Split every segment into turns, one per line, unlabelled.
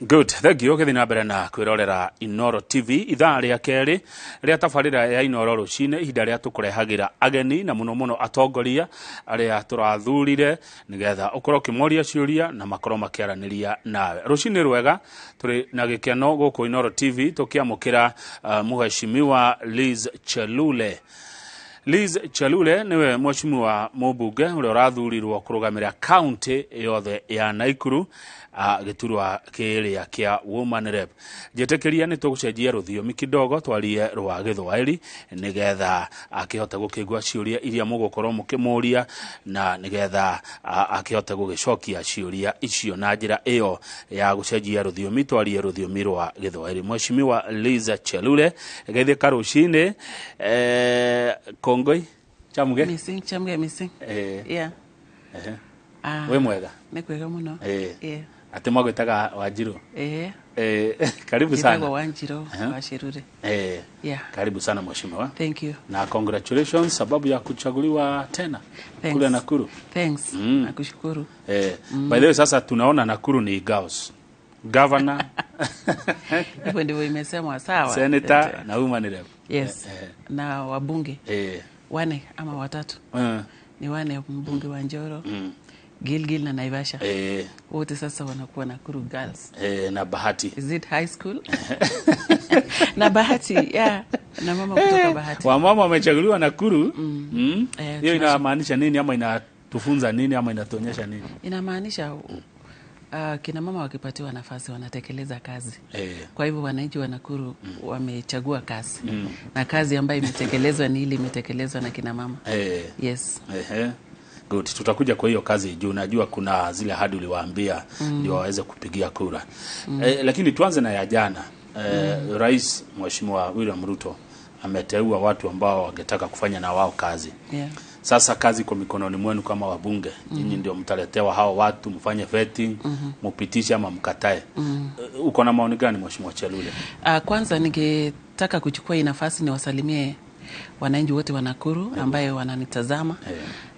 Good, thank you. Ũgĩthiĩ na mbere na kwĩrorera Inoro TV, ithaa rĩa kerĩ rĩa tabarĩra ya Inoro rũcinĩ, ihinda rĩa tũkũrehagĩra ageni na mũno mũno atongoria arĩa tũrathurire nĩgetha ũkorwo ũkĩmoria ciũria na makorwo makĩaranĩria nawe. Rũcinĩ rwega, tũrĩ na gĩkeno gũkũ Inoro TV tũkĩamũkĩra Mheshimiwa Liz Chelule. Liz Chelule niwe mheshimiwa mũmbunge ũrĩa ũrathurirwo kũrũgamĩrĩra kaunti yothe ya Naikuru, gĩturwa kĩrĩa kĩa Woman Rep. Njĩtĩkĩria nĩ tũgũcenjia rũthiomi kidogo twarie rwa Gĩthwaĩri nĩgetha akĩhote gũkĩigua ciũria iria mũgũkorwo mũkĩmũria na nĩgetha akĩhote gũgĩcokia ciũria icio na njĩra ĩyo ya gũcenjia rũthiomi twarie rũthiomi rwa Gĩthwaĩri. Mheshimiwa Liz Chelule, geithĩka rũcinĩ. Kongoi chamuge.
Missing, chamge missing. Yeah. Ah,
wĩ mwega?
Nĩ kwega mũno. Yeah.
Atĩ magwĩtaga Wanjiru?
Eh.
Karibu sana.
Njĩtagwo Wanjiru wa Chelule. Yeah.
Karibu sana mheshimiwa.
Thank you.
Na congratulations sababu ya kuchaguliwa tena.
Thanks.
Kule Nakuru.
Thanks. Nakushukuru.
By the way, sasa tunaona Nakuru ni girls. Governor.
Hivyo ndivyo imesemwa, sawa.
Senator na woman rep.
Yes. Na wabunge. Wane ama watatu. Ni wane, mbunge wa Njoro, Gilgil na Naivasha. Wote sasa wanakuwa Nakuru girls.
Na Bahati.
Is it high school? Na Bahati, yeah. Na mama kutoka Bahati.
Wamama wamechaguliwa Nakuru. Hiyo inamaanisha nini ama inatufunza nini ama inatuonyesha nini?
Inamaanisha kina mama wakipatiwa nafasi wanatekeleza kazi. Kwa hivyo wananchi wa Nakuru wamechagua kazi. Na kazi ambayo imetekelezwa ni ile imetekelezwa na kina mama. Yes.
Good. Tutakuja kwa hiyo kazi juu najua kuna zile ahadi uliwaambia ndio waweze kupigia kura. Lakini tuanze na ya jana. Rais Mheshimiwa William Ruto ameteua watu ambao wangetaka kufanya na wao kazi.
Yeah.
Sasa kazi kwa mikononi mwenu kama wabunge. Nyinyi ndio mtaletewa hao watu, mfanye vetting, mupitishe ama mkatae. Uko na maoni gani Mheshimiwa Chelule?
Kwanza ningetaka kuchukua hii nafasi niwasalimie wananchi wote wa Nakuru ambaye wananitazama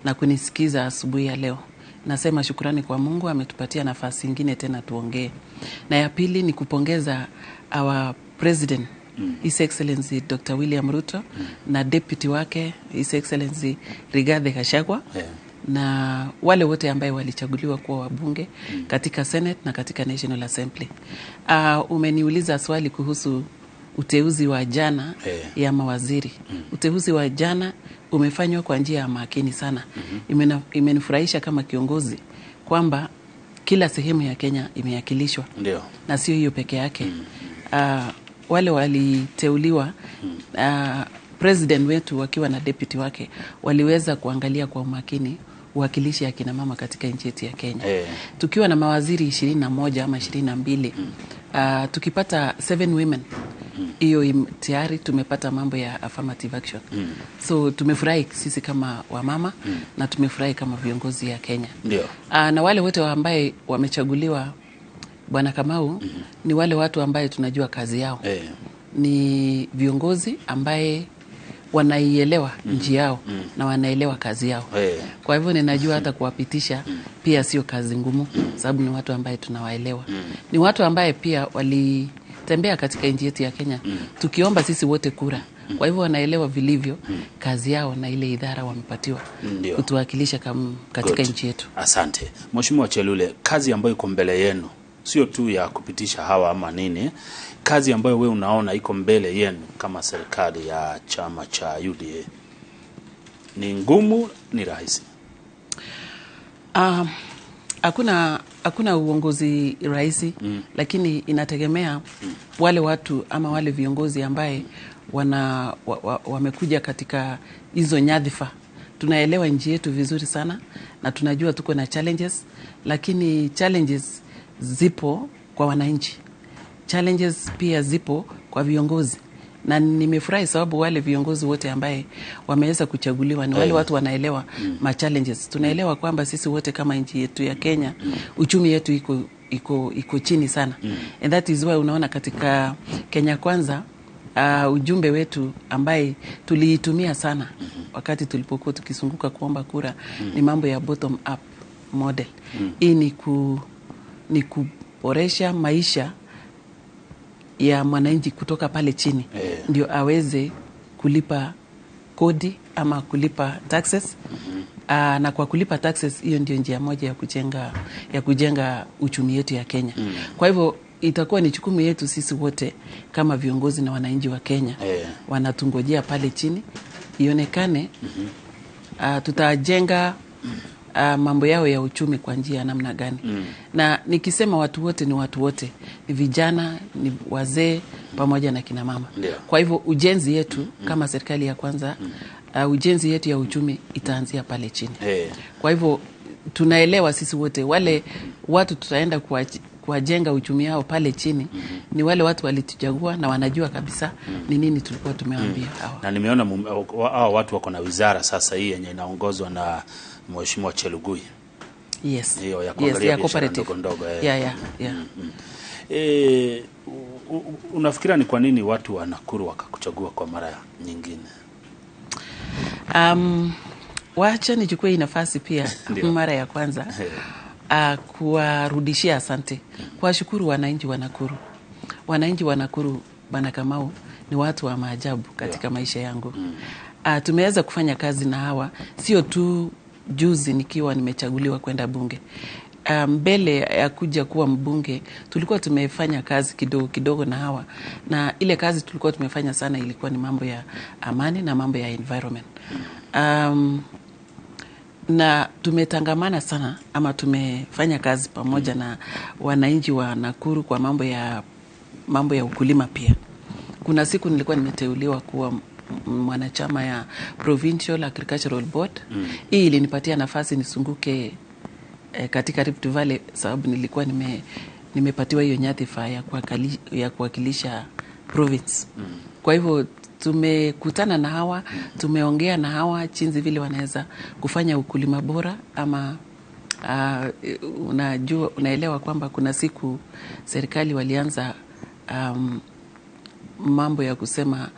na kunisikiza asubuhi ya leo. Nasema shukrani kwa Mungu ametupatia nafasi nyingine tena tuongee. Na ya pili ni kupongeza our president, His Excellency Dr. William Ruto, na deputy wake His Excellency Rigathi Gachagua, na wale wote ambaye walichaguliwa kuwa wabunge katika Senate na katika National Assembly. Umeniuliza swali kuhusu uteuzi wa jana ya mawaziri. Uteuzi wa jana umefanywa kwa njia ya makini sana. Imenifurahisha kama kiongozi kwamba kila sehemu ya Kenya imewakilishwa.
Ndio.
Na sio hiyo peke yake. Wale waliteuliwa, president wetu wakiwa na deputy wake waliweza kuangalia kwa umakini uwakilishi ya kina mama katika nchi yetu ya Kenya. Tukiwa na mawaziri 21 ama 22, tukipata 7 women, hiyo tayari tumepata mambo ya affirmative action. So tumefurahi sisi kama wamama na tumefurahi kama viongozi ya Kenya.
Ndio.
Na wale wote ambaye wamechaguliwa Bwana Kamau, ni wale watu ambaye tunajua kazi yao. Ni viongozi ambaye wanaielewa nchi yao na wanaelewa kazi yao. Kwa hivyo ninajua hata kuwapitisha pia sio kazi ngumu, sababu ni watu ambaye tunawaelewa. Ni watu ambaye pia walitembea katika nchi yetu ya Kenya tukiomba sisi wote kura. Kwa hivyo wanaelewa vilivyo kazi yao na ile idara wamepatiwa kutuwakilisha katika nchi yetu.
Asante. Mheshimiwa Chelule, kazi ambayo iko mbele yenu sio tu ya kupitisha hawa ama nini, kazi ambayo wewe unaona iko mbele yenu kama serikali ya chama cha UDA ni ngumu, ni rahisi?
Hakuna uongozi rahisi, lakini inategemea wale watu ama wale viongozi ambaye wamekuja katika hizo nyadhifa. Tunaelewa nchi yetu vizuri sana na tunajua tuko na challenges, lakini challenges zipo kwa wananchi. Challenges pia zipo kwa viongozi. Na nimefurahi sababu wale viongozi wote ambaye wameweza kuchaguliwa ni wale watu wanaelewa ma challenges. Tunaelewa kwamba sisi wote kama nchi yetu ya Kenya, uchumi yetu iko chini sana. And that is why unaona katika Kenya Kwanza, ujumbe wetu ambaye tuliitumia sana wakati tulipokuwa tukizunguka kuomba kura ni mambo ya bottom up model. Hii ni Tutaboresha maisha ya mwananchi kutoka pale chini ndio aweze kulipa kodi ama kulipa taxes. Na kwa kulipa taxes, hiyo ndio njia moja ya kujenga uchumi yetu ya Kenya. Kwa hivyo itakuwa ni jukumu yetu sisi wote kama viongozi na wananchi wa Kenya wanatungojea pale chini ionekane tutajenga mambo yao ya uchumi kwa njia ya namna gani. Na nikisema watu wote, ni watu wote, ni vijana, ni wazee pamoja na kina mama. Kwa hivyo ujenzi yetu kama serikali ya kwanza, ujenzi yetu ya uchumi itaanzia pale chini. Kwa hivyo tunaelewa sisi wote wale watu tutaenda kuwajenga uchumi yao pale chini ni wale watu walituchagua na wanajua kabisa ni nini tulikuwa tumewaambia hawa.
Na nimeona hawa watu wako na wizara sasa hii yenye inaongozwa na Mheshimiwa Chelugui. Hiyo ya kuangalia
ya
biashara
cooperative.
ndogo ndogo.
Yeah.
Unafikiria ni kwa nini watu wa Nakuru wakakuchagua kwa mara nyingine?
Wacha nichukue hii nafasi pia mara ya kwanza kuwarudishia asante, kuwashukuru wananchi wa Nakuru. Wananchi wa Nakuru, Bwana Kamau, ni watu wa maajabu katika maisha yangu. Tumeweza kufanya kazi na hawa sio tu juzi nikiwa nimechaguliwa kwenda bunge. Mbele ya kuja kuwa mbunge tulikuwa tumefanya kazi kidogo kidogo na hawa, na ile kazi tulikuwa tumefanya sana ilikuwa ni mambo ya amani na mambo ya environment. Na tumetangamana sana ama tumefanya kazi pamoja na wananchi wa Nakuru kwa mambo ya ukulima pia. Kuna siku nilikuwa nimeteuliwa kuwa mwanachama ya Provincial Agricultural Board. Hii ilinipatia nafasi nisunguke katika Rift Valley sababu nilikuwa nimepatiwa hiyo nyadhifa ya kuwakilisha province. Kwa hivyo tumekutana na hawa, tumeongea na hawa jinsi vile wanaweza kufanya ukulima bora ama unajua, unaelewa kwamba kuna siku serikali walianza mambo ya kusema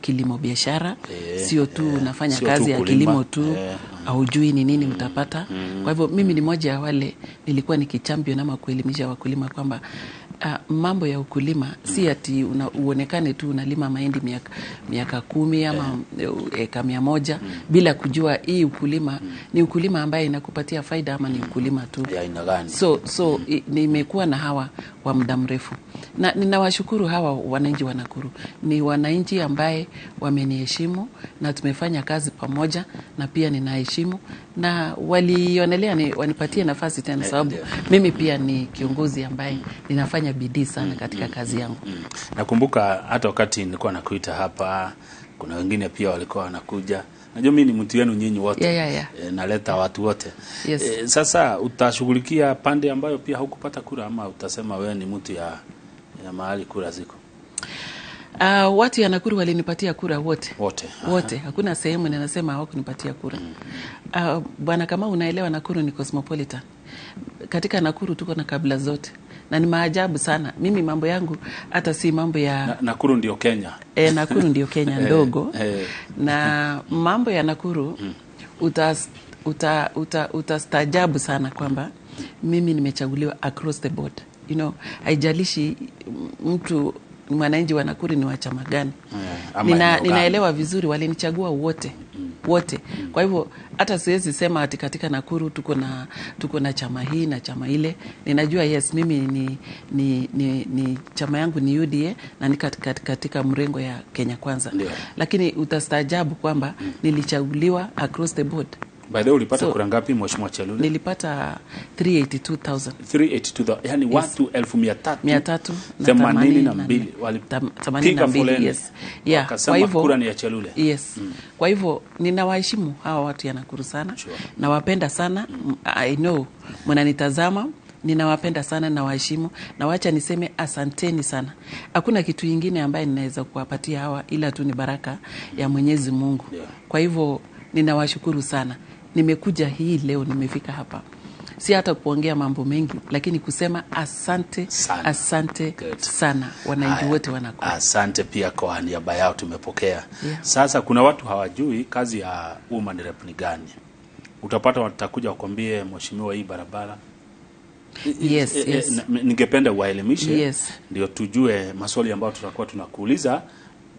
kilimo biashara, sio tu unafanya
Sio
kazi
tu
ya
kulima.
kilimo tu, haujui ni nini utapata. Kwa hivyo mimi ni moja ya wale nilikuwa nikichampion ama kuelimisha wakulima kwamba mambo ya ukulima si ati uonekane tu unalima mahindi miaka 10 ama eka 100 bila kujua hii ukulima ni ukulima ambaye inakupatia faida ama ni ukulima tu
Ya aina gani?
So nimekuwa na hawa kwa muda mrefu na ninawashukuru hawa wananchi wa Nakuru. Ni wananchi ambaye wameniheshimu na tumefanya kazi pamoja, na pia ninaheshimu na walionelea wanipatie nafasi tena, sababu mimi pia ni kiongozi ambaye ninafanya bidii sana katika kazi yangu.
Nakumbuka hata wakati nilikuwa nakuita hapa, kuna wengine pia walikuwa wanakuja. Najua mimi ni mtu wenu nyinyi wote.
Yeah.
Naleta watu wote.
Yes.
Sasa utashughulikia pande ambayo pia hukupata kura ama utasema wewe ni mtu ya mahali kura ziko?
Watu ya Nakuru walinipatia kura wote.
Wote.
Wote, hakuna sehemu ninasema hawakunipatia kura. Bwana, kama unaelewa, Nakuru ni cosmopolitan. Katika Nakuru tuko na kabila zote na ni maajabu sana. Mimi mambo yangu hata si mambo ya
Nakuru ndio Kenya.
Nakuru ndio Kenya ndogo na mambo ya Nakuru utastaajabu sana kwamba mimi nimechaguliwa across the board. Haijalishi mtu mwananchi wa Nakuru ni wa chama gani.
Ama eneo gani.
Ninaelewa vizuri walinichagua wote wote. Kwa hivyo hata siwezi sema ati katika Nakuru tuko na chama hii na chama ile. Ninajua, yes, mimi ni chama yangu ni UDA na ni katika mrengo ya Kenya Kwanza. Lakini utastaajabu kwamba nilichaguliwa across the board.
By the way, ulipata
So-
kura ngapi, Mheshimiwa Chelule?
Nilipata 382,000.
382, yani watu 382,000
382
walipiga
82,
foleni.
yes. Yeah,
Wakasema
kwa hivyo
kura ni ya Chelule.
Yes. Kwa hivyo ninawaheshimu hawa watu ya Nakuru sana. Nawapenda sana. I know mnanitazama, ninawapenda sana, nawaheshimu na wacha niseme asanteni sana. Hakuna kitu ingine ambaye ninaweza kuwapatia hawa ila tu ni baraka ya Mwenyezi Mungu. Kwa hivyo ninawashukuru sana. Nimekuja hii leo, nimefika hapa si hata kuongea mambo mengi, lakini kusema asante
Sana.
asante
Good.
sana wananchi
Haya.
wote wa Nakuru.
Asante pia kwa niaba yao tumepokea.
Yeah.
Sasa kuna watu hawajui kazi ya woman rep ni gani. Utapata watakuja wakwambie, mheshimiwa, hii barabara
Yes, yes.
Ningependa uwaelimishe,
Yes.
ndio tujue maswali ambayo tutakuwa tunakuuliza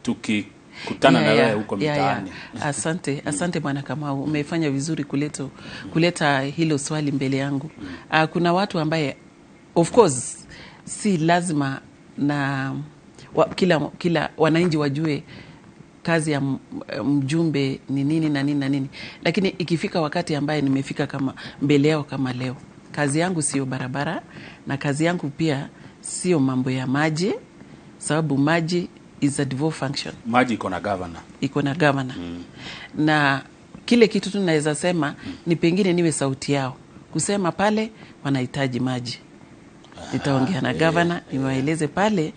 tukikutana na wewe huko mitaani.
Asante, asante Bwana Kamau, umefanya vizuri kuleta hilo swali mbele yangu. Kuna watu ambaye of course si lazima na kila wananchi wajue kazi ya mjumbe ni nini na nini na nini, lakini ikifika wakati ambaye nimefika kama mbele yao kama leo, kazi yangu sio barabara na kazi yangu pia sio mambo ya maji, sababu maji is a devolved function.
Maji iko na governor.
Iko na governor. Na kile kitu tu naweza sema ni pengine niwe sauti yao kusema pale wanahitaji maji. Nitaongea na governor niwaeleze pale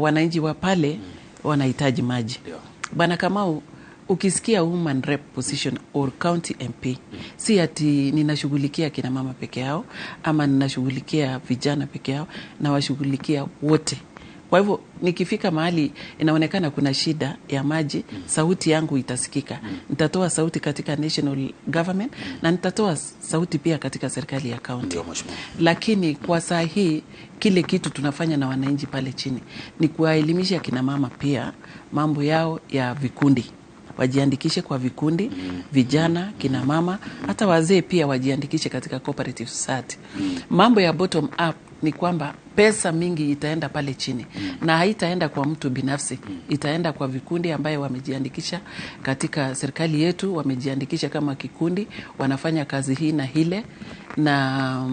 wananchi wa pale wanahitaji maji. Bwana Kamau, ukisikia woman rep position or county MP, si ati ninashughulikia kina mama peke yao ama ninashughulikia vijana peke yao, na washughulikia wote. Kwa hivyo nikifika mahali inaonekana kuna shida ya maji, sauti yangu itasikika. Nitatoa sauti katika national government na nitatoa sauti pia katika serikali ya county. Lakini kwa saa hii kile kitu tunafanya na wananchi pale chini ni kuwaelimisha kina mama pia mambo yao ya vikundi. Wajiandikishe kwa vikundi, vijana, kina mama, hata wazee pia wajiandikishe katika cooperative society. Mambo ya bottom up ni kwamba pesa mingi itaenda pale chini na haitaenda kwa mtu binafsi, itaenda kwa vikundi ambaye wamejiandikisha katika serikali yetu, wamejiandikisha kama kikundi, wanafanya kazi hii na hile na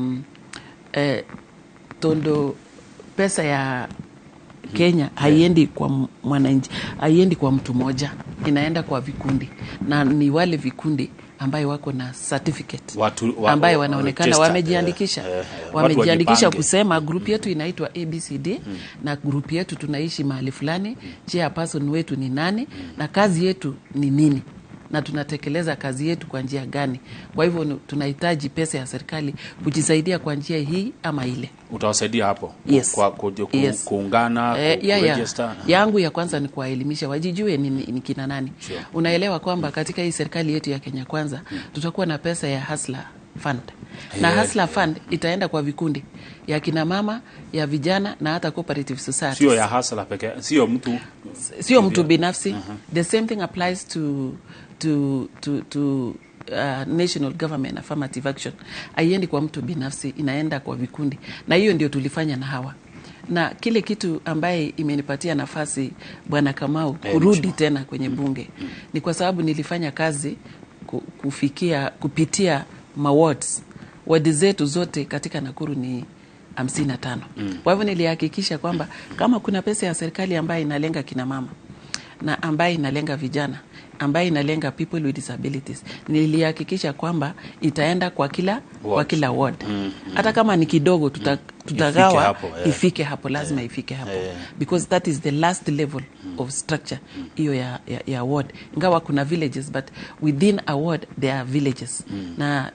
tondo pesa ya Kenya haiendi kwa mwananchi, haiendi kwa mtu mmoja, inaenda kwa vikundi, na ni wale vikundi ambayo wako na certificate, ambayo wanaonekana wamejiandikisha, wamejiandikisha kusema group yetu inaitwa ABCD na group yetu tunaishi mahali fulani, chairperson wetu ni nani na kazi yetu ni nini na tunatekeleza kazi yetu kwa njia gani. Kwa hivyo tunahitaji pesa ya serikali kujisaidia kwa njia hii ama ile.
Utawasaidia hapo?
Yes.
Kwa kuungana, kuregister?
Yangu ya kwanza ni kuwaelimisha wajijue ni kina nani.
Sure.
Unaelewa kwamba katika hii serikali yetu ya Kenya Kwanza tutakuwa na pesa ya Hustler Fund. Na Hustler Fund itaenda kwa vikundi ya kina mama, ya vijana na hata cooperative societies.
Sio ya Hustler pekee, sio mtu,
sio mtu binafsi. The same thing applies to national government affirmative action. Haiendi kwa mtu binafsi, inaenda kwa vikundi. Na hiyo ndio tulifanya na hawa. Na kile kitu ambaye imenipatia nafasi Bwana Kamau kurudi tena kwenye bunge ni kwa sababu nilifanya kazi kupitia mawards. Wadi zetu zote katika Nakuru ni 55. Kwa hivyo nilihakikisha kwamba kama kuna pesa ya serikali ambaye inalenga kina mama na ambaye inalenga vijana, ambaye inalenga people with disabilities, nilihakikisha kwamba itaenda kwa kila kwa kila ward. Hata kama ni kidogo tutagawa,
hapo,
ifike hapo, lazima ifike hapo. Because that is the last level of structure hiyo ya ward. Ingawa kuna villages, but within a ward there are villages. Na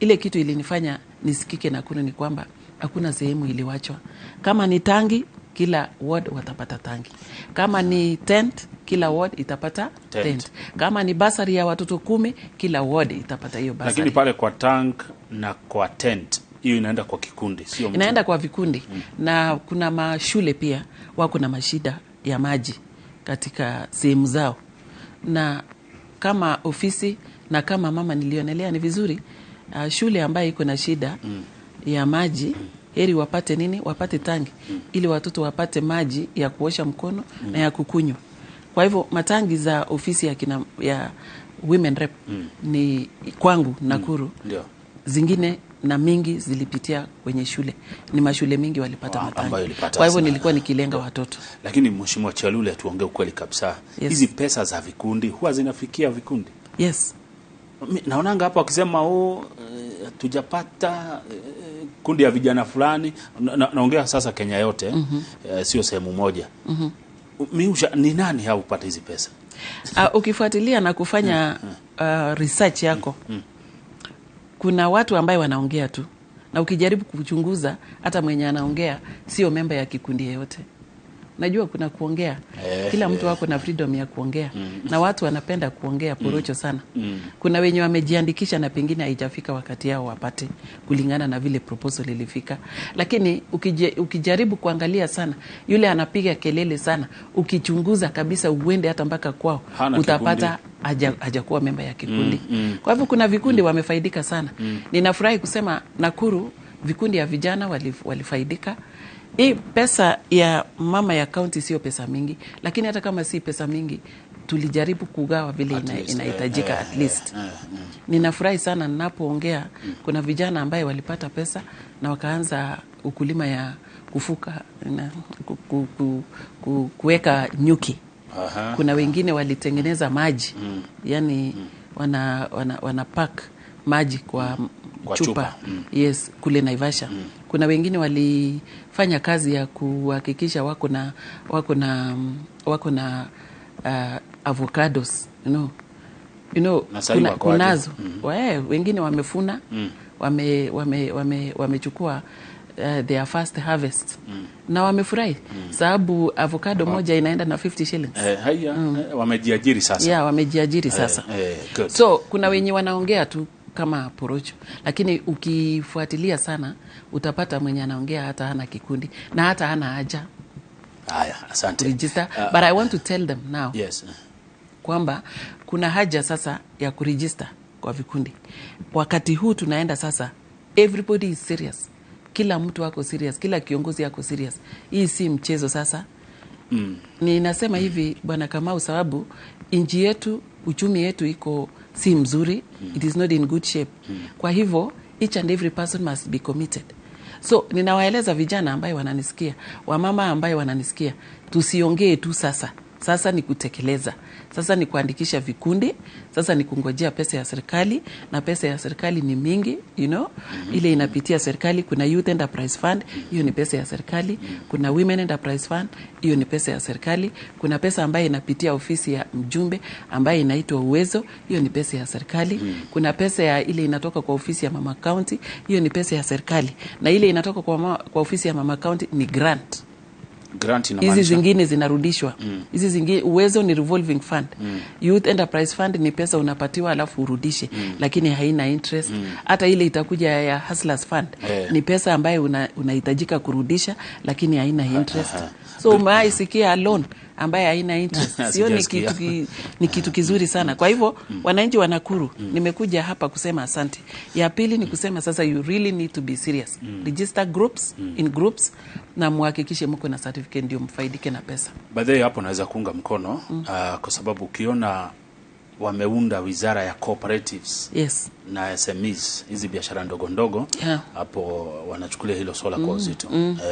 ile kitu ilinifanya nisikike Nakuru ni kwamba hakuna sehemu iliwachwa. Kama ni tangi, kila ward watapata tangi. Kama ni tent, kila ward itapata tent. Kama ni basari ya watoto 10, kila ward itapata hiyo basari.
Lakini pale kwa tank na kwa tent, hiyo inaenda kwa kikundi, sio mtu.
Inaenda kwa vikundi. Na kuna mashule pia wako na mashida ya maji katika sehemu zao. Na kama ofisi na kama mama nilionelea ni vizuri shule ambayo iko na shida ya maji, heri wapate nini? Wapate tangi ili watoto wapate maji ya kuosha mkono na ya kukunywa. Kwa hivyo matangi za ofisi ya women rep ni kwangu Nakuru. Zingine na mingi zilipitia kwenye shule. Ni mashule mingi walipata matangi. Kwa hivyo nilikuwa nikilenga watoto.
Lakini Mheshimiwa Chelule, tuongee ukweli kabisa. Hizi pesa za vikundi huwa zinafikia vikundi?
Yes.
Naonanga hapo wakisema tujapata kundi ya vijana fulani. Naongea sasa Kenya yote, sio sehemu moja. Ni nani haupata hizi pesa?
Ukifuatilia na kufanya research yako, kuna watu ambaye wanaongea tu, na ukijaribu kuchunguza hata mwenye anaongea sio memba ya kikundi yeyote. Najua kuna kuongea, kila mtu wako na freedom ya kuongea na watu wanapenda kuongea porocho sana. Kuna wenye wamejiandikisha na pengine haijafika wakati yao wapate kulingana na vile proposal ilifika, lakini ukijaribu kuangalia sana, yule anapiga kelele sana, ukichunguza kabisa uende hata mpaka kwao
Hana
utapata hajakuwa memba ya kikundi. Kwa hivyo kuna vikundi wamefaidika sana. Ninafurahi kusema Nakuru vikundi ya vijana walifaidika. Hii pesa ya mama ya kaunti sio pesa mingi, lakini hata kama si pesa mingi tulijaribu kugawa vile
At least,
inahitajika at least. Ninafurahi sana ninapoongea, kuna vijana ambaye walipata pesa na wakaanza ukulima ya kufuka na kuweka nyuki. Kuna wengine walitengeneza maji, yani wana pack maji kwa,
Kwa
chupa,
chupa.
Yes, kule Naivasha. Kuna wengine walifanya kazi ya kuhakikisha wako na avocados.
Na sahii wako aje?
Kunazo wengine wamefuna, wamechukua their first harvest na wamefurahi sababu avocado moja inaenda na 50 shillings.
Haya, wamejiajiri sasa.
Yeah, wamejiajiri sasa.
Good.
So kuna wenye wanaongea tu kama porocho, lakini ukifuatilia sana utapata mwenye anaongea hata hana kikundi na hata hana haja
Haya, asante.
kuregister. But I want to tell them now kwamba kuna haja sasa ya kuregister kwa vikundi. Wakati huu tunaenda sasa, everybody is serious, kila mtu ako serious, kila kiongozi ako serious. Hii si mchezo sasa. Ninasema hivi, Bwana Kamau, sababu nchi yetu, uchumi yetu iko si mzuri, it is not in good shape. Kwa hivyo each and every person must be committed. So ninawaeleza vijana ambaye wananisikia, wamama ambaye wananisikia, tusiongee tu sasa. Sasa ni kutekeleza, sasa ni kuandikisha vikundi, sasa ni kungojea pesa ya serikali, na pesa ya serikali ni mingi. Ile inapitia serikali. Kuna Youth Enterprise Fund, hiyo ni pesa ya serikali. Kuna Women Enterprise Fund, hiyo ni pesa ya serikali. Kuna pesa ambayo inapitia ofisi ya mjumbe ambayo inaitwa Uwezo, hiyo ni pesa ya serikali. Kuna pesa ya ile inatoka kwa ofisi ya mama county, hiyo ni pesa ya serikali, na ile inatoka kwa ofisi ya mama county ni grant.
Grant
Hizi
inamaanisha
zingine zinarudishwa. Hizi zingine, Uwezo ni revolving fund. Youth Enterprise Fund ni pesa unapatiwa alafu urudishe, lakini haina interest. Hata ile itakuja ya Hustlers Fund ni pesa ambayo unahitajika kurudisha, lakini haina interest. So umewahi sikia loan ambaye haina interest? Sio ni
Sijasikia.
ni kitu kizuri sana. Kwa hivyo wananchi wa Nakuru, nimekuja hapa kusema asante. Ya pili ni kusema sasa you really need to be serious. Register groups in groups na muhakikishe mko na certificate ndio mfaidike na pesa.
By the way, hapo naweza kuunga mkono kwa sababu ukiona wameunda wizara ya cooperatives na SMEs, hizi biashara ndogo ndogo, hapo wanachukulia hilo swala kwa uzito.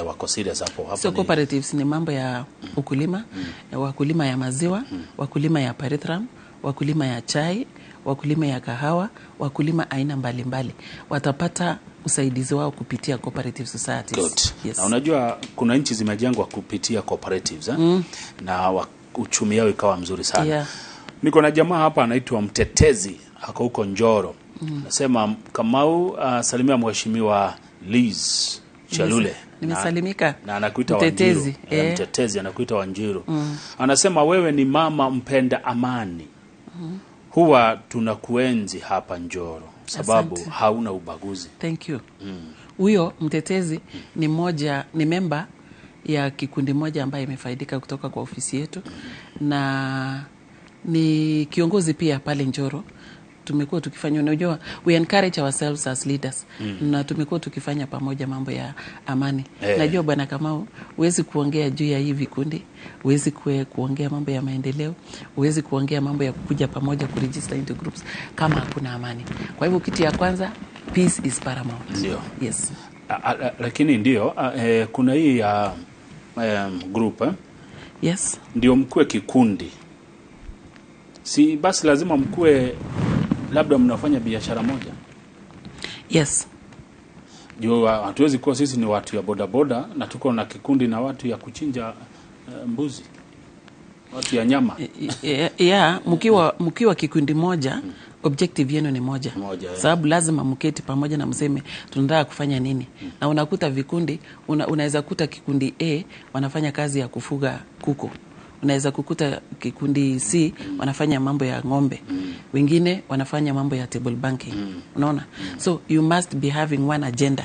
Wako serious hapo hapo.
So cooperatives ni mambo ya ukulima, wakulima ya maziwa, wakulima ya pyrethrum, wakulima ya chai, wakulima ya kahawa, wakulima aina mbalimbali watapata usaidizi wao kupitia cooperative societies.
Good.
Yes.
Na unajua kuna nchi zimejengwa kupitia cooperatives, eh? Na uchumi yao ikawa mzuri sana. Niko na jamaa hapa anaitwa Mtetezi, ako huko Njoro. Nasema Kamau, salimia Mheshimiwa Liz Chelule.
Nimesalimika.
Na anakuita
Mtetezi,
Wanjiru. Eh, Mtetezi anakuita Wanjiru. Anasema wewe ni mama mpenda amani. Huwa tunakuenzi hapa Njoro sababu
Asante.
hauna ubaguzi.
Thank you. Huyo Mtetezi ni moja, ni memba ya kikundi moja ambaye imefaidika kutoka kwa ofisi yetu na ni kiongozi pia pale Njoro. Tumekuwa tukifanya, unajua, we encourage ourselves as leaders na tumekuwa tukifanya pamoja mambo ya amani. Najua, Bwana Kamau, huwezi kuongea juu ya hii vikundi, huwezi kuongea mambo ya maendeleo, huwezi kuongea mambo ya kukuja pamoja kuregister into groups kama hakuna amani. Kwa hivyo kitu ya kwanza, peace is paramount.
Ndio.
Yes.
Lakini ndio kuna hii ya group, eh?
Yes.
Ndio mkuwe kikundi, si basi lazima mkuwe labda mnafanya biashara moja?
Yes.
Juu hatuwezi kuwa sisi ni watu ya bodaboda na tuko na kikundi na watu ya kuchinja mbuzi. Watu ya nyama.
Yeah, mkiwa kikundi moja, objective yenu ni moja,
Moja, yeah.
Sababu lazima mketi pamoja na mseme tunataka kufanya nini. Na unakuta vikundi, unaweza kuta kikundi A wanafanya kazi ya kufuga kuku, unaweza kukuta kikundi C wanafanya mambo ya ng'ombe, wengine wanafanya mambo ya table banking. Unaona, so you must be having one agenda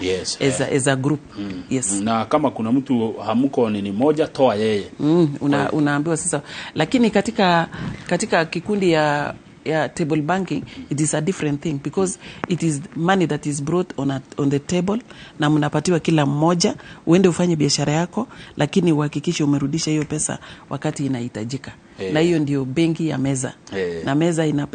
as a group. Yes.
Na kama kuna mtu hamko nini moja, toa yeye.
Unaambiwa sasa, lakini katika kikundi ya table banking, it is a different thing because it is money that is brought on the table, na mnapatiwa kila mmoja uende ufanye biashara yako, lakini uhakikishe umerudisha hiyo pesa wakati inahitajika. Na hiyo ndio benki ya meza. Na meza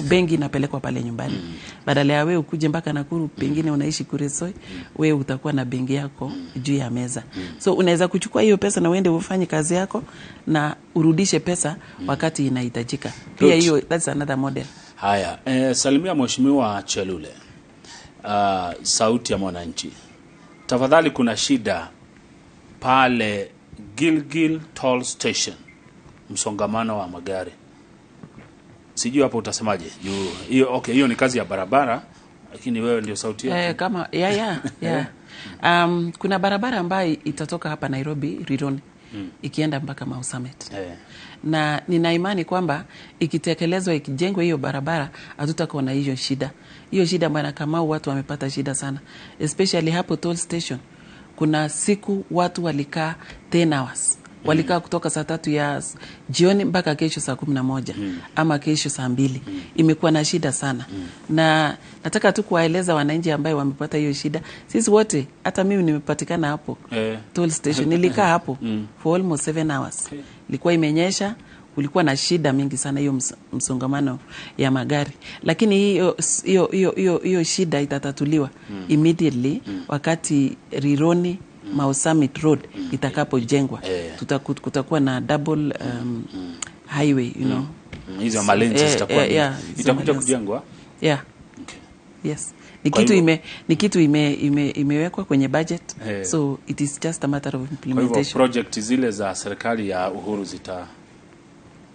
benki inapelekwa pale nyumbani. Badala ya wewe ukuje mpaka Nakuru, pengine unaishi Kuresoi, wewe utakuwa na benki yako juu ya meza. So unaweza kuchukua hiyo pesa na uende ufanye kazi yako na urudishe pesa wakati inahitajika. Pia hiyo, that's another model.
Haya, salimia Mheshimiwa Chelule. Sauti ya Mwananchi. Tafadhali, kuna shida pale Gilgil Toll Station, msongamano wa magari. Sijui hapo utasemaje juu hiyo. Okay, hiyo ni kazi ya barabara, lakini wewe ndio sauti yetu.
Kama yeah. Kuna barabara ambayo itatoka hapa Nairobi Rironi ikienda mpaka Mau Summit. Na nina imani kwamba ikitekelezwa, ikijengwa hiyo barabara, hatutakuwa na hiyo shida. Hiyo shida, Bwana Kamau, watu wamepata shida sana, especially hapo toll station. Kuna siku watu walikaa 10 hours, walikaa kutoka saa 3 ya jioni mpaka kesho saa 11 ama kesho saa 2. Imekuwa na shida sana, na nataka tu kuwaeleza wananchi ambayo wamepata hiyo shida, sisi wote, hata mimi nimepatikana hapo toll station, nilikaa hapo for almost 7 hours. Ilikuwa imenyesha, kulikuwa na shida mingi sana, hiyo msongamano ya magari, lakini hiyo shida itatatuliwa immediately wakati Rironi Mau Summit Road itakapojengwa. Kutakuwa na double highway.
Hizo malanes zitakuwa
yeah, hizo
itakuja
malanes.
kujengwa.
Yeah.
Okay.
Yes. Ni
Kwa
kitu
hivyo
imewekwa kwenye budget. So it is just a matter of
Kwa hivyo
implementation.
project zile za serikali ya Uhuru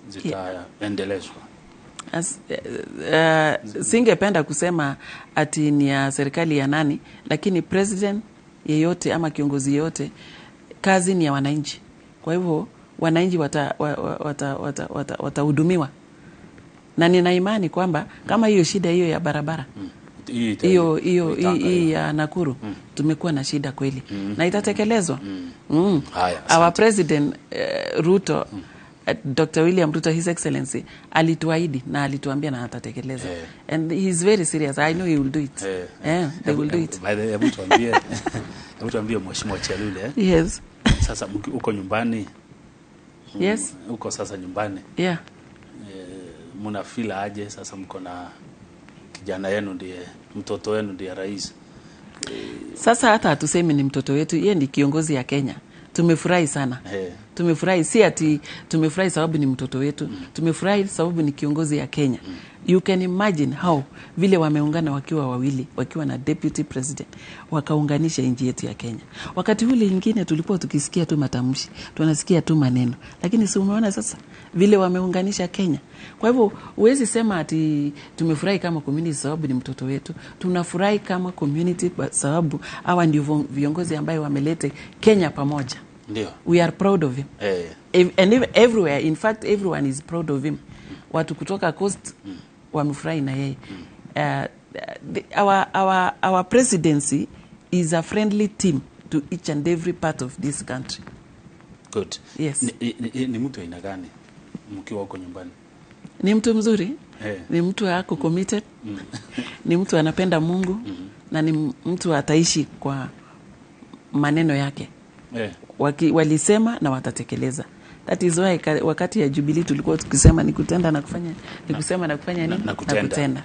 zitaendelezwa.
Singependa kusema ati ni ya serikali ya nani, lakini president yeyote ama kiongozi yeyote, kazi ni ya wananchi. Kwa hivyo wananchi watahudumiwa wata, wata, wata na nina imani kwamba kama hiyo shida hiyo ya barabara
Hii
hiyo hiyo
itanga
hii
hiyo.
ya Nakuru, tumekuwa na shida kweli na itatekelezwa.
Haya,
Our president Ruto, Dr. William Ruto, His Excellency, alituahidi na alituambia na atatekeleza. And he is very serious. I know he will do it. They will do it.
By the way, hebu tuambie Mheshimiwa Chelule, eh?
Yes.
Sasa uko nyumbani,
Yes.
uko sasa nyumbani,
Yeah.
mna feel aje sasa mko na kijana yenu ndiye, mtoto wenu ndiye rais?
Sasa hata hatusemi ni mtoto wetu, yeye ni kiongozi ya Kenya. Tumefurahi sana. Tumefurahi, si ati tumefurahi sababu ni mtoto wetu. Tumefurahi sababu ni kiongozi ya Kenya. You can imagine how vile wameungana wakiwa wawili, wakiwa na deputy president, wakaunganisha nchi yetu ya Kenya. Wakati ule ingine tulikuwa tukisikia tu matamshi, tunasikia tu maneno, lakini si umeona sasa vile wameunganisha Kenya. Kwa hivyo huwezi sema ati tumefurahi kama community sababu ni mtoto wetu. Tunafurahi kama community sababu hawa ndio viongozi ambayo wamelete Kenya pamoja. We are proud of him. And everywhere, in fact, everyone is proud of him. Watu kutoka coast wamefurahi na yeye. Our presidency is a friendly team to each and every part of this country.
Good.
Yes.
Ni mtu aina gani mkiwa huko nyumbani?
Ni mtu mzuri, ni mtu ako committed, ni mtu anapenda Mungu na ni mtu ataishi kwa maneno yake. Walisema na watatekeleza. That is why wakati ya Jubilee tulikuwa tukisema ni kutenda na kufanya, ni kusema na kufanya nini?
Na kutenda.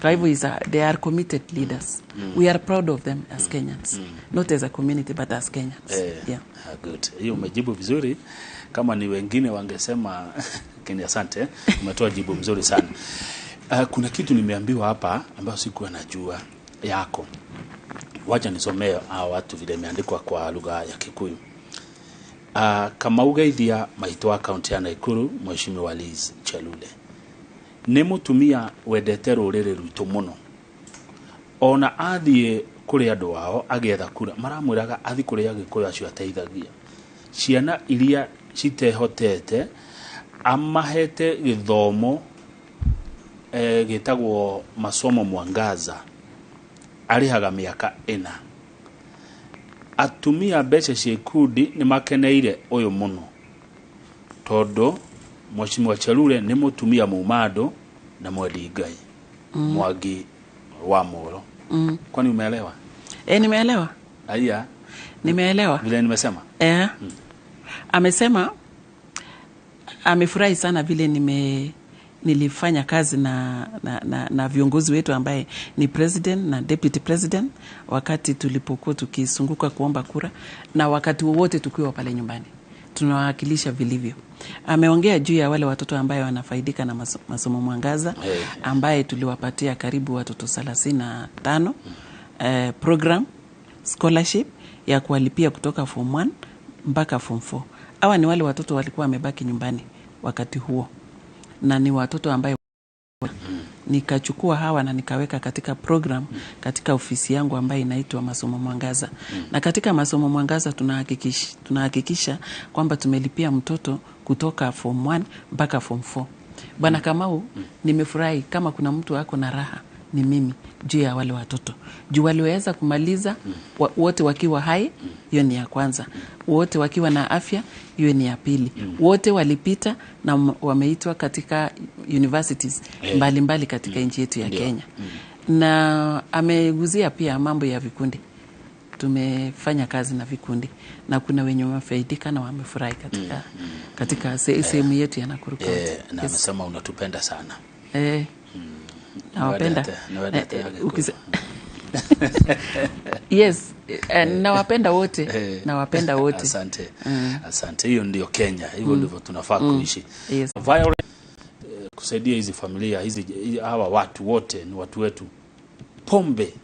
Kwa hivyo they are committed leaders. We are proud of them as Kenyans. Not as a community but as Kenyans. Yeah.
Ah, good. Hiyo umejibu vizuri. Kama ni wengine wangesema, lakini asante, umetoa jibu mzuri sana. Kuna kitu nimeambiwa hapa ambayo sikuwa najua yako. Wacha nisomee hawa watu vile imeandikwa kwa lugha ya Kikuyu. Kamau geithia maitũ wa kaunti ya Nakuru, Mheshimiwa Liz Chelule nĩ mũtumia wendete rũrĩrĩ rwitũ mũno. Ona athiĩ kũrĩ andũ ao agĩetha kura, maramwĩraga athiĩ kũrĩ Agĩkũyũ acio ateithagia ciana iria citehotete, amahete gĩthomo gĩtagwo Masomo Mwangaza, arĩhaga mĩaka 4. Atumia mbeca cia ikundi nĩ makeneire ũyũ mũno, tondũ Mheshimiwa Chelule nĩ mũtumia mumandũ na mwendi Ngai. Mwangi wa Moro. Kwani umeelewa?
Nimeelewa.
Aya.
Nimeelewa.
Vile nimesema?
Amesema amefurahi sana vile nilifanya kazi na viongozi wetu ambaye ni president na deputy president wakati tulipokuwa tukisunguka kuomba kura, na wakati wowote tukiwa pale nyumbani tunawakilisha vilivyo. Ameongea juu ya wale watoto ambaye wanafaidika na Masomo Mwangaza, ambaye tuliwapatia karibu watoto 35 program scholarship ya kuwalipia kutoka form 1 mpaka form 4. Hawa ni wale watoto walikuwa wamebaki nyumbani wakati huo, na ni watoto ambaye nikachukua hawa na nikaweka katika program katika ofisi yangu ambayo inaitwa Masomo Mwangaza. Na katika Masomo Mwangaza tunahakikisha kwamba tumelipia mtoto kutoka form 1 mpaka form 4. Bwana Kamau, nimefurahi kama kuna mtu ako na raha ni mimi juu ya wale watoto. Juu waliweza kumaliza wote wakiwa hai, hiyo ni ya kwanza. Wote wakiwa na afya, hiyo ni ya pili. Wote walipita na wameitwa katika universities mbalimbali katika nchi yetu ya Kenya. Na ameguzia pia mambo ya vikundi. Tumefanya kazi na vikundi na kuna wenye wamefaidika na wamefurahi katika sehemu yetu ya Nakuru County.
Na amesema unatupenda sana.
Nawapenda. Yes, nawapenda wote. Nawapenda wote.
Asante. Asante. Hiyo ndio Kenya. Hivyo ndivyo tunafaa kuishi.
Yes.
Kusaidia hizi familia, hizi hawa watu wote ni watu wetu. Pombe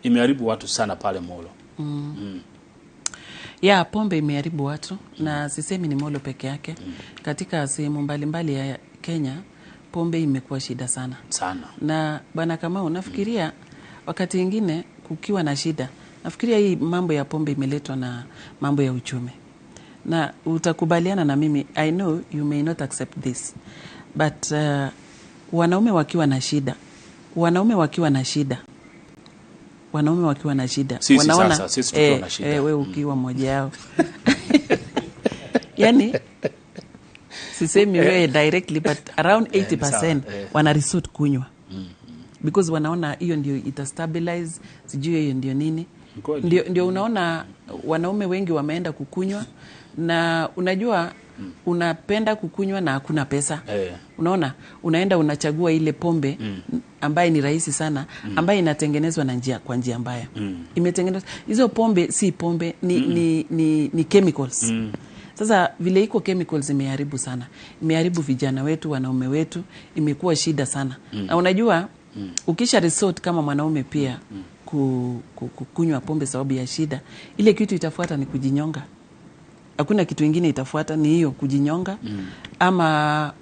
imeharibu watu sana pale Molo.
Ya, pombe imeharibu watu na sisemi ni Molo peke yake. Katika sehemu mbalimbali ya Kenya pombe imekuwa shida sana.
Sana.
Na Bwana Kamau, nafikiria wakati mwingine kukiwa na shida, nafikiria hii mambo ya pombe imeletwa na mambo ya uchumi. Na utakubaliana na mimi, I know you may not accept this, but wanaume wakiwa na shida, wanaume wakiwa na shida, wanaume wakiwa na shida,
sisi
wanaona,
sasa, sisi tukiwa na shida.
Wewe ukiwa mmoja yao. Yani sisemi wewe directly, but around 80% wana resort kunywa. Because wanaona hiyo ndio ita stabilize, sijui hiyo ndio nini. Ndio unaona wanaume wengi wameenda kukunywa, na unajua unapenda kukunywa na hakuna pesa. Unaona unaenda unachagua ile pombe ambaye ni rahisi sana, ambaye inatengenezwa na njia kwa njia mbaya. Imetengenezwa hizo pombe si pombe, ni chemicals. Sasa vile iko chemicals imeharibu sana. Imeharibu vijana wetu, wanaume wetu, imekuwa shida sana. Na unajua ukisha resort kama mwanaume pia kukunywa pombe sababu ya shida, ile kitu itafuata ni kujinyonga. Hakuna kitu kingine itafuata, ni hiyo kujinyonga. Ama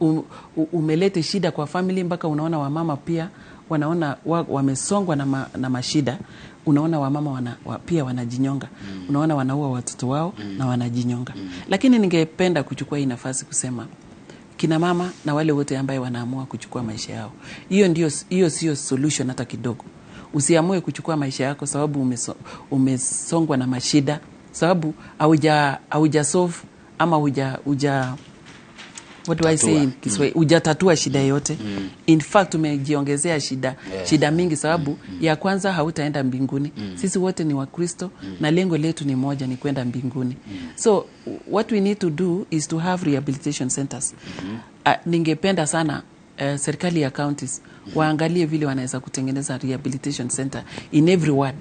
umelete shida kwa family mpaka unaona wamama pia wanaona wamesongwa na mashida. Unaona wamama pia wanajinyonga. Unaona wanaua watoto wao na wanajinyonga. Lakini ningependa kuchukua hii nafasi kusema kina mama na wale wote ambao wanaamua kuchukua maisha yao, hiyo sio solution hata kidogo. Usiamue kuchukua maisha yako sababu umesongwa na mashida, sababu hauja solve ama huja what do I say in Kiswahili, hujatatua shida yote. In fact umejiongezea shida, shida mingi sababu ya kwanza hautaenda mbinguni. Sisi wote ni Wakristo na lengo letu ni moja, ni kwenda mbinguni. So what we need to do is to have rehabilitation centers. Ningependa sana serikali ya counties waangalie vile wanaweza kutengeneza rehabilitation center in every ward.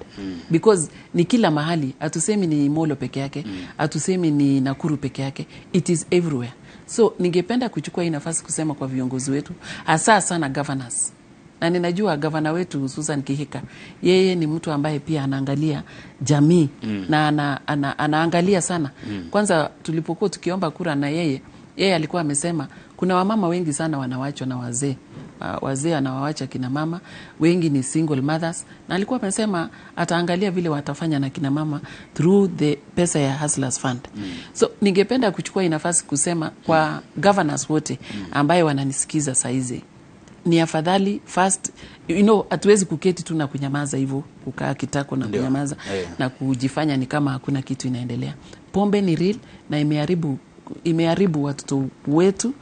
Because ni kila mahali, hatusemi ni Molo peke yake, hatusemi ni Nakuru peke yake, it is everywhere. So ningependa kuchukua hii nafasi kusema kwa viongozi wetu, hasa sana governors, Na ninajua gavana wetu Susan Kihika, yeye ni mtu ambaye pia anaangalia jamii na anaangalia sana. Kwanza tulipokuwa tukiomba kura na yeye, yeye alikuwa amesema kuna wamama wengi sana wanawachwa na wazee. Wazee anawawacha kina mama, wengi ni single mothers, na alikuwa amesema ataangalia vile watafanya na kina mama through the pesa ya Hustlers Fund. So ningependa kuchukua hii nafasi kusema kwa governors wote ambaye wananisikiza saizi, ni afadhali first, hatuwezi kuketi tu na kunyamaza hivyo, kukaa kitako na kunyamaza na kujifanya ni kama hakuna kitu inaendelea. Pombe ni real na imeharibu watoto wetu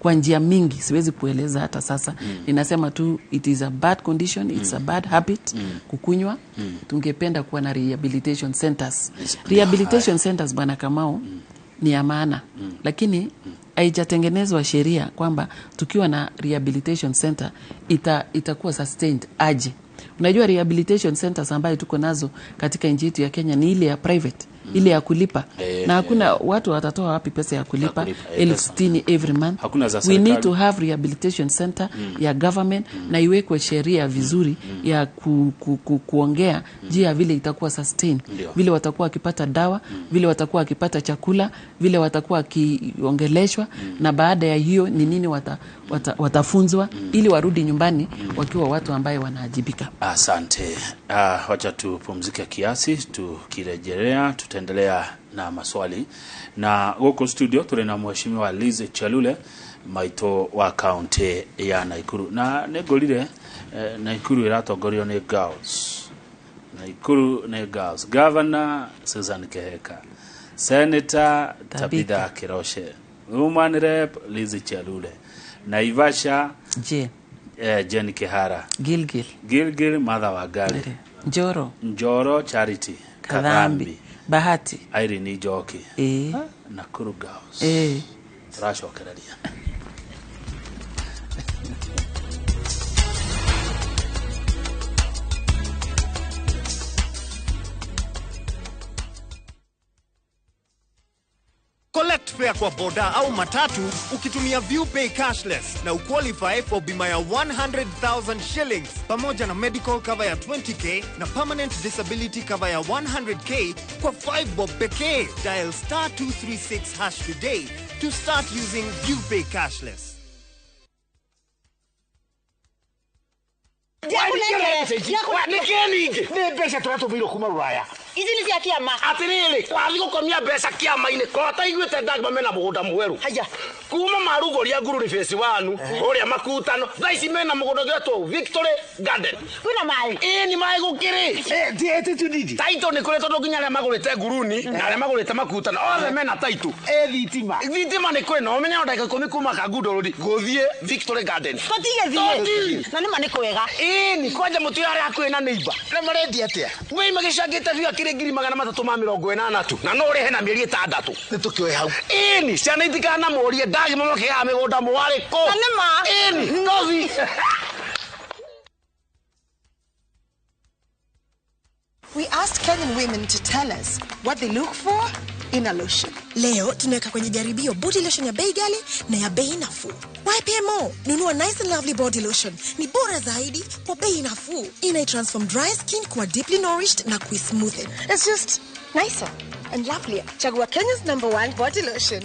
kwa njia mingi, siwezi kueleza hata sasa. Ninasema tu it is a bad condition, it's a bad habit kukunywa. Tungependa kuwa na rehabilitation centers. Rehabilitation centers, Bwana Kamau, ni ya maana, lakini haijatengenezwa sheria kwamba tukiwa na rehabilitation center itakuwa sustained aje. Unajua rehabilitation centers ambayo tuko nazo katika nchi yetu ya Kenya ni ile ya private, ile ya kulipa, na hakuna watu watatoa wapi pesa ya kulipa 60,000 every month.
Hakuna za
We
serikali.
need to have rehabilitation center ya government na iwekwe sheria vizuri ya kuongea juu ya vile itakuwa sustain, vile watakuwa wakipata dawa, vile watakuwa wakipata chakula, vile watakuwa wakiongeleshwa, na baada ya hiyo ni nini watafunzwa ili warudi nyumbani wakiwa watu ambaye wanaajibika.
Asante. Wacha tupumzike kiasi, tukirejelea tutaendelea na maswali. Na huko studio tuli na Mheshimiwa Liz Chelule, maito wa kaunti ya Nakuru. Na nĩngũrire Nakuru ĩratongorio nĩ girls. Nakuru nĩ girls. Governor Susan Kihika, Senator Tabitha Kiroshe, Woman Rep Liz Chelule, Naivasha
Jane,
Jane Kihara,
Gilgil,
Gilgil Martha Wangari,
Njoro,
Njoro Charity
Kadhambi, Bahati,
Irene Njoki, Nakuru Girls. Tũracokereria.
Collect fare kwa boda au matatu ukitumia ViewPay cashless na uqualify for bima ya 100,000 shillings pamoja na medical cover ya 20k na permanent disability cover ya 100k kwa 5 bob pekee. Dial star 236 hash today to start using ViewPay cashless.
Nä mbeca tå ratå mä irwo kuma ruraya.
Ici nĩ cia kĩama.
Atirĩrĩ, wathiĩ gũkomia mbeca kĩama-inĩ korwo taiguĩte ndagma mena mũgũnda mwerũ.
Haya.
Kuma marugũria ngururi phase 1 ũrĩa makutano thaa ici mena mũgũnda ũgĩtwo Victory Garden.
Kwĩna maĩ?
Ĩĩ nĩ maĩ gũkĩrĩ. Taitũ nĩ kũrĩ tondũ nginya arĩa magũrĩte nguruni na arĩa magũrĩte makutano othe mena taitũ.
Thitima.
Thitima nĩ kwĩ na ũmenye o ndagĩka 10 kuma Kangundo Road gũthiĩ Victory Garden.
Tũtige thiĩ. Na nĩma nĩ kwega.
Ĩĩ nĩ kwanja mũtu arĩa hakuhĩ na neighbor.
Na marendia atĩa?
Wei magĩcangĩte biũ akĩrĩ 380,000 tu na no ũrĩhe na mĩeri 6.
Nĩ tũkĩoe hau.
Ĩni ciana itikanamũrie ndagima makĩgaga mĩgũnda mwarĩ kũ.
Na nĩma.
Ĩni ngothi.
We asked Kenyan women to tell us what they look for in a lotion.
Leo tunaweka kwenye jaribio body lotion ya bei ghali na ya bei nafuu. YPMO, nunua Nice and Lovely body lotion. Ni bora zaidi kwa bei nafuu. Ina transform dry skin kuwa deeply nourished na kuismoothen.
It's just nicer and lovelier. Chagua Kenya's #1 body lotion.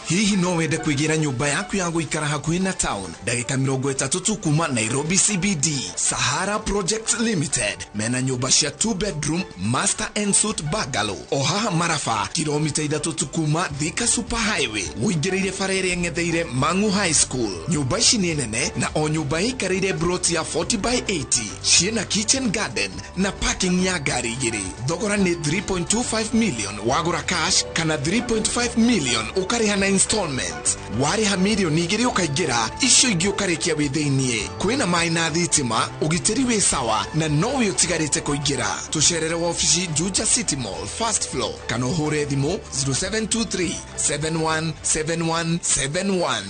Hihi no wende kwĩgĩra nyũmba yaku ya gũikara hakuhĩ na town ndagĩka 30 tu kuma Nairobi CBD. Sahara Project Limited mena nyũmba cia 2 bedroom master and suite bungalow o haha Maraba, kilomita 3 tu kuma Thika Super Highway ũingĩrĩire bara ĩrĩa ĩng'etheire Mang'u High School. Nyũmba ici nĩ nene na o nyũmba ĩikarĩire plot ya 40 by 80, ciĩna kitchen garden na parking ya ngari 2. Thogora nĩ 3.25 million wagũra cash kana 3.5 million ũkarĩha na installment. Warĩha mirioni 2 ũkaingĩra, icio ingĩ ũkarĩkia wĩ thĩiniĩ. Kwĩna maĩ na thitima, ũgitĩri wĩ sawa na no wĩ ũtigarĩte kũingĩra. Tũcerere wabici Juja City Mall first floor kana ũhũre thimũ 0723 717171.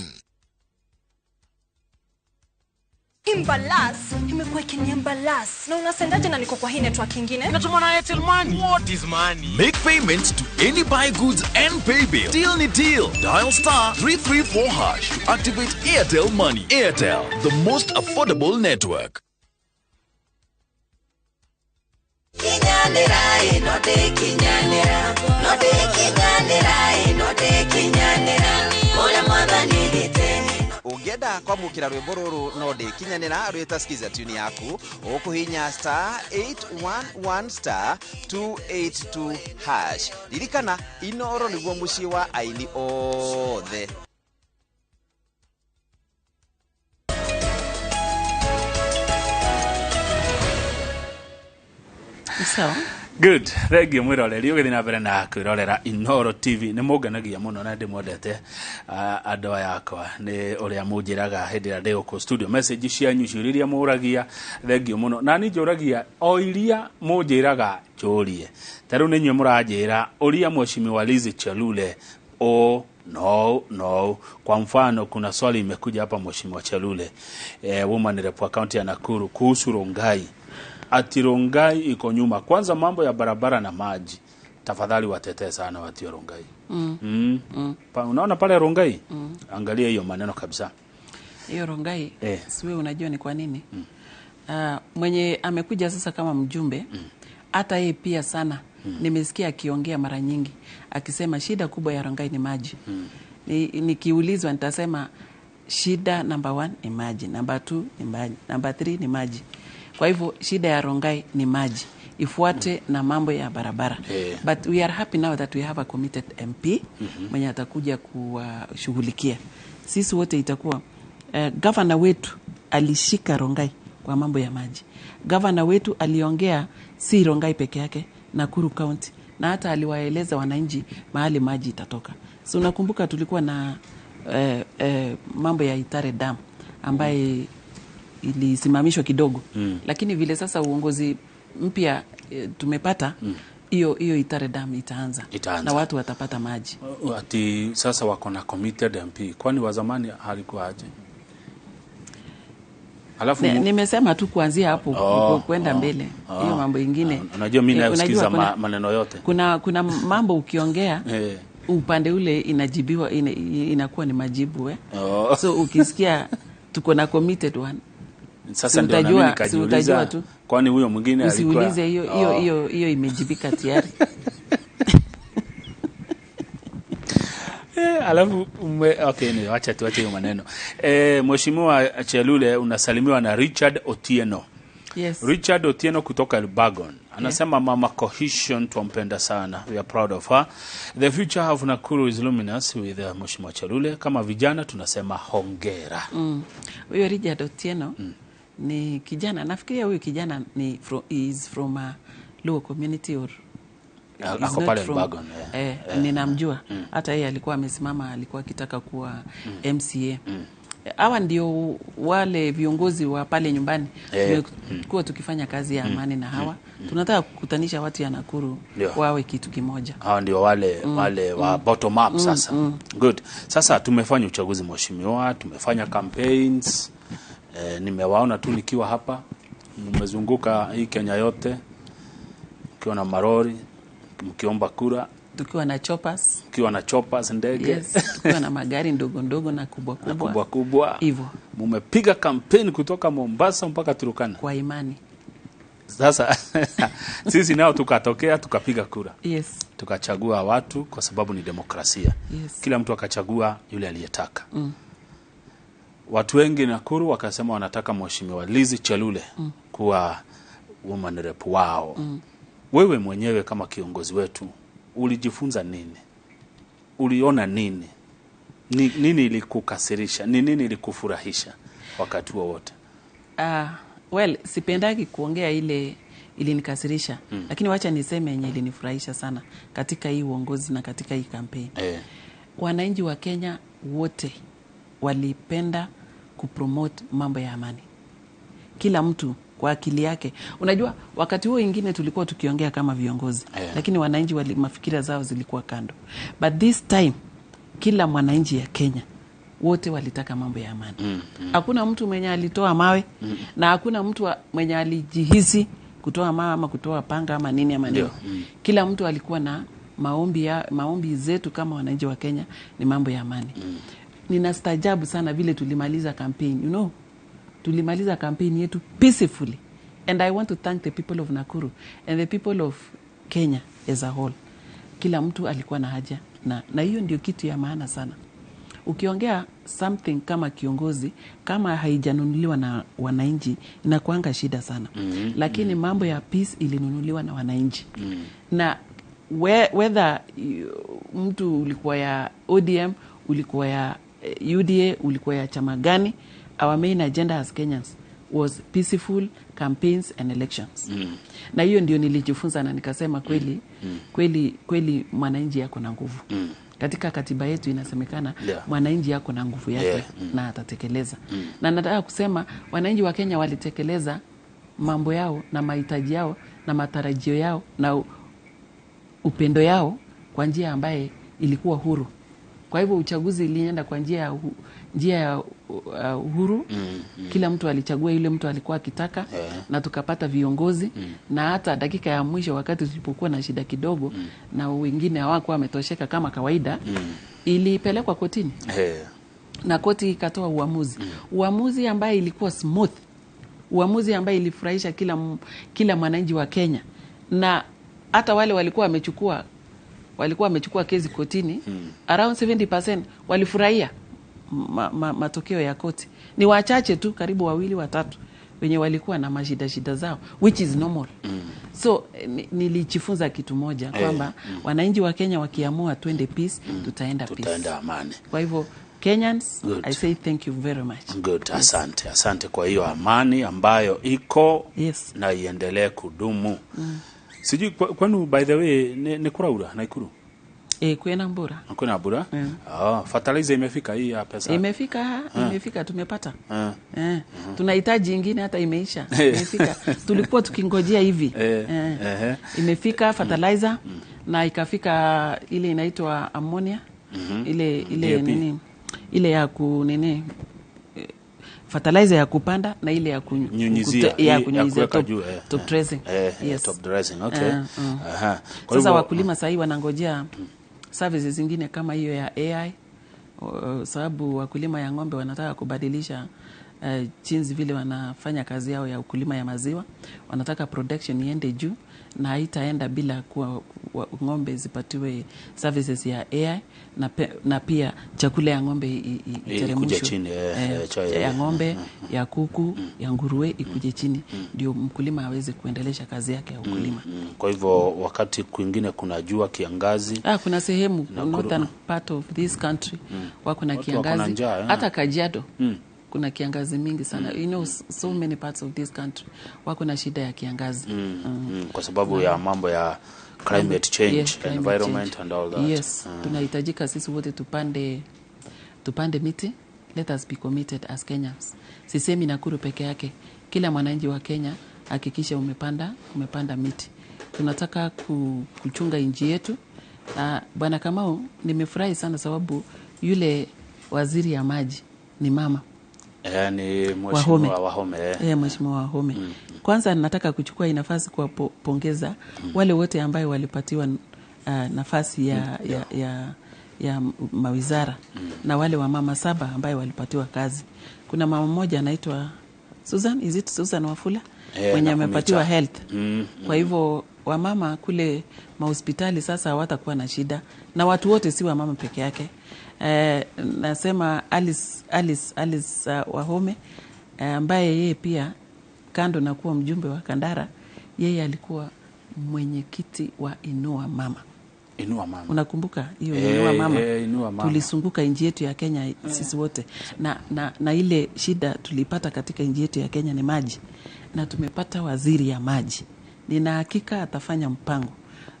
Imbalas imekuwa ikiniambalas na unasendaje na niko kwa hii network ingine?
Natuma na Airtel Money. What is money?
Make payments to any buy goods and pay bill. Deal ni deal. Dial star 334 hash to activate Airtel Money. Airtel, the most affordable network.
Ũngĩenda kwamũkĩra rwĩmbo rũrũ no ndĩkinyanĩra rwĩta skiza tune yaku ũkũhinya star 811 star 282 hash. Ririkana Inoro nĩguo mũciĩ wa aini othe.
Sawa.
Good. Thank you mwiroreri ũgĩthiĩ na mbere na kwĩrorera Inoro TV. Nĩ mũngenagia mũno na ndĩmwendete andũ aya akwa nĩ ũrĩa mũnjĩraga hĩndĩ ĩrĩa ndĩ gũkũ studio. Message cianyu ciũria iria mũragia, thank you mũno. Na niĩ njũragia o iria mũnjĩraga njũrie. Ta rĩu nĩ inyuĩ mũranjĩra ũria Mheshimiwa Lizzy Chelule o no no. Kwa mfano kuna swali imekuja hapa Mheshimiwa Chelule, woman rep wa kaunti ya Nakuru kuhusu Rongai. Ati Rongai iko nyuma. Kwanza mambo ya barabara na maji. Tafadhali watetee sana watu wa Rongai. Unaona pale Rongai? Angalia hiyo maneno kabisa.
Hiyo Rongai, siwe unajua ni kwa nini? Mwenye amekuja sasa kama mjumbe, hata yeye pia sana nimesikia akiongea mara nyingi akisema shida kubwa ya Rongai ni maji. Nikiulizwa nitasema shida number 1 ni maji, number 2 ni maji, number 3 ni maji. Kwa hivyo shida ya Rongai ni maji, ifuate na mambo ya barabara. But we are happy now that we have a committed MP mwenye atakuja kushughulikia. Sisi wote itakuwa governor wetu alishika Rongai kwa mambo ya maji. Governor wetu aliongea si Rongai peke yake, Nakuru County, na hata aliwaeleza wananchi mahali maji itatoka. So unakumbuka tulikuwa na mambo ya Itare Dam ambaye ilisimamishwa kidogo. Lakini vile sasa uongozi mpya tumepata, hiyo Itare Dam itaanza na watu watapata maji.
Ati sasa wako na committed MP. Kwani wa zamani halikuwa aje? Alafu
nimesema tu kuanzia hapo kwenda mbele. Hiyo mambo ingine.
Unajua mimi nasikiza maneno yote.
Kuna mambo ukiongea upande ule inajibiwa, inakuwa ni majibu So ukisikia tuko na committed one.
Sasa ndio mimi nikajiuliza kwani huyo mwingine alikuwa.
Usiulize hiyo hiyo imejibika tayari.
Alafu okay, ni acha tuache hiyo maneno. Mheshimiwa Chelule unasalimiwa na Richard Otieno.
Yes.
Richard Otieno kutoka Elbagon. Anasema mama cohesion tumpenda sana. We are proud of her. The future of Nakuru is luminous with Mheshimiwa Chelule. Kama vijana tunasema hongera.
Huyo Richard Otieno ni kijana. Nafikiria huyu kijana ni is from a Luo community or
ako pale Elbagon.
Ninamjua. Hata yeye alikuwa amesimama, alikuwa akitaka kuwa MCA. Hawa ndio wale viongozi wa pale nyumbani. Tumekuwa tukifanya kazi ya amani na hawa. Tunataka kukutanisha watu ya Nakuru wawe kitu kimoja.
Hawa ndio wale wale wa bottom up sasa. Good. Sasa tumefanya uchaguzi mheshimiwa, tumefanya campaigns. Nimewaona tu nikiwa hapa. Mmezunguka hii Kenya yote mkiwa na marori, mkiomba kura,
tukiwa na choppers,
tukiwa na choppers ndege.
Yes, tukiwa na magari ndogo ndogo na kubwa kubwa.
Na kubwa kubwa.
Hivyo.
Mumepiga campaign kutoka Mombasa mpaka Turkana.
Kwa imani.
Sasa sisi nao tukatokea tukapiga kura.
Yes.
Tukachagua watu kwa sababu ni demokrasia.
Yes.
Kila mtu akachagua yule aliyetaka. Watu wengi Nakuru wakasema wanataka Mheshimiwa Lizzy Chelule kuwa woman rep wao. Wewe mwenyewe kama kiongozi wetu ulijifunza nini? Uliona nini? Nini ilikukasirisha? Ni nini ilikufurahisha wakati huo wote?
Well, sipendagi kuongea ile ilinikasirisha. Lakini wacha niseme yenye ilinifurahisha sana katika hii uongozi na katika hii kampeni. Wananchi wa Kenya wote walipenda kupromote mambo ya amani. Kila mtu kwa akili yake. Unajua wakati huo ingine tulikuwa tukiongea kama viongozi, lakini wananchi mafikira zao zilikuwa kando. But this time kila mwananchi ya Kenya Wote walitaka mambo ya amani. Hakuna mtu mwenye alitoa mawe na hakuna mtu mwenye alijihisi kutoa mawe ama kutoa panga ama nini ama nini. Kila mtu alikuwa na maombi zetu kama wananchi wa Kenya ni mambo ya amani. Ninastaajabu sana vile tulimaliza campaign, you know. Tulimaliza campaign yetu peacefully. And I want to thank the people of Nakuru and the people of Kenya as a whole. Kila mtu alikuwa na haja na hiyo ndio kitu ya maana sana. Ukiongea something kama kiongozi, kama haijanunuliwa na wananchi, inakuanga shida sana. Lakini mambo ya peace ilinunuliwa na wananchi. Na whether mtu ulikuwa ya ODM, ulikuwa ya UDA, ulikuwa ya chama gani, our main agenda as Kenyans was peaceful campaigns and elections. Na hiyo ndio nilijifunza na nikasema kweli, kweli mwananchi yako na nguvu. Katika katiba yetu inasemekana mwananchi yako na nguvu yake na atatekeleza. Na nataka kusema wananchi wa Kenya walitekeleza mambo yao na mahitaji yao na matarajio yao na upendo yao kwa njia ambaye ilikuwa huru. Kwa hivyo uchaguzi ilienda kwa njia ya uhuru. Kila mtu alichagua yule mtu alikuwa akitaka, na tukapata viongozi. Na hata dakika ya mwisho wakati tulipokuwa na shida kidogo na wengine hawakuwa wametosheka kama kawaida, ilipelekwa kotini. Na koti ikatoa uamuzi. Uamuzi ambaye ilikuwa smooth. Uamuzi ambaye ilifurahisha kila mwananchi wa Kenya. Na hata wale walikuwa wamechukua kesi kotini, around 70% walifurahia matokeo ya koti. Ni wachache tu, karibu 2 3 wenye walikuwa na mashida shida zao, which is normal. So nilijifunza kitu moja kwamba wananchi wa Kenya wakiamua twende peace, tutaenda peace.
Tutaenda amani.
Kwa hivyo Kenyans,
Good.
I say thank you very much.
Good, asante. Asante kwa hiyo amani ambayo iko na iendelee kudumu. Sijui kwenu, by the way, ni kuraura Nakuru?
Kwena mbura.
Kwena mbura? Fertilizer imefika hii ya pesa.
Imefika, tumepata. Tunahitaji ingine hata imeisha. Imefika. Tulikuwa tukingojea hivi. Imefika fertilizer na ikafika ile inaitwa ammonia. Ile nini? Ile ya ku nini? Fertilizer ya kupanda na ile ya
kunyunyizia,
ya kunyunyizia top dressing. Yes.
Top dressing, okay.
Kwa sasa wakulima sasa wanangojea services zingine kama hiyo ya AI, sababu wakulima ya ng'ombe wanataka kubadilisha jinsi vile wanafanya kazi yao ya ukulima ya maziwa. Wanataka production iende juu na haitaenda bila kuwa ng'ombe zipatiwe services ya AI na pia chakula ya ng'ombe iteremshwe
chini,
ya ng'ombe, ya kuku, ya nguruwe ikuje chini, ndio mkulima aweze kuendelesha kazi yake ya ukulima.
Kwa hivyo wakati kwingine kuna jua kiangazi.
Kuna sehemu northern part of this country wako na kiangazi, hata Kajiado. Kuna kiangazi mingi sana. You know, so many parts of this country wako na shida ya kiangazi.
Kwa sababu ya mambo ya climate change, climate environment change. And all that.
Yes, tunahitajika sisi wote tupande miti. Let us be committed as Kenyans. Sisemi Nakuru peke yake. Kila mwananchi wa Kenya hakikisha umepanda miti. Tunataka kuchunga nchi yetu. Bwana Kamau, nimefurahi sana sababu yule waziri ya maji ni mama.
Ni Mheshimiwa Wahome.
Mheshimiwa Wahome. Kwanza nataka kuchukua hii nafasi kuwapongeza wale wote ambao walipatiwa nafasi ya mawizara na wale wa mama 7 ambao walipatiwa kazi. Kuna mama mmoja anaitwa Susan, is it Susan Wafula? Mwenye amepatiwa health. Kwa hivyo wamama kule mahospitali sasa hawatakuwa na shida, na watu wote, si wamama peke yake. Nasema Alice Wahome, ambaye yeye pia kando na kuwa mjumbe wa Kandara, yeye alikuwa mwenyekiti wa Inua Mama.
Inua Mama.
Unakumbuka hiyo Inua Mama?
Inua Mama.
Tulisunguka nchi yetu ya Kenya sisi wote. Na ile shida tulipata katika nchi yetu ya Kenya ni maji. Na tumepata waziri ya maji. Nina hakika atafanya mpango.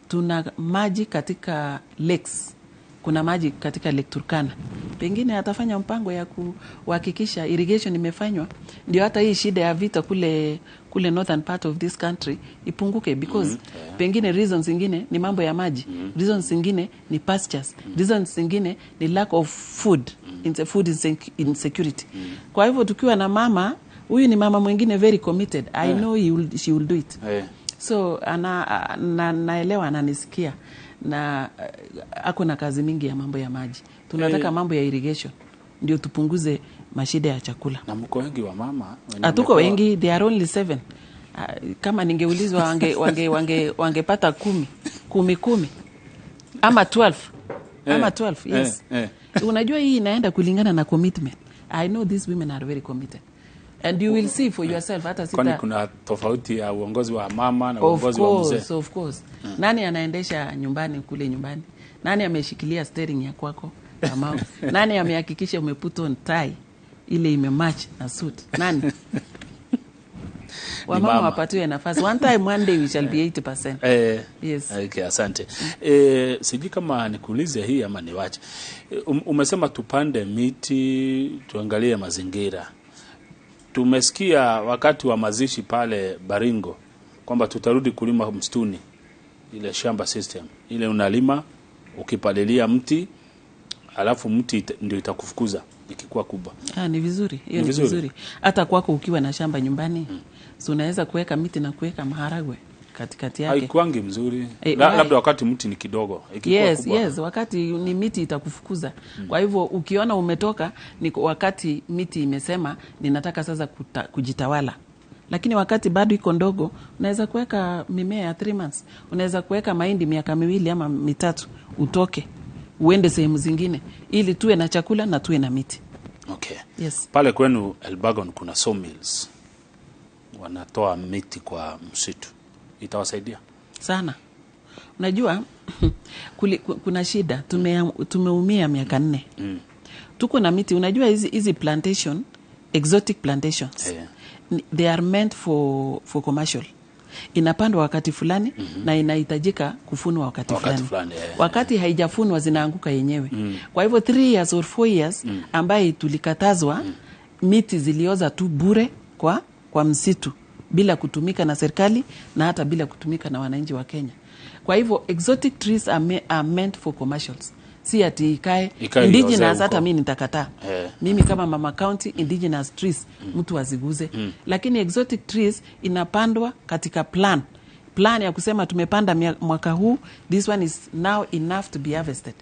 Tuna maji katika lakes Kuna maji katika Lake Turkana, pengine atafanya mpango ya kuhakikisha irrigation imefanywa, ndio hata hii shida ya vita kule kule northern part of this country ipunguke because pengine reasons zingine ni mambo ya maji, reasons zingine ni pastures, reasons zingine ni lack of food, food insecurity. Kwa hivyo tukiwa na mama huyu, ni mama mwingine very committed. I know she will do it. So naelewa ananisikia na ako na kazi mingi ya mambo ya maji. Tunataka mambo ya irrigation ndio tupunguze mashida ya chakula.
Na mko wengi wa mama wenye
Hatuko
wamepewa-
wengi, they are only 7. Kama ningeulizwa wangepata 10 10 10 ama 12 ama 12, yes. Unajua hii inaenda kulingana na commitment. I know these women are very committed and you will see for yourself hata
Kwani
sita.
kuna tofauti ya uongozi wa mama na
Of
uongozi wa mzee?
course, of course. Nani anaendesha nyumbani kule nyumbani? Nani ameshikilia steering ya kwako, Kamau? Nani amehakikisha umeput on tie ile imematch na suit? Nani? Wamama
Mama.
wapatiwe nafasi. One time, one day we shall be 80%. Yes.
Okay, asante. Sijui kama nikuulize hii ama niwache. Umesema tupande miti, tuangalie mazingira. Tumesikia wakati wa mazishi pale Baringo kwamba tutarudi kulima msituni, ile shamba system ile, unalima ukipalilia mti alafu mti ndio itakufukuza ikikuwa kubwa.
Ah, ni vizuri hiyo,
Ni
ni
vizuri.
vizuri. Hata kwako ukiwa na shamba nyumbani, so unaweza kuweka miti na kuweka maharagwe katikati yake.
Haikuangi mzuri.
Why?
Labda wakati mti ni kidogo, ikikuwa
Yes,
kubwa.
yes, wakati ni miti itakufukuza. Kwa hivyo ukiona umetoka ni wakati miti imesema ninataka sasa kujitawala. Lakini wakati bado iko ndogo, unaweza kuweka mimea ya 3 months, unaweza kuweka mahindi miaka 2 ama 3, utoke uende sehemu zingine, ili tuwe na chakula na tuwe na miti.
Okay.
Yes.
Pale kwenu Elbagon kuna sawmills wanatoa miti kwa msitu, itawasaidia
sana. Unajua kuna shida, tumeumia miaka 4. Tuko na miti, unajua hizi plantation, exotic plantations, they are meant for commercial. Inapandwa wakati fulani na inahitajika kufunwa wakati
Wakati
fulani.
fulani.
Wakati haijafunwa zinaanguka yenyewe. Kwa hivyo 3 years or 4 years ambaye tulikatazwa, miti zilioza tu bure kwa msitu bila kutumika na serikali na hata bila kutumika na wananchi wa Kenya. Kwa hivyo exotic trees are meant for commercials. Si ati ikae
Ikae
indigenous,
iozee
hata
huko.
mimi nitakataa. Mimi kama mama county, indigenous trees mtu aziguze. Lakini exotic trees inapandwa katika plan ya kusema tumepanda mwaka huu, this one is now enough to be harvested.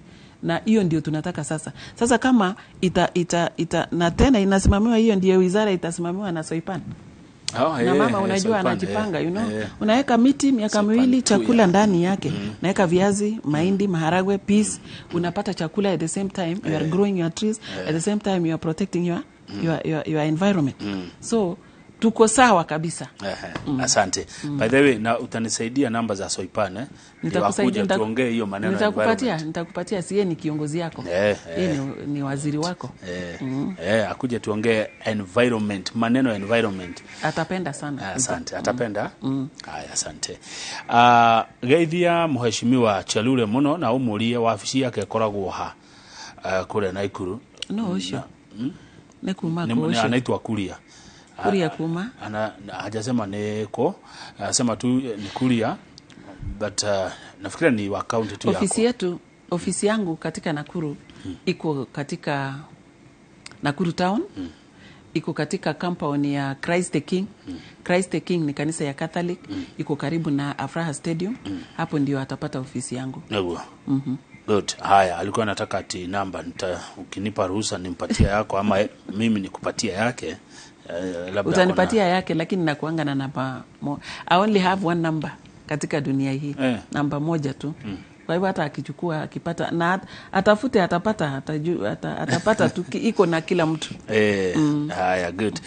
Na hiyo ndio tunataka sasa. Sasa kama ita na tena inasimamiwa, hiyo ndio wizara itasimamiwa na Soipan.
Oh,
Na mama unajua
Soipan,
anajipanga, you know. Unaweka miti miaka
Soipan
2
tu,
chakula ndani yake. Unaweka viazi, mahindi, maharagwe, peas, unapata chakula at the same time you are growing your trees, at the same time you are protecting your environment. So tuko sawa kabisa.
Asante. By the way, na utanisaidia namba za Soipan, eh? Ndio
Nitakusaidia,
wakuje tuongee hiyo maneno ya
nitakupatia,
environment.
nitakupatia. Siye ni kiongozi yako. Yeye ni waziri wako.
Akuje tuongee environment, maneno ya environment.
Atapenda sana.
Asante, atapenda. Haya, asante. Geithia mheshimiwa Chelule muno na umurie wabici yake ĩkoragwo ha kũrĩa Naikuru.
No ucio. Nĩ kuma
Ni-
kũ
ni-
ũcio?
Anaitwa Kuria.
Kuria kuma?
Hajasema ni ko, anasema tu ni Kuria, but nafikiria ni wa county tu yako.
Ofisi yetu, ofisi yangu katika Nakuru iko katika Nakuru town, iko katika compound ya Christ the King. Christ the King ni kanisa ya Catholic, iko karibu na Afraha Stadium. Hapo ndio atapata ofisi yangu.
Ndio. Good. Haya, alikuwa anataka ati namba, ukinipa ruhusa nimpatie yako ama mimi nikupatie yake. Labda
Utanipatia yake, lakini nakuanga na namba I only have one number katika dunia hii. Namba moja tu. Kwa hivyo hata akichukua akipata na atafute atapata atapata tu, iko na kila mtu.
Haya, good.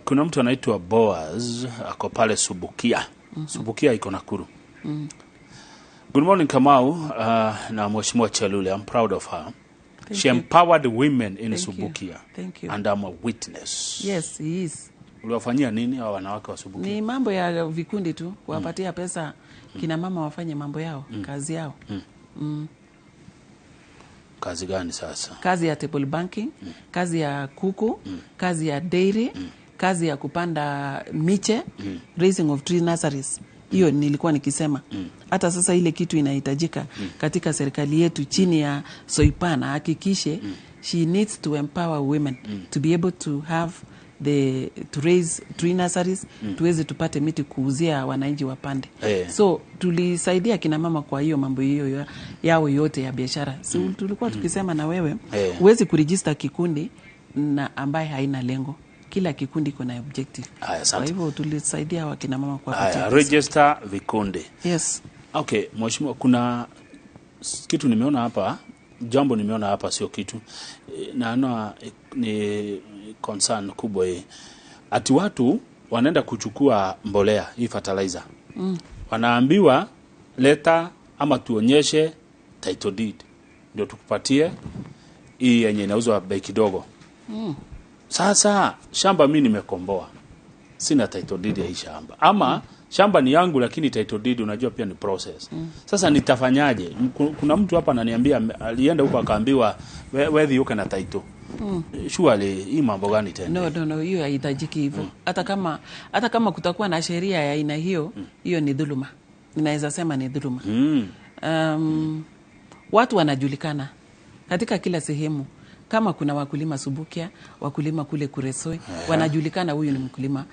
Kuna mtu anaitwa Boaz ako pale Subukia. Subukia iko Nakuru. Good morning Kamau, na Mheshimiwa Chelule. I'm proud of her.
Thank
She
you.
empowered women in
Thank you.
Subukia.
Thank you.
And I'm a witness.
Yes, he is.
Uliwafanyia nini hao wanawake wa Subukia?
Ni mambo ya vikundi tu, kuwapatia pesa kina mama wafanye mambo yao, kazi yao.
Kazi gani sasa?
Kazi ya table banking, kazi ya kuku, kazi ya dairy, kazi ya kupanda miche, raising of tree nurseries. Hiyo nilikuwa nikisema. Hata sasa ile kitu inahitajika katika serikali yetu chini ya Soipan ahakikishe she needs to empower women to be able to have the to raise tree nurseries, tuweze tupate miti kuuzia wananchi wapande. So tulisaidia kina mama kwa hiyo mambo hiyo yao yote ya biashara. So tulikuwa tukisema na wewe, huwezi kurejista kikundi na ambaye haina lengo. Kila kikundi kuna objective. Kwa hivyo tulisaidia wakina mama kwa
haya, register vikundi.
Yes.
Okay, mheshimiwa, kuna kitu nimeona hapa, jambo nimeona hapa sio kitu. Naona ni concern kubwa hii. Ati watu wanaenda kuchukua mbolea, hii fertilizer. Wanaambiwa leta ama tuonyeshe title deed ndio tukupatie hii yenye inauzwa bei kidogo. Sasa shamba mimi nimekomboa, sina title deed ya hii shamba. Ama shamba ni yangu lakini title deed unajua pia ni process. Sasa nitafanyaje? Kuna mtu hapa ananiambia alienda huko akaambiwa wewe uko na title. Surely hii mambo gani tena?
No, hiyo haihitajiki hivyo. Hata kama kutakuwa na sheria ya aina hiyo, hiyo ni dhuluma. Ninaweza sema ni dhuluma. Watu wanajulikana katika kila sehemu. Kama kuna wakulima Subukia, wakulima kule Kuresoi, wanajulikana huyu ni mkulima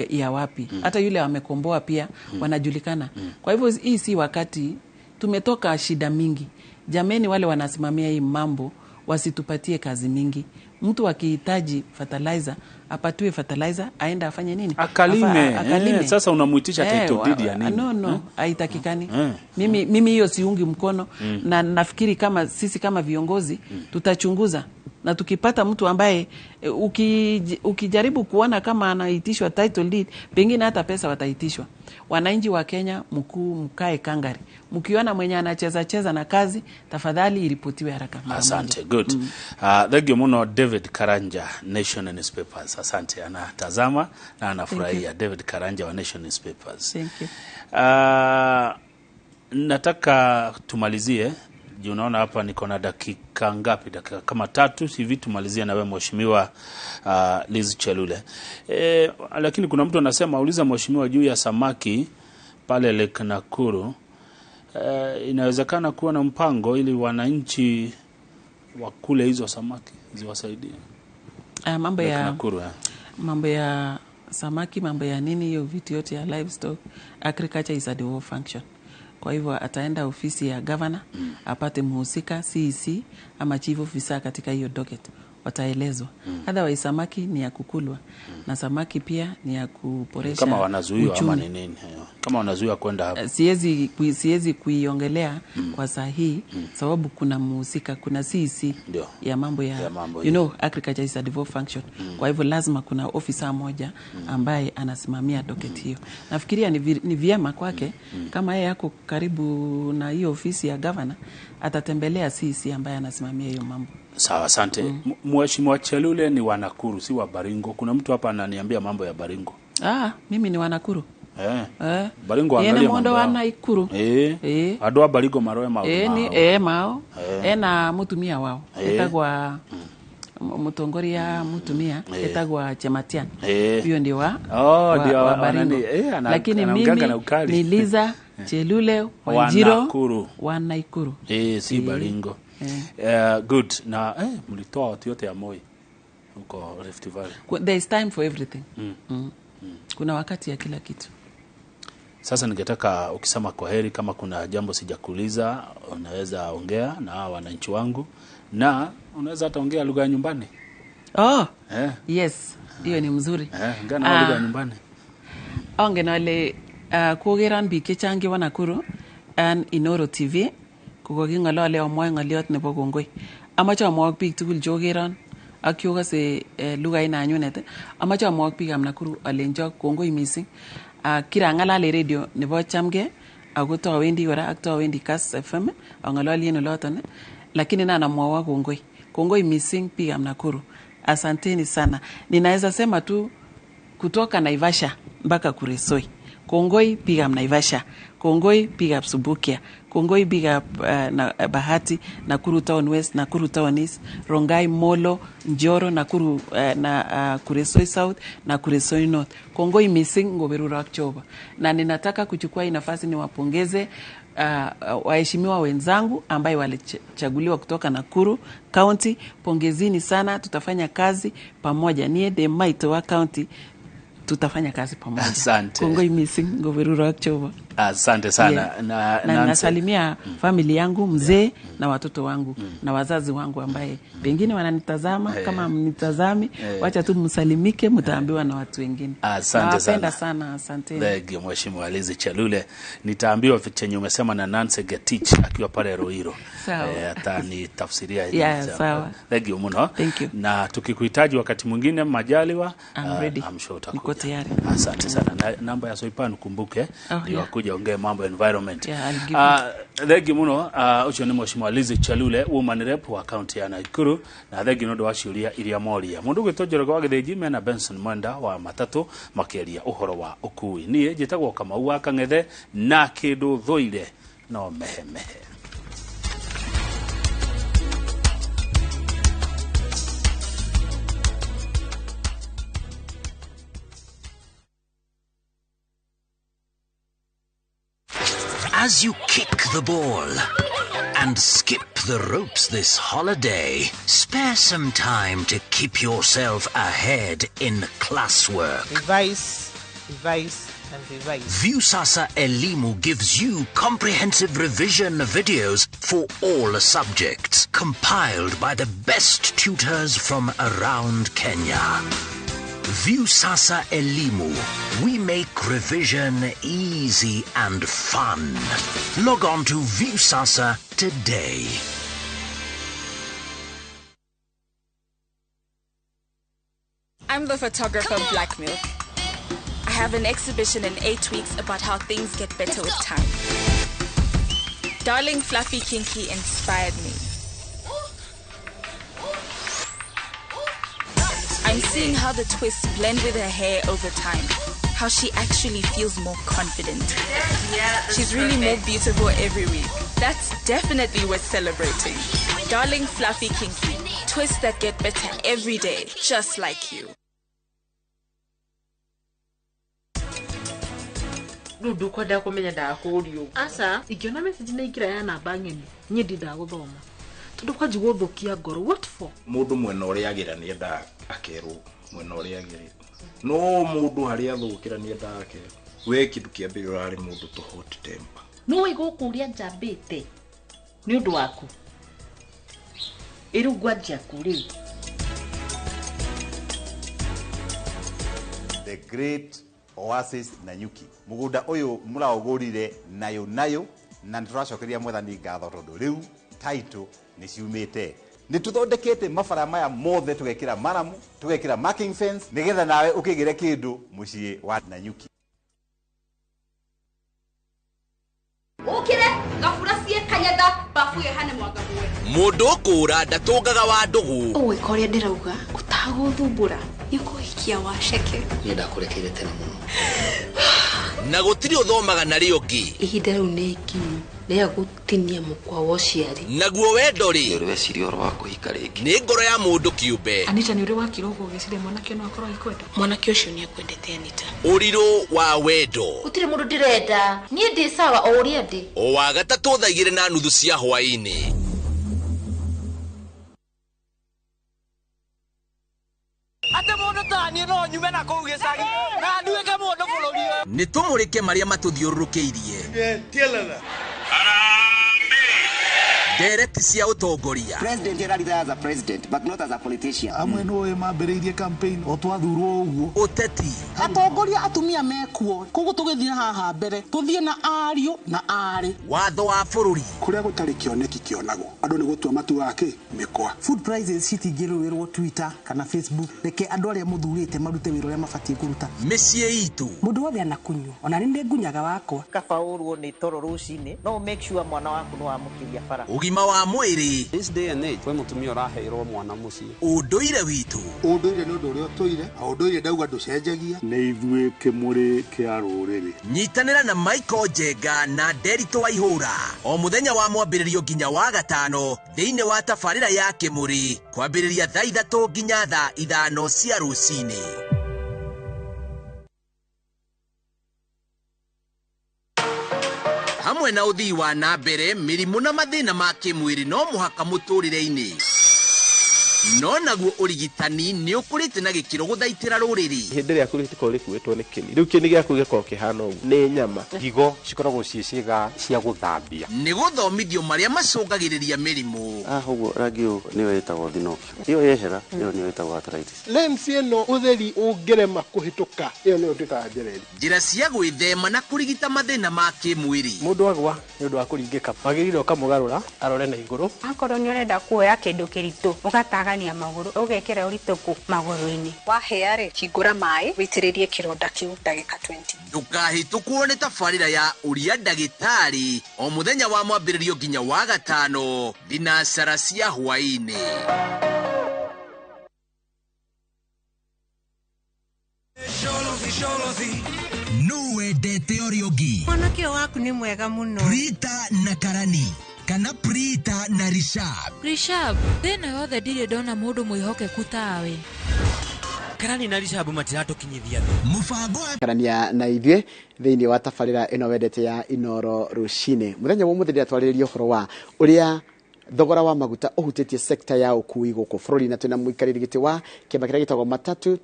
ya wapi. Hata yule amekomboa pia wanajulikana. Kwa hivyo hii si wakati, tumetoka shida mingi. Jameni, wale wanasimamia hii mambo wasitupatie kazi mingi. Mtu akihitaji fertilizer, apatiwe fertilizer, aenda afanye nini?
Akalime. Akalime. Sasa unamuitisha title deed ya nini?
No, haitakikani. Mimi hiyo siungi mkono. Na nafikiri kama sisi kama viongozi tutachunguza, na tukipata mtu ambaye ukijaribu kuona kama anaitishwa title deed, pengine hata pesa wataitishwa. Wananchi wa Kenya, mkuu mkae kangari. Mkiona mwenye anacheza cheza na kazi, tafadhali iripotiwe haraka.
Asante, good. Thank you muno David Karanja, Nation Newspapers. Asante, anatazama na anafurahia. David Karanja wa Nation Newspapers.
Thank you.
Nataka tumalizie. Unaona hapa niko na dakika ngapi? Dakika kama 3 hivi tumalizie na wewe mheshimiwa Liz Chelule. Lakini kuna mtu anasema uliza mheshimiwa juu ya samaki pale Lake Nakuru. Inawezekana kuwa na mpango ili wananchi wakule hizo samaki ziwasaidie.
Mambo ya Nakuru, mambo ya samaki, mambo ya nini, hiyo vitu yote ya livestock, agriculture is a dual function. Kwa hivyo ataenda ofisi ya governor, apate mhusika CEC ama chief officer katika hiyo docket, wataelezwa. Otherwise samaki ni ya kukulwa, na samaki pia ni ya kuboresha.
Kama wanazuiwa ama ni nini? Kama wanazuiwa kwenda hapo.
Siwezi kuiongelea kwa sahihi, sababu kuna mhusika, kuna CEC ya mambo ya mambo, you know, agriculture is a devolved function. Kwa hivyo lazima kuna officer moja ambaye anasimamia docket hiyo. Nafikiria ni vyema kwake kama yeye yako karibu na hiyo ofisi ya governor, atatembelea CEC ambaye anasimamia hiyo mambo.
Sawa, asante. Mheshimiwa Chelule ni wa Nakuru, si wa Baringo. Kuna mtu hapa ananiambia mambo ya Baringo.
Mimi ni wa Nakuru.
Baringo angalia mambo.
Wa Nakuru.
Adwa Baringo maroe mao.
Ni mao. Na mutumia wao. Etagwa mutongoria mutumia etagwa Chematian. Huyo ndio wa wa Baringo. Lakini mimi ni Liza Chelule Wanjiro wa Nakuru.
Si Baringo. Good. Na mlitoa watu yote ya Moi huko Rift Valley.
There is time for everything. Kuna wakati ya kila kitu.
Sasa ningetaka ukisema kwa heri, kama kuna jambo sijakuuliza unaweza ongea na wananchi wangu, na unaweza hata ongea lugha ya nyumbani.
Yes, hiyo ni mzuri.
Ongea na lugha ya nyumbani.
Onge nale kogeran biik chechang chebo Nakuru an Inoro TV kokoking'olole amwoe ng'oliot nebo kongoi. Amache amwok biik tugul chokeron ak kyokose lugait nanyunet. Amache amwok biikab Nakuru alenjo kongoi missing. Kirang'alal en radio nebo Chamgei ako towendi kora ak towendi Kass FM ang'ololi en oloton, lakini nan amwowo kongoi. Kongoi missing biikab Nakuru. Asanteni sana. Ninaweza sema tu kutoka Naivasha mpaka Kuresoi. Kongoi biikab Naivasha. Kongoi, big up Subukia. Kongoi, big up na, Bahati, Nakuru Town West, Nakuru Town East, Rongai, Molo, Njoro, Nakuru na Kuresoi South na Kuresoi North. Kongoi missing Ngoberura Oktoba. Na ninataka kuchukua hii nafasi niwapongeze waheshimiwa wenzangu ambaye walichaguliwa kutoka Nakuru County. Pongezini sana, tutafanya kazi pamoja. Nie the might wa county, tutafanya kazi pamoja.
Asante.
Kongoi missing Ngoberura Oktoba.
Asante sana.
Yeah.
Na,
Na
Nancy.
nasalimia family yangu, mzee na watoto wangu na wazazi wangu ambaye pengine wananitazama. Kama mnitazami, wacha tu msalimike, mtaambiwa na watu wengine.
Asante
Nawapenda
sana.
sana, asanteni.
Thank you, Mheshimiwa Lizi Chelule. Nitaambiwa chenye umesema na Nancy Getich akiwa pale Ruiru.
Sawa.
Atanitafsiria.
Yeah, sawa.
Thank you muno.
Thank you.
Na tukikuhitaji wakati mwingine majaliwa,
I'm ready.
I'm sure utakuja.
Niko tayari.
Asante sana. Na, namba ya Soipan kumbuke
Oh,
ndio
yeah.
akuja ongee mambo ya environment.
Yeah, I'll give
Thengi muno. Ucio nĩ Mheshimiwa Liz Chelule, woman rep wa kaunti ya Nakuru, na thengi nĩ ũndũ wa ciũria iria moria. Mũndũ ũgwĩtwo Njoroge wa Gĩthĩnji mena Benson Mwenda wa matatũ makĩaria ũhoro wa ũkui. Niĩ njĩtagwo Kamau wa Kang'ethe na kĩndũ thũire no mehemehe.
As you kick the ball and skip the ropes this holiday, spare some time to keep yourself ahead in classwork.
Revise, revise, and revise.
Viusasa Elimu gives you comprehensive revision videos for all subjects, compiled by the best tutors from around Kenya. Viusasa Elimu. We make revision easy and fun. Log on to Viusasa today.
I'm the photographer of Black Milk. I have an exhibition in 8 weeks about how things get better with time. Darling Fluffy Kinky inspired me. I'm seeing how the twists blend with her hair over time, how she actually feels more confident. She's really more beautiful every week. That's definitely worth celebrating. Darling Fluffy Kinky, twists that get better every day, just like you.
Rĩu ndũkwenda kũmenya ndakũrio. Aca ingĩona message nĩ ingĩra ya namba ng'eni, niĩ ndindaga gũthoma tondũ kwanji gũthũkia ngoro, what for?
Mũndũ mwena ũrĩa agĩra nĩ endaga akerwo mwena ũrĩa agĩrĩte, no mũndũ harĩa athũkĩra nĩ endaga akerwo we kĩndũ kĩa mbere ũrarĩ mũndũ to hot temper.
Nũĩ gũkũ ũrĩa njambĩte nĩ ũndũ waku, ĩ rĩu ngwanjia kũ rĩu?
The Great Oasis Nanyuki, mũgũnda ũyũ mũraũgũrire nayo nayo, na nĩ tũracokeria Mwathani ngatho tondũ rĩu title nĩ ciumĩte. Nĩ tũthondekete mabara maya mothe, tũgekĩra maramu, tũgekĩra marking fence, nĩgetha nawe ũkĩgĩre kĩndũ mũciĩ wa Nanyuki.
Ũkĩre ngabura ciĩ kanyatha babu ĩyo hane mwanga muwe.
Mũndũ ũkũra ndatũngaga wa ndũgũ.
Ũgwĩka ũrĩa ndĩrauga ũtagũthumbũra, nĩ ũkũhikia waceke.
Niĩ ndakũrekeire tene mũno.
Na gũtirĩ ũthomaga na rĩo ũngĩ.
Ihinda rĩu nĩ ikinyu rĩa gũtinia mũkwa wa ũciari.
Naguo wendo rĩ,
Nĩ weciria ũhoro wa kũhika rĩngĩ?
Nĩ ngoro ya mũndũ kĩũmbe.
Anita, nĩ ũrĩ wakira ũguo ũgĩciria mwanake no akorwo agĩkwenda?
Mwanake ũcio nĩ akwendete, Anita.
Ũrirũ wa wendo.
Gũtirĩ mũndũ ndĩrenda, niĩ ndĩ sawa o ũrĩa ndĩ.
O wa gatatũ thaa 2:30 cia hwaĩ-inĩ.
Atä må ndå taniä no nyume na kå u gä cagi na nduä ke må ndå bå rå ri.
Nĩ tũmũrĩke marĩa matũthiũrũrũkĩirie, ndereti cia ũtongoria.
President ararira as a president but not as a politician.
Amwe nĩ mambĩrĩirie campaign o twathurwo ũguo.
Ũteti.
Atongoria atumia mekuo, koguo tũgĩthiĩ haha mbere tũthiĩ na ariũ na arĩ.
Watho wa bũrũri.
Kũrĩa gũtarĩ kĩoneki kĩonagwo, andũ nĩ gũtua matuaga kĩ mĩkwa.
Food prices citingĩrũĩrwo Twitter kana Facebook. Reke andũ arĩa mũthurĩte marute wĩra ũrĩa mabatiĩ kũruta.
Mĩciĩ itũ.
Mũndũ wothe anakunyua, ona nĩ nĩ ngunyaga wakwa.
Kaba ũrwo nĩ toro rũcinĩ, no make sure mwana waku nĩ wamũkĩria bara.
Ũgima. Ũgima wa mwĩrĩ.
This day and age kwĩ mũtumia ũraheirwo mwana mũciĩ.
Ũndũire witũ.
Ũndũire nĩ ũndũ ũrĩa ũtũire, na ũndũire ndauga ndũcenjagia.
Nĩ ithuĩ kĩmũrĩ kĩa rũrĩrĩ.
Nyitanĩra na Michael Njenga na Nderitu Waihũra o mũthenya wa mwambĩrĩrio nginya wa gatano thĩinĩ wa tabarĩra ya Kĩmũrĩ kwambĩrĩria thaa 3 nginya thaa 5 cia rũcinĩ. Hamwe na ũthii wa na mbere, mĩrimũ na mathĩna ma kĩmwĩrĩ no mũhaka mũtũrĩre-inĩ. No naguo ũrigitani nĩ ũkũrĩte na gĩkĩro gũthaitĩra rũrĩrĩ.
Hĩndĩ ĩrĩa rĩkoragwo rĩkuĩtwo nĩ kĩni, rĩu kĩni gĩaku gĩkoragwo kĩhana ũguo nĩ nyama.
Higo cikoragwo ciĩ ciĩga cia gũthambia.
Nĩ gũthomithio marĩa macũngagĩrĩria mĩrimũ.
Ũguo rangi ũyũ nĩyo ĩtagwo thinopia, ĩyo yehera ĩyo nĩyo ĩtagwo arthritis.
Lens ĩno ũtheri ũngĩrema kũhĩtũka, ĩyo nĩyo ĩtuĩkaga njereri.
Njĩra cia gwĩthema na kũrigita mathĩna ma kĩmwĩrĩ.
Mũndũ agwa nĩ ũndũ wa kũringĩka, wagĩrĩire ũkamũgarũra arore na igũrũ.
Akorwo nĩ ũrenda kuoya kĩndũ kĩritũ, ũgatagania magũrũ, ũgekĩra ũritũ kũ magũrũ-inĩ.
Wahĩa rĩ, hingũra maĩ wĩitĩrĩrie kĩronda kĩu ndagĩka 20.
Ndũkahĩtũkwo nĩ tabarĩra ya Ũria Ndagĩtarĩ o mũthenya wa mwambĩrĩrio nginya wa gatano thinacara cia hwaĩ-inĩ. Nũ wendete ũrĩa ũngĩ?
Mwanake ũyũ waku nĩ mwega mũno.
Prita na Karani kana Prita na Rishab.
Rishab, thĩna yothe ndirĩ ndona mũndũ mwĩhokeku tawe.
Karani na Rishab matiratũkinyithia thĩ.
Mũbango wa
karania na ithuĩ thĩinĩ wa tabarĩra ĩno wendete ya Inooro rũcinĩ. Mũthenya wa ũmũthĩ ndĩratwarĩrĩria ũhoro wa ũrĩa thogora wa maguta ũhutĩtie sekta ya ũkui gũkũ bũrũri, na twĩna mũikarĩri gĩtĩ wa kĩama kĩrĩa gĩtagwo Matatu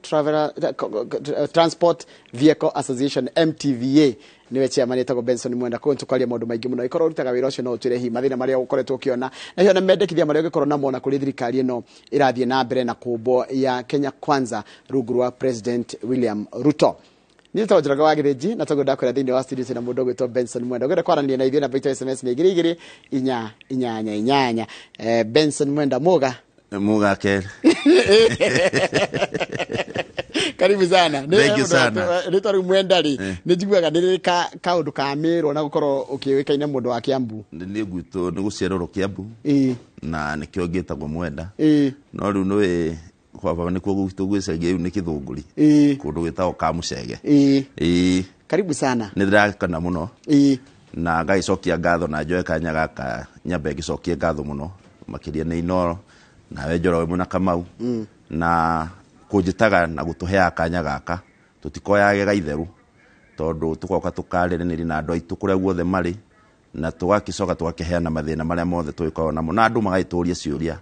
Transport Vehicle Association MTVA, niwe chairman etagwo Benson Mwenda. Koguo tukwaria maũndũ maingĩ mũno, ikorwo ũrutaga wĩra ũcio no ũtwĩre hihi mathĩna marĩa ũkoretwo ũkĩona na hihi ona mendekithia marĩa ũngĩkorwo namo na kũrĩ thirikari ĩno ĩrathiĩ na mbere na kũmbwo ya Kenya Kwanza rungu rwa President William Ruto. Niĩ njĩtagwo Njoroge wa Gĩthĩnji na toguo ndakwĩra thĩinĩ wa studio twĩna mũndũ ũgwĩtwo Benson Mwenda. Ũngĩenda kwaranĩria na ithuĩ namba itũ ya SMS nĩ 2 2 4 8 8. Benson Mwenda, muga
Muga kerĩ.
Karibu sana.
Thank you sana.
Rĩtwa rĩu Mwenda rĩ, nĩ njiguaga nĩ rĩrĩ kaũndũ ka mĩrwo na gũkorwo ũkĩũĩkaine mũndũ wa Kiambu.
Niĩ gwitũ nĩ gũciarĩrwo Kiambu na nĩkĩo ngĩtagwo Mwenda. No rĩu nĩũĩ kwa baba nĩkuo gwitũ gwĩcagia rĩu nĩ Kĩthũngũri, kũndũ gwĩtagwo Kamũcege.
Karibu sana.
Nĩ ndĩrakena mũno na ngagĩcokia ngatho na njoe kanya gaka nyambe ngĩcokie ngatho mũno makĩria nĩ Inooro nawe Njoroge mwĩna Kamau na kũnjĩtaga na gũtũheaga kanya gaka tũtikoyage ga itherũ tondũ tũgoka tũkarĩrĩria na andũ aitũ kũrĩa guothe marĩ na tũgagĩcoka tũgakĩheana mathĩna marĩa mothe tũgĩkoragwo namo na andũ magagĩtũria ciũria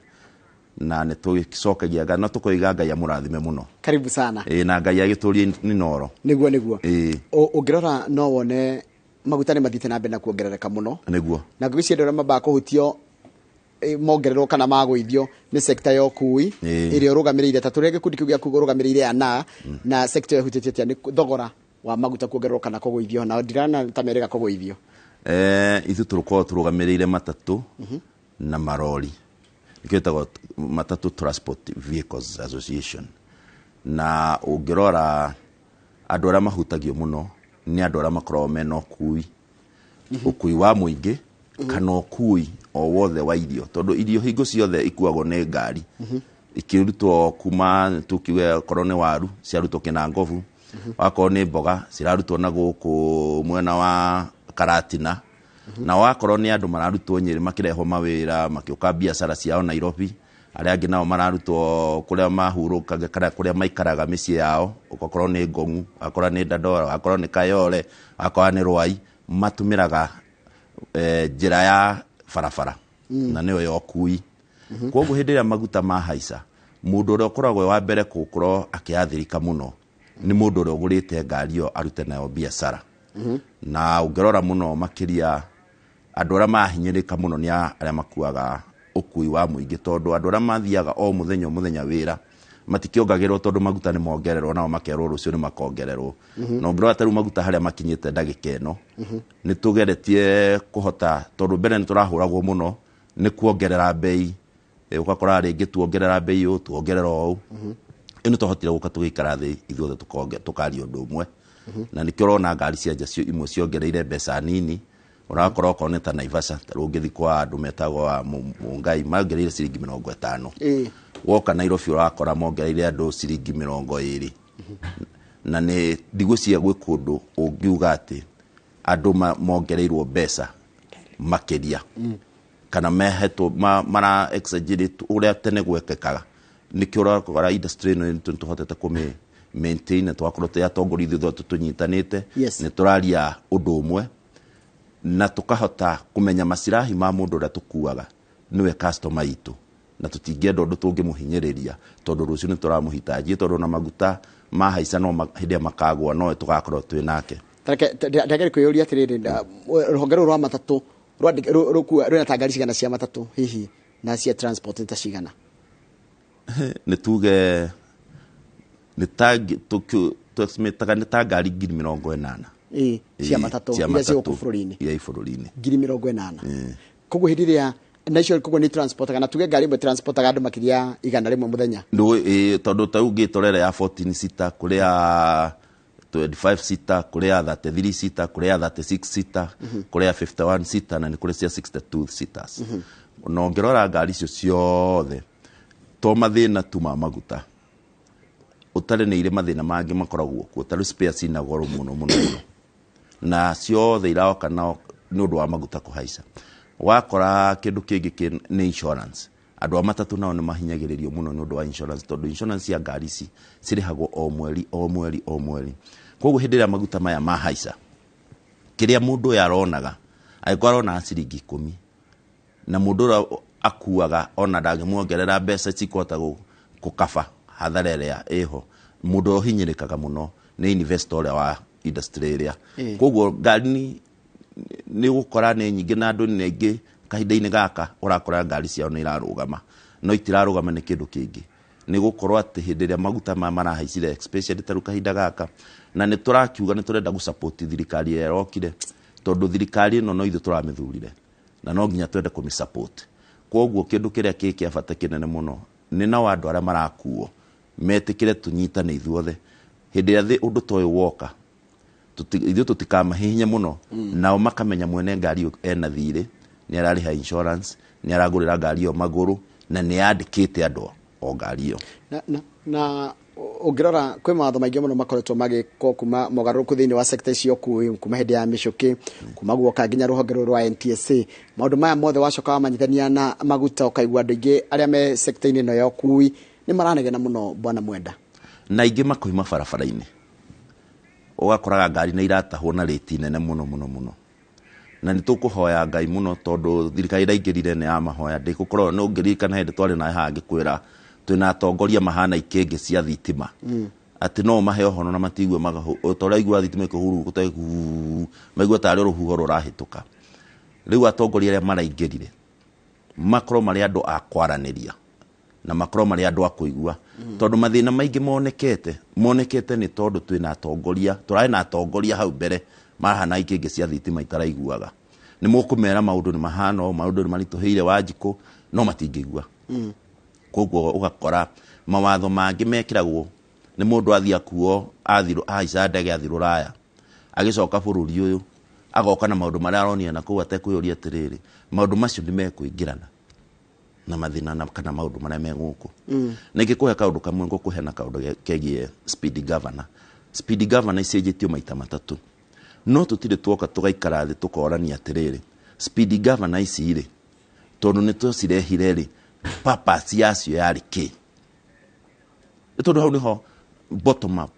na nĩ tũgĩcokagia Ngai na tũkoiga Ngai amũrathime mũno.
Karibu sana.
Na Ngai agĩtũrie Inooro.
Nĩguo nĩguo. Ũngĩrora no wone maguta nĩ mathiĩte na mbere na kuongerereka mũno.
Nĩguo.
Na ngwĩciria andũ arĩa mambaga kũhutio mongererwo kana magũithio nĩ sekta ya ũkui ĩrĩa ũrũgamĩrĩire, ta tũrĩa gĩkundi kĩu gĩaku ũrũgamĩrĩire ana na sekta ĩyo ĩhutĩtie atĩa nĩ thogora wa maguta kuongererwo kana kũgũithio, na ndirana ta merĩga kũgũithio.
Ithuĩ tũrũkoragwo tũrũgamĩrĩire matatũ na marori, nĩkĩo ĩtagwo Matatu Transport Vehicles Association. Na ũngĩrora andũ arĩa mahutagio mũno nĩ andũ arĩa makoragwo mena ũkui, ũkui wa mũingĩ kana ũkui o wothe wa irio, tondũ irio hingo ciothe ikuagwo nĩ ngari ikĩrutwo kuma tukiuge okorwo nĩ waru ciarutwo Kĩnangobu, wakorwo nĩ mboga cirarutwo na gũkũ mwena wa Karatina, na wakorwo nĩ andũ mararutwo Nyĩrĩ makĩrehwo mawĩra makĩũka biacara ciao Nairobi, arĩa angĩ nao mararutwo kũrĩa mahurũkaga kana kũrĩa maikaraga mĩciĩ yao, ũgakorwo nĩ Ngong'u, wakorwo nĩ Dandora, wakorwo nĩ Kayole, wakorwo nĩ Rwai, matũmĩraga njĩra ya barabara na nĩyo ya ũkui. Koguo hĩndĩ ĩrĩa maguta mahaica, mũndũ ũrĩa ũkoragwo wa mbere gũkorwo akĩathĩrĩka mũno nĩ mũndũ ũrĩa ũgũrĩte ngari ĩyo arute nayo biacara. Na ũngĩrora mũno makĩria andũ arĩa mahinyĩrĩka mũno nĩ arĩa makuaga ũkui wa mũingĩ, tondũ andũ arĩa mathiaga o mũthenya o mũthenya wĩra matikĩongagĩrwo tondũ maguta nĩ mongererwo, nao makerwo rũciũ nĩ makongererwo. Na ũngĩrora ta rĩu maguta harĩa makinyĩte ndagĩka ĩno, nĩ tũgeretie kũhota, tondũ mbere nĩ tũrahũragwo mũno nĩ kuongerera bei, ũgakora rĩngĩ tuongerera bei ũũ, tuongerera ũũ. Ĩno twahotire gũka tũgĩikara thĩ ithuothe tũkaria ũndũ ũmwe, na nĩkĩo ũrona ngari cia nja imwe ciongereire mbeca nini, Ũrakora okorwo nĩ ta Naivasha, ta rĩu ũngĩthiĩ kwa andũ metagwo a Mũngai, mongereire ciringi 50. Woka Nairobi ũrakora mongereire andũ ciringi 20. Na nĩ ndigwĩciria gwĩ kũndũ ũngiuga atĩ andũ mongereirwo mbeca makĩria kana mehetwo mara exaggerate ũrĩa tene gwekĩkaga. Nĩkĩo ũrakora industry ĩno nĩ tũhotete kũmĩ maintain na twakorwo twĩ atongoria ithuĩ othe tũnyitanĩte. Nĩ tũraria ũndũ ũmwe na tũkahota kũmenya macirahi ma mũndũ ũrĩa tũkuaga nĩwe customer itũ, na tũtingĩenda ũndũ tũngĩmũhinyĩrĩria tondũ rũciũ nĩ tũramũhitaji, tondũ na maguta mahaica no hĩndĩ ĩrĩa makagũa no tũgakorwo twĩ nake.
Ndagĩrĩ kwĩyũria atĩrĩrĩ, rũhonge rũrũ rwa matatũ rwĩna ta ngari cigana cia matatũ hihi na cia transport nĩ ta cigana?
Nĩ tuge nĩ ta tũestimataga nĩ ta ngari 80,000.
Cia matatũ,
cia
iria ciĩ gũkũ
matatũ,
bũrũri-inĩ.
Iria i bũrũri-inĩ.
80,000. Koguo hĩndĩ ĩrĩa na icio koguo nĩ transportaga, na tuge ngari ĩmwe transportaga andũ makĩria ya 100 mũthenya.
Ndũ, tondũ ta rĩu ũngĩtorera ya 14 seater, kũrĩ ya 25 seater, kũrĩ ya 33 seater, kũrĩ ya 36 seater, kũrĩ ya 51 seater na nĩ kũrĩ cia 62 seaters. Na ũngĩrora ngari icio ciothe to mathĩna tu ma maguta, ũtarĩ nĩ irĩ mathĩna mangĩ makoragwo kuo, ta rĩu spare cina goro mũno mũno mũno, na ciothe iroka na nĩ ũndũ wa maguta kũhaica. Wakora kĩndũ kĩngĩ nĩ insurance. Andũ a matatũ nao nĩ mahinyagĩrĩrio mũno nĩ ũndũ wa insurance, tondũ insurance ya ngari ici cirĩhagwo o mweri o mweri o mweri. Koguo hĩndĩ ĩrĩa maguta maya mahaica, kĩrĩa mũndũ ũyũ aronaga, angĩkorwo aronaga ciringi 10, na mũndũ ũrĩa akuaga ona ndangĩmuongerera mbeca cikũhota gũkaba hathara ĩrĩa ĩho, mũndũ ũrĩa ũhinyĩrĩkaga mũno nĩ investor ũrĩa wa industry ĩrĩa. Koguo ngari nĩ ũgũkora nĩ nyingĩ na andũ nĩ aingĩ kahinda-inĩ gaka ũrakora ngari ciao nĩ irarũgama, no itirarũgama nĩ kĩndũ kĩngĩ, nĩ gũkorwo atĩ hĩndĩ ĩrĩa maguta maya marahaicire, especially ta rĩu kahinda gaka, na nĩ tũrakiuga nĩ tũrenda gũsupport thirikari ĩrĩa ĩrokire, tondũ thirikari ĩno no ithuĩ tũramĩthurire na no nginya twende kũmĩsupport. Koguo kĩndũ kĩrĩa kĩ kĩa bata kĩnene mũno nĩ nao andũ arĩa marakuo metĩkĩre tũnyitane ithuothe. Hĩndĩ ĩrĩa ũndũ ta ũyũ woka, ithuĩ tũtikamahihinye mũno, nao makamenya mwene ngari ĩyo ena thirĩ, nĩ ararĩha insurance, nĩ aragũrĩra ngari ĩyo magũrũ, na nĩ yandĩkĩte andũ o ngari ĩyo.
Na ũngĩrora kwĩ mawatho maingĩ mũno makoretwo magĩkwo kuma mogarũrũku thĩinĩ wa sector icio ũkui, kuma hĩndĩ ya mĩcũkĩ, kuma guoka nginya rũhonge rũrũ rwa NTSA. Maũndũ maya mothe wacoka wamanyithania na maguta, ũkaigua andũ aingĩ arĩa me sector-inĩ ĩno ya ũkui nĩ maranegena mũno, Bwana Mwenda.
Na aingĩ makoima barabara-inĩ, ũgakoraga ngari nĩ iratahwo na rĩti nene mũno mũno mũno. Na nĩ tũkũhoya Ngai mũno, tondũ thirikari ĩraingĩrire nĩ ya mahoya. Ndĩgũkorwo nĩ ũngĩririkana hĩndĩ twarĩ nawe haha ngĩkwĩra twĩna atongoria mahana ikĩngĩ cia thitima, atĩ no mahe ũhoro na matigue ta ũrĩa aiguaga thitima ĩkĩhurũka, maigua tarĩ rũhuho rũrahĩtũka. Rĩu atongoria arĩa maraingĩrire makorwo marĩ andũ a kwaranĩria na makorwo marĩ andũ a kũigua, tondũ mathĩna maingĩ monekete nĩ tondũ twĩna atongoria, tũrarĩ na atongoria hau mbere marahana ikĩngĩ cia thitima itaraiguaga. Nĩ mũkũmera maũndũ nĩ mahana ũũ, maũndũ nĩ maritũhĩire Wanjikũ, no matingĩigua. Koguo ũgakora mawatho mangĩ mekĩragwo nĩ mũndũ athiĩ akuo, ahaica ndege athiĩ Rũraya, agĩcoka bũrũri ũyũ agoka na maũndũ marĩa aronire na kũu atekwĩyũria atĩrĩrĩ, maũndũ macio nĩ mekũingĩrana na mathĩna na kana maũndũ marĩa me gũkũ. Na ingĩkũhe kaũndũ kamwe, ngũkũhe na kaũndũ kegiĩ speed governor. Speed governor icenjetio maita matatũ, no tũtirĩ tuoka tũgaikara thĩ tũkorania atĩrĩrĩ, speed governor ici rĩ, tondũ nĩ twacirehire rĩ, purpose yacio yarĩ kĩ? Nĩ tondũ hau nĩho bottom up.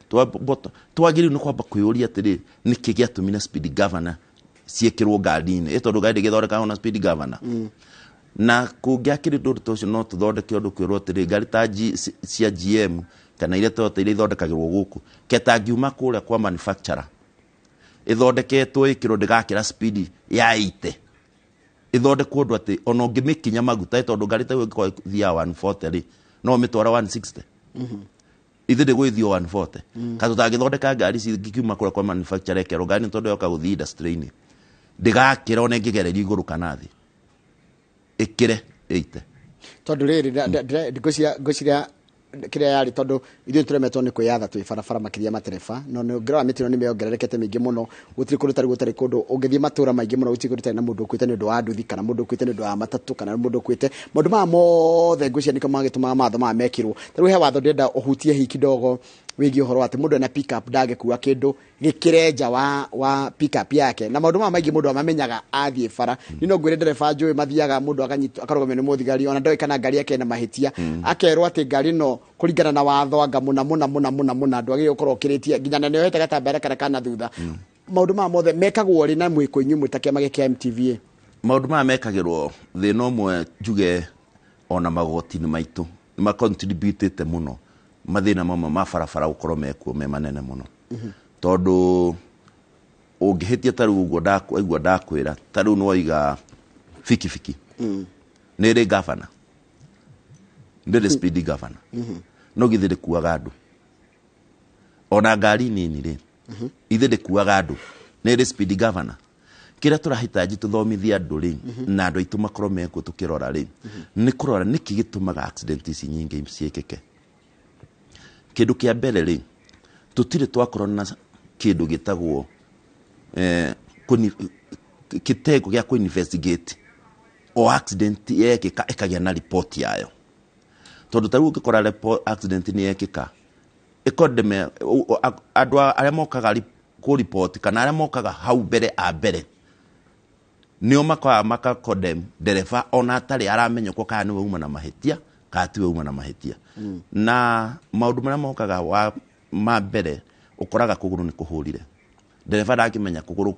Twagĩrĩirwo nĩ kwamba kwĩyũria atĩrĩrĩ, nĩkĩ gĩatũmire speed governor ciĩkĩrwo ngari-inĩ? Ĩ tondũ ngari ndĩgĩthondekagwo na speed governor. Na kũngĩakĩrĩ ũndũ ta ũcio, no tũthondeke ũndũ kwĩrwo atĩrĩ, ngari ta cia GM kana iria Toyota iria ithondekagĩrwo gũkũ, ketangiuma kũrĩa kwa manufacturer ĩthondeketwo ĩkĩrwo ndĩgakĩra speed ya 80, ĩthondekwo ũndũ atĩ ona ũngĩmĩkinya maguta, tondũ ngari ta ĩyo ĩngĩkorwo ĩthiaga 140 rĩ, no ũmĩtwara 160, ithuĩ ndĩgũgĩthiĩ o 140. Ka tũtangĩthondeka ngari ici ingĩkiuma kũrĩa kwa manufacturer ĩkerwo ngari nĩ tondũ yoka gũthiĩ industry-inĩ ndĩgakĩra ona ĩngĩgererio igũrũ kana thĩ, ĩkĩre 80.
Tondũ rĩrĩ, ngwĩciria kĩrĩa yarĩ, tondũ ithuĩ tũremetwo nĩ kwĩyatha twĩ barabara, makĩria matereba. No nĩ ũngĩrora, mĩtino nĩ mĩongererekete mĩingĩ mũno. Gũtirĩ kũndũ tarĩ, gũtarĩ kũndũ ũngĩthiĩ, matũra maingĩ mũno, gũtirĩ kũndũ tarĩ na mũndũ ũkuĩte nĩ ũndũ wa nduthi, kana mũndũ ũkuĩte nĩ ũndũ wa matatũ, kana mũndũ ũkuĩte. Maũndũ maya mothe ngwĩciria nĩkĩo magĩtũmaga mawatho maya mekĩrwo. Ta rĩu he watho ndĩrenda ũhutie hihi kidogo wĩgiĩ ũhoro wa atĩ mũndũ ena pickup ndangĩkua kĩndũ gĩkĩre nja wa pickup yake, na maũndũ maya maingĩ mũndũ amamenyaga athiĩ bara. Niĩ no ngwĩre ndereba njũĩ mathiaga, mũndũ akanyitwo, akarũgamio nĩ mũthigari, ona ndoĩ kana ngari yake ĩna mahĩtia, akerwo atĩ ngari ĩno kũringana na watho anga mũna mũna mũna mũna mũna ndwagĩrĩirwo gũkorwo ũkĩrĩtie nginya na nĩohete gatambara karĩa kana thutha. Maũndũ maya mothe mekagwo rĩ na mwĩkũ inyuĩ mwĩ ta kĩama gĩkĩ kĩa MTVA?
Maũndũ maya mekagĩrwo thĩna ũmwe, njuge ona magoti-inĩ maitũ nĩ macontributĩte mũno mathĩna mamwe ma barabara gũkorwo mekuo me manene mũno, tondũ ũngĩhĩtia ta rĩu ũguo waigua ndakwĩra, ta rĩu nĩwoiga bikibiki nĩ ĩrĩ gavana, ndĩrĩ speed governor, no githĩ ndĩkuaga andũ? Ona ngari nini rĩ, ithe ndĩkuaga andũ? Nĩ ĩrĩ speed governor? Kĩrĩa tũrahitaji tũthomithie andũ rĩ, na andũ aitũ makorwo mekuo tũkĩrora rĩ, nĩ kũrora nĩkĩ gĩtũmaga accident ici nyingĩ ciĩkĩke. Kĩndũ kĩa mbere rĩ, tũtirĩ twakorwo na kĩndũ gĩtagwo kĩtengo gĩa kũ-investigate o accident yekĩka, ĩkagĩa na report yayo, tondũ ta rĩu ũngĩkora accident nĩ yekĩka, ĩkondeme andũ arĩa mokaga kũ-report kana arĩa mokaga hau mbere a mbere nĩo makoraga makakondem ndereba ona atarĩ aramenya ko kana nĩwe uma na mahĩtia kana tiwe uma na mahĩtia. Na maũndũ marĩa mokaga wa ma mbere, ũkoraga kũgũrũ nĩ kũhũrire ndereba, ndangĩmenya kũgũrũ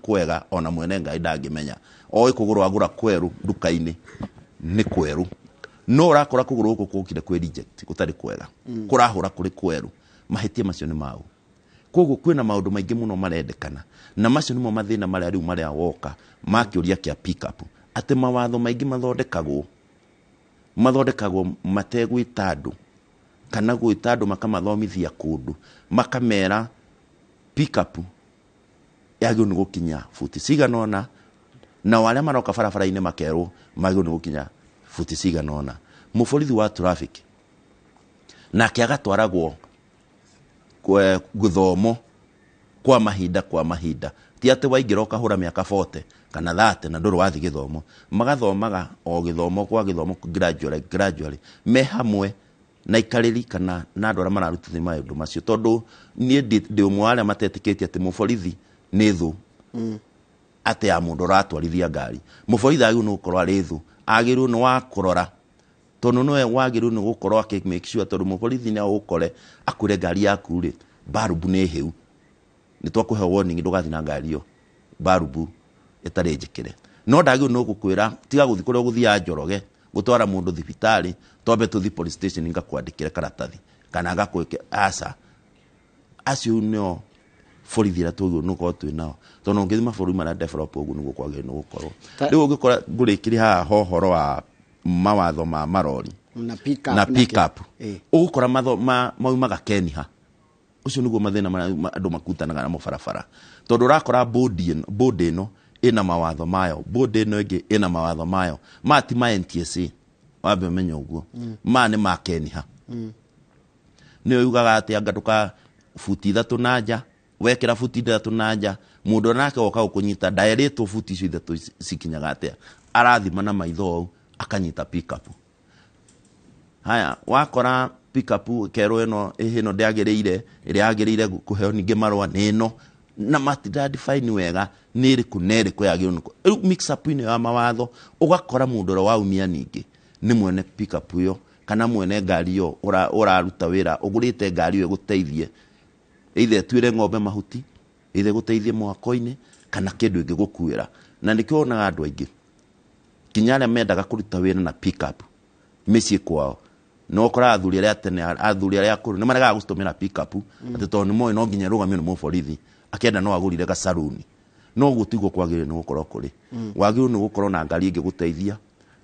kwega, ona mwene ngari ndangĩmenya, oĩ kũgũrũ agũra kwerũ nduka-inĩ nĩ kwerũ, no ũrakora kũgũrũ gũkũ kũkire kwĩ reject, gũtarĩ kwega, kũrahũra kũrĩ kwerũ. Mahĩtia macio nĩ mau. Koguo kwĩna maũndũ maingĩ mũno marendekana, na macio nĩmo mathĩna marĩa rĩu marĩa woka ma kĩũria kĩa pick up, atĩ mawatho maingĩ mathondekagwo mategwĩta andũ kana gwĩta andũ makamathomithia kũndũ, makamera pick-up yagĩrĩirwo nĩ gũkinya buti cigana ũna, nao arĩa maroka barabara-inĩ makerwo magĩrĩirwo nĩ gũkinya buti cigana ũna. Mũborithi wa traffic nake agatwaragwo gũthomo kwa mahinda kwa mahinda, ti atĩ waingĩra ũkahũra mĩaka 40 kana 30 na ndũrĩ wathiĩ gĩthomo. Magathomaga o gĩthomo kwa gĩthomo, gradually gradually, me hamwe na ikarĩri kana na andũ arĩa mararutithia maũndũ macio, tondũ niĩ ndĩ ũmwe wa arĩa matetĩkĩtie atĩ mũborithi nĩ thũ atĩ ya mũndũ ũratwarithia ngari. Mũborithi agĩrĩirwo nĩ gũkorwo arĩ thũ, agĩrĩirwo nĩ wa kũrora, tondũ nĩwe wagĩrĩirwo nĩ gũkorwo akĩ make sure, tondũ mũborithi nĩ agũkore akwĩre ngari yaku rĩ, barubu nĩ hĩu, nĩ twakũhe warning ndũgathiĩ na ngari ĩyo barubu ĩtarĩ njĩkĩre. No ndagĩrĩirwo nĩ gũkwĩra tiga gũthiĩ kũrĩa ũgũthiaga Njoroge gũtwara mũndũ thibitarĩ, twambe tũthiĩ police station ngakwandĩkĩre karatathi kana ngakwĩke. Aca, acio nĩo borithi arĩa twagĩrĩirwo nĩ gũkorwo twĩ nao, tondũ ũngĩthiĩ mabũrũri marĩa develop, ũguo nĩguo kwagĩrĩirwo nĩ gũkorwo. Rĩu ũngĩkora ngũrĩkĩria haha ho ũhoro wa mawatho ma marori
na pick up
na pick up, ũgũkora maumaga Keniha. Ũcio nĩguo mathĩna marĩa andũ makutanaga namo barabara, tondũ ũrakora bodi ĩno ĩna mawatho mayo, bodi ĩno ĩngĩ ĩna mawatho mayo. Maya ti ma NTSA, wambe ũmenye ũguo. Maya nĩ ma Keniha. Nĩyo yugaga atĩ anga ndũka buti 3 na nja. Wekĩra buti 3 na nja, mũndũ ũrĩa nake woka gũkũnyita ndaerĩtwo buti icio ithatũ cikinyaga atĩa, arathima na maitho ũũ akanyita pick-up. Haya, wakora pick-up kerwo ĩno ĩno ndĩagĩrĩire, ĩrĩa yagĩrĩire kũheo ningĩ marũa nĩ ĩno, na matira define wega nĩ ĩrĩkũ na ĩrĩkũ yagĩrĩirwo nĩ rĩu mix up ĩno ya mawatho. Ũgakora mũndũ ũrĩa waumia ningĩ nĩ mwene pick-up ĩyo kana mwene ngari ĩyo ũraruta wĩra, ũgũrĩte ngari ĩyo ĩgũteithie, either ĩtuĩre ng'ombe mahuti, either ĩgũteithie mwako-inĩ kana kĩndũ ĩngĩgũkuĩra. Na nĩkĩo wonaga andũ aingĩ nginya arĩa mendaga kũruta wĩra na pick-up mĩciĩ kwao, no ũkoraga athuri arĩa tene, athuri arĩa akũrũ nĩ maregaga gũcitũmĩra pick-up, atĩ tondũ nĩ moĩ no nginya ĩrũgamio nĩ mũborithi, akĩenda no agũrire gacaruni. No ũguo tiguo kwagĩrĩire nĩ gũkorwo kũrĩ. Wagĩrĩirwo nĩ gũkorwo na ngari ĩngĩgũteithia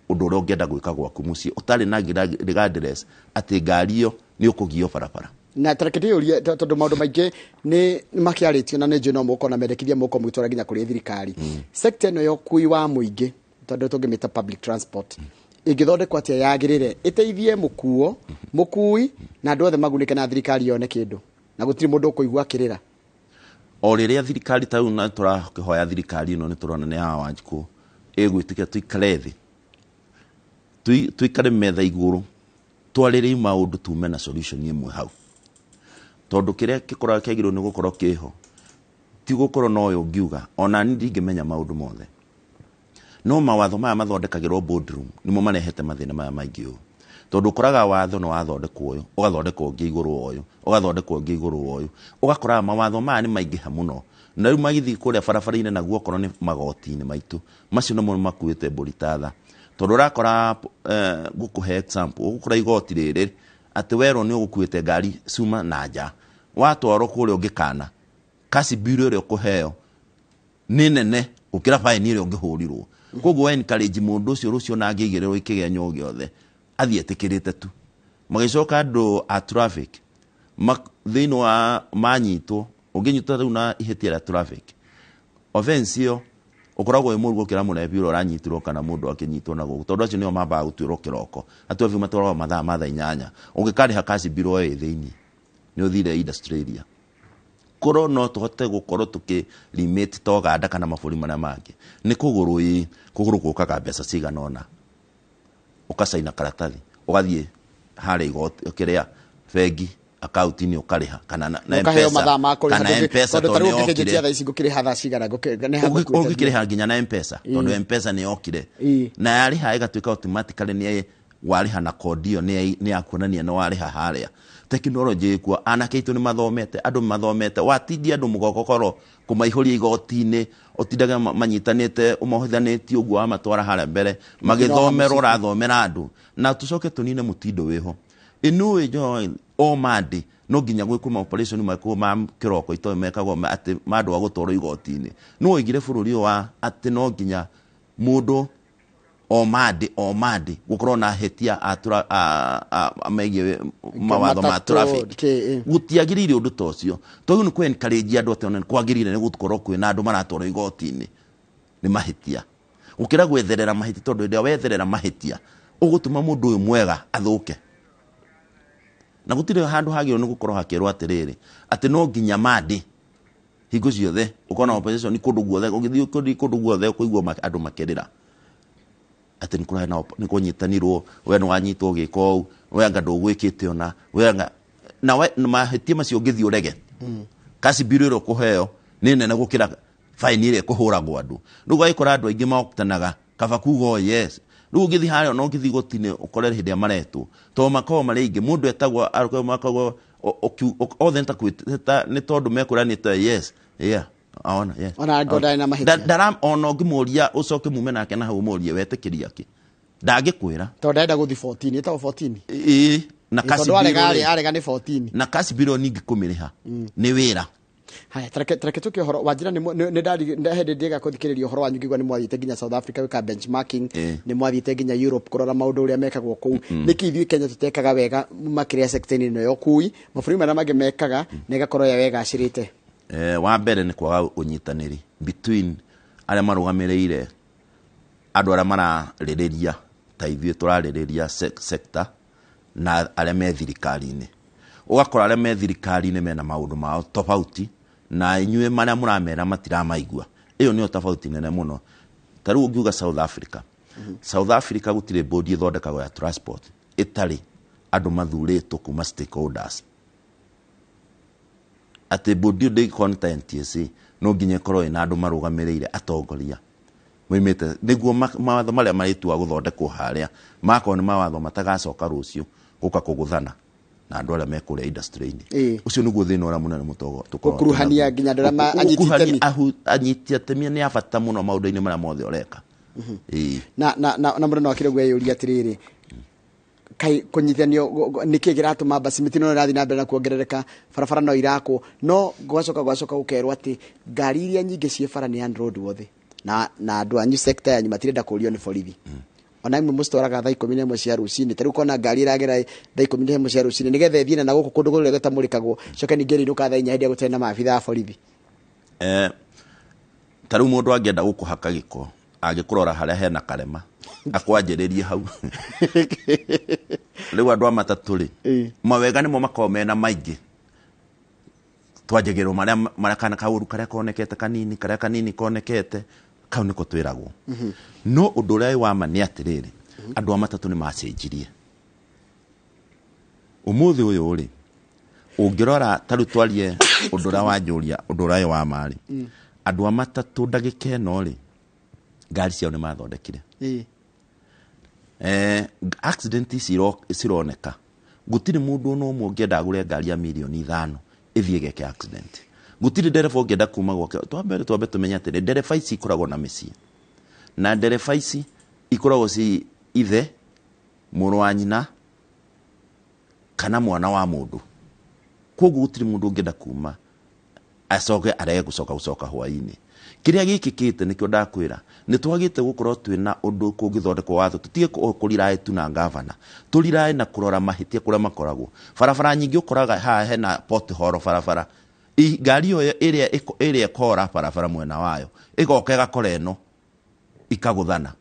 ũndũ ũrĩa ũngĩenda gwĩka gwaku mũciĩ ũtarĩ na regardless atĩ ngari ĩyo nĩ ũkũgio barabara.
Na tareke ndĩyũrie, tondũ maũndũ maingĩ nĩ makĩarĩtio, na nĩ njũĩ no mũkorwo na mendekithia mũkorwo mũgĩtwara nginya kũrĩ thirikari. Sector ĩno ya ũkui wa mũingĩ, tondũ tũngĩmĩta public transport, Ĩngĩthondekwo atĩa yagĩrĩre ĩteithie mũkuo, mũkui na andũ othe magunĩke na thirikari yone kĩndũ na gũtirĩ mũndũ ũkũigua akĩrĩra?
O rĩrĩa thirikari ta rĩu, na tũrakĩhoya thirikari ĩno, nĩ tũrona nĩ ya Wanjikũ ĩgwĩtĩkĩra tũikare thĩ, tũikare metha igũrũ, twarĩrĩrie maũndũ, tume na solution ĩmwe hau, tondũ kĩrĩa gĩkoragwo kĩagĩrĩirwo nĩ gũkorwo kĩho ti gũkorwo na ũyũ ũngiuga ona niĩ ndingĩmenya maũndũ mothe. No mawatho maya mathondekagĩrwo boardroom nĩmo marehete mathĩna maya maingĩ ũũ, tondũ ũkoraga watho nĩ wathondekwo ũyũ, ũgathondekwo ũngĩ igũrũ wa ũyũ, ũgathondekwo ũngĩ igũrũ wa ũyũ, ũgakoraga mawatho maya nĩ maingĩha mũno. Na rĩu magĩthiĩ kũrĩa barabara-inĩ naguo, okorwo nĩ magoti-inĩ maitũ macio nĩmo makuĩte mbũri ta tha, tondũ ũrakora, ngũkũhe example, ũgũkora igoti rĩrĩ atĩ werwo nĩ ũgũkuĩte ngari cuma na nja, watwarwo kũrĩa ũngĩkana cash bill ĩrĩa ũkũheo nĩ nene gũkĩra baini ĩrĩa ũngĩhũrirwo. Koguo we encourage mũndũ ũcio rũciũ na angĩigĩrĩrwo ikĩgenyo gĩothe athiĩ etĩkĩrĩte tu. Magĩcoka andũ a traffic thĩinĩ wa manyitwo, ũngĩnyitwo rĩu na ihĩtia rĩa traffic offense ĩyo, ũkoragwo wĩ mũru gũkĩra mũrebi ũrĩa ũranyitirwo kana mũndũ akĩnyitwo na gũkũ, tondũ acio nĩo mambaga gũtuĩrwo kĩroko. Atũ matwaragwo mathaa ma thaa 8, ũngĩkarĩha cash bill ĩ thĩinĩ nĩ ũthire industry area. Korwo no tũhote gũkorwo tũkĩ limit ta Uganda kana mabũrũri marĩa mangĩ, nĩ kũgũrũ ĩ kũgũrũ gũkaga mbeca cigana ũna, ũkacaina karatathi, ũgathiĩ harĩa igoti kĩrĩa bengi akaunti-inĩ ũkarĩha kana na
ũkaheo
M-Pesa,
mathaa ma kũrĩha
kana M-Pesa
tondũ
tondũ
ta rĩu
nĩ
ũngĩkĩnjĩtia
yokire.
thaa ici ngũkĩrĩha thaa cigana? Nĩ ha ngũkuĩte?
Ũngĩkĩrĩha nginya na M-Pesa, tondũ M-Pesa nĩ yokire na yarĩha ĩgatuĩka automatically nĩ warĩha na kodi ĩyo nĩ ya kuonania nĩ warĩha harĩa. Tekinoronjĩ ĩkuo, anake aitũ nĩ mathomete, andũ nĩ mathomete. Watindia andũ mũgongo korwo kũmaihũria igoti-inĩ, ũtindaga manyitanĩte ũmohithanĩtie ũguo, wamatwara harĩa mbere magĩthomerwo, ũrathomera andũ. Na tũcoke tũnine mũtindo wĩho ĩnũĩ njo o Monday no nginya gwĩkwo ma operation mekwo ma kĩroko itoĩ mekagwo atĩ ma andũ a gũtwarwo igoti-inĩ. No oigire bũrũri ũyũ wa atĩ no nginya mũndũ o Monday, o Monday gũkorwo na ahĩtia a megiĩ mawatho ma
matatũ,
traffic. Gũtiagĩrĩire ũndũ ta ũcio, tondũ nĩ kũ encourage andũ atĩ ona nĩ kwagĩrĩire nĩ gũkorwo kwĩna andũ maratwarwo igoti-inĩ nĩ mahĩtia, gũkĩra gwetherera mahĩtia, tondũ hĩndĩ ĩrĩa wetherera mahĩtia ũgũtũma mũndũ ũyũ mwega athũke. Na gũtirĩ handũ hagĩrĩirwo nĩ gũkorwo hakĩrwo atĩrĩrĩ atĩ no nginya Monday hingo ciothe ũkorwo na opposition kũndũ guothe. Ũgĩthiĩ kũndũ guothe ũkũigua andũ makĩrĩra atĩ nĩ kũrarĩ na nĩ kũnyitanirwo, we nĩ wanyitwo ũgĩka ũũ, we anga ndũgwĩkĩte ona we anga na we na mahĩtia macio ũngĩthiĩ ũrege, cash bill ĩrĩa ũkũheo nĩ nene gũkĩra faini ĩrĩa ĩkũhũragwo andũ. Rĩu ũgagĩkora andũ aingĩ maokitanaga kaba kuga oh yes. Rĩu ũngĩthiĩ harĩa ona ũngĩthiĩ igoti-inĩ ũkore hĩndĩ ĩrĩa maretwo, tondũ makoragwo marĩ aingĩ, mũndũ etagwo makoragwo othe nĩ ta nĩ tondũ mekũranĩte yes, yeah, ona yes.
Ona angĩkorwo ndarĩ na mahĩtia.
Ona ũngĩmũria ũcoke mume nake na hau ũmũrie wetĩkĩria kĩ, ndangĩkwĩra.
Tondũ ndarenda gũthiĩ 14, ĩtagwo 14.
Ĩĩ, na
Ĩ,
cash
tondũ arega
bill rĩ,
arega nĩ 14.
Na cash bill ningĩ kũmĩrĩha nĩ wĩra.
Haya, tareke tũke ũhoro wanjĩra nĩ hĩndĩ ndĩga kũthikĩrĩria ũhoro wanyu ngĩigua nĩ mwathiĩte nginya South Africa gwĩka benchmarking, nĩ mwathiĩte nginya Europe kũrora maũndũ ũrĩa mekagwo kũu. Nĩkĩ ithuĩ Kenya tũtekaga wega makĩria sector-inĩ ĩno ya ũkui, mabũrũri marĩa mangĩ mekaga na ĩgakorwo yo ĩgacĩrĩte?
Wa mbere nĩ kwaga ũnyitanĩri between arĩa marũgamĩrĩire andũ arĩa mararĩrĩria ta ithuĩ tũrarĩrĩria sector na arĩa me thirikari-inĩ. Ũgakora arĩa me thirikari-inĩ mena maũndũ mao tofauti na inyuĩ marĩa mũramera matiramaigua. Ĩyo nĩyo tofauti nene mũno. Ta rĩu ũngiuga South Africa, South Africa gũtirĩ bodi ĩthondekagwo ya transport ĩtarĩ andũ mathurĩtwo kuma stakeholders, atĩ bodi ĩyo ndĩngĩkorwo nĩ ta NTSA, no nginya ĩkorwo ĩna andũ marũgamĩrĩire atongoria moimĩte, nĩguo mawatho marĩa marĩtua gũthondekwo harĩa makorwo nĩ mawatho matagacoka rũciũ gũka kũgũthana na andũ arĩa me kũrĩa industry-inĩ. Ũcio nĩguo thĩna ũrĩa mũnene mũtogo tũkoragwo
Gũkuruhania
tũnaguo.
nginya andũ arĩa anyiti
Gũkuruhania
itemi.
Anyiti itemi nĩ a bata mũno maũndũ-inĩ marĩa mothe ũreka. Ĩĩ.
Na mũndũ no akĩrĩ gweyũria atĩrĩrĩ, kai kũnyitithanio nĩkĩ kĩratũma basi mĩtino no ĩrathiĩ na mbere na kuongerereka, barabara no irakwo, no gwacoka gũkerwo atĩ ngari iria nyingĩ ciĩ bara nĩ unroadworthy, na andũ anyu sector yanyu matirenda kũrio nĩ borithi. Ona imwe mũcitwaraga thaa 11 cia rũcinĩ. Ta rĩu kona ngari ĩragera thaa 11 cia rũcinĩ nĩgetha ĩthiĩ na gũkũ kũndũ kũrĩa gũtamũrĩkagwo, coke ningĩ ĩrĩinũka thaa 4 hĩndĩ ĩrĩa gũtarĩ na maabitha a borithi.
Ta rĩu mũndũ angĩenda gũkũhaka gĩko angĩkũrora harĩa hena karema. Akwanjĩrĩrie hau. Rĩu andũ a matatũ rĩ, mawega nĩmo makoragwo mena maingĩ. Twanjagĩrwo marĩa marĩa kana kaũru karĩa konekete kanini, karĩa kanini konekete, kau nĩko twĩragwo. No ũndũ ũrĩa wĩ wa ma nĩ atĩrĩrĩ, andũ a matatũ nĩ macenjirie. Ũmũthĩ ũyũ rĩ, ũngĩrora ta rĩu twarie ũndũ ũrĩa wanjũria, ũndũ ũrĩa wĩ wa ma rĩ, andũ a matatũ ndagĩka ĩno rĩ, ngari ciao nĩ mathondekire. Accident ici cironeka gũtirĩ mũndũ ona ũmwe ũngĩenda agũre ngari ya mirioni 5 ĩthiĩ ĩgeke accident. Gũtirĩ ndereba ũngĩenda kuma gwake. Twambe tũmenye atĩrĩ, ndereba ici ikoragwo na mĩciĩ, na ndereba ici ikoragwo ci ithe, mũrũ wa nyina kana mwana wa mũndũ. Koguo gũtirĩ mũndũ ũngĩenda kuma acoke arege gũcoka hwaĩ-inĩ. Kĩrĩa gĩkĩkĩte nĩkĩo ndakwĩra, nĩ twagĩte gũkorwo twĩna ũndũ kũngĩthondekwo watho, tũtige kũrirae tu na ngavana, tũrirae na kũrora mahĩtia kũrĩa makoragwo. Barabara nyingĩ ũkoraga haha hena pothole barabara, ngari ĩyo ĩrĩa ĩkora barabara mwena wayo ĩgoka ĩgakora ĩno ikagũthana,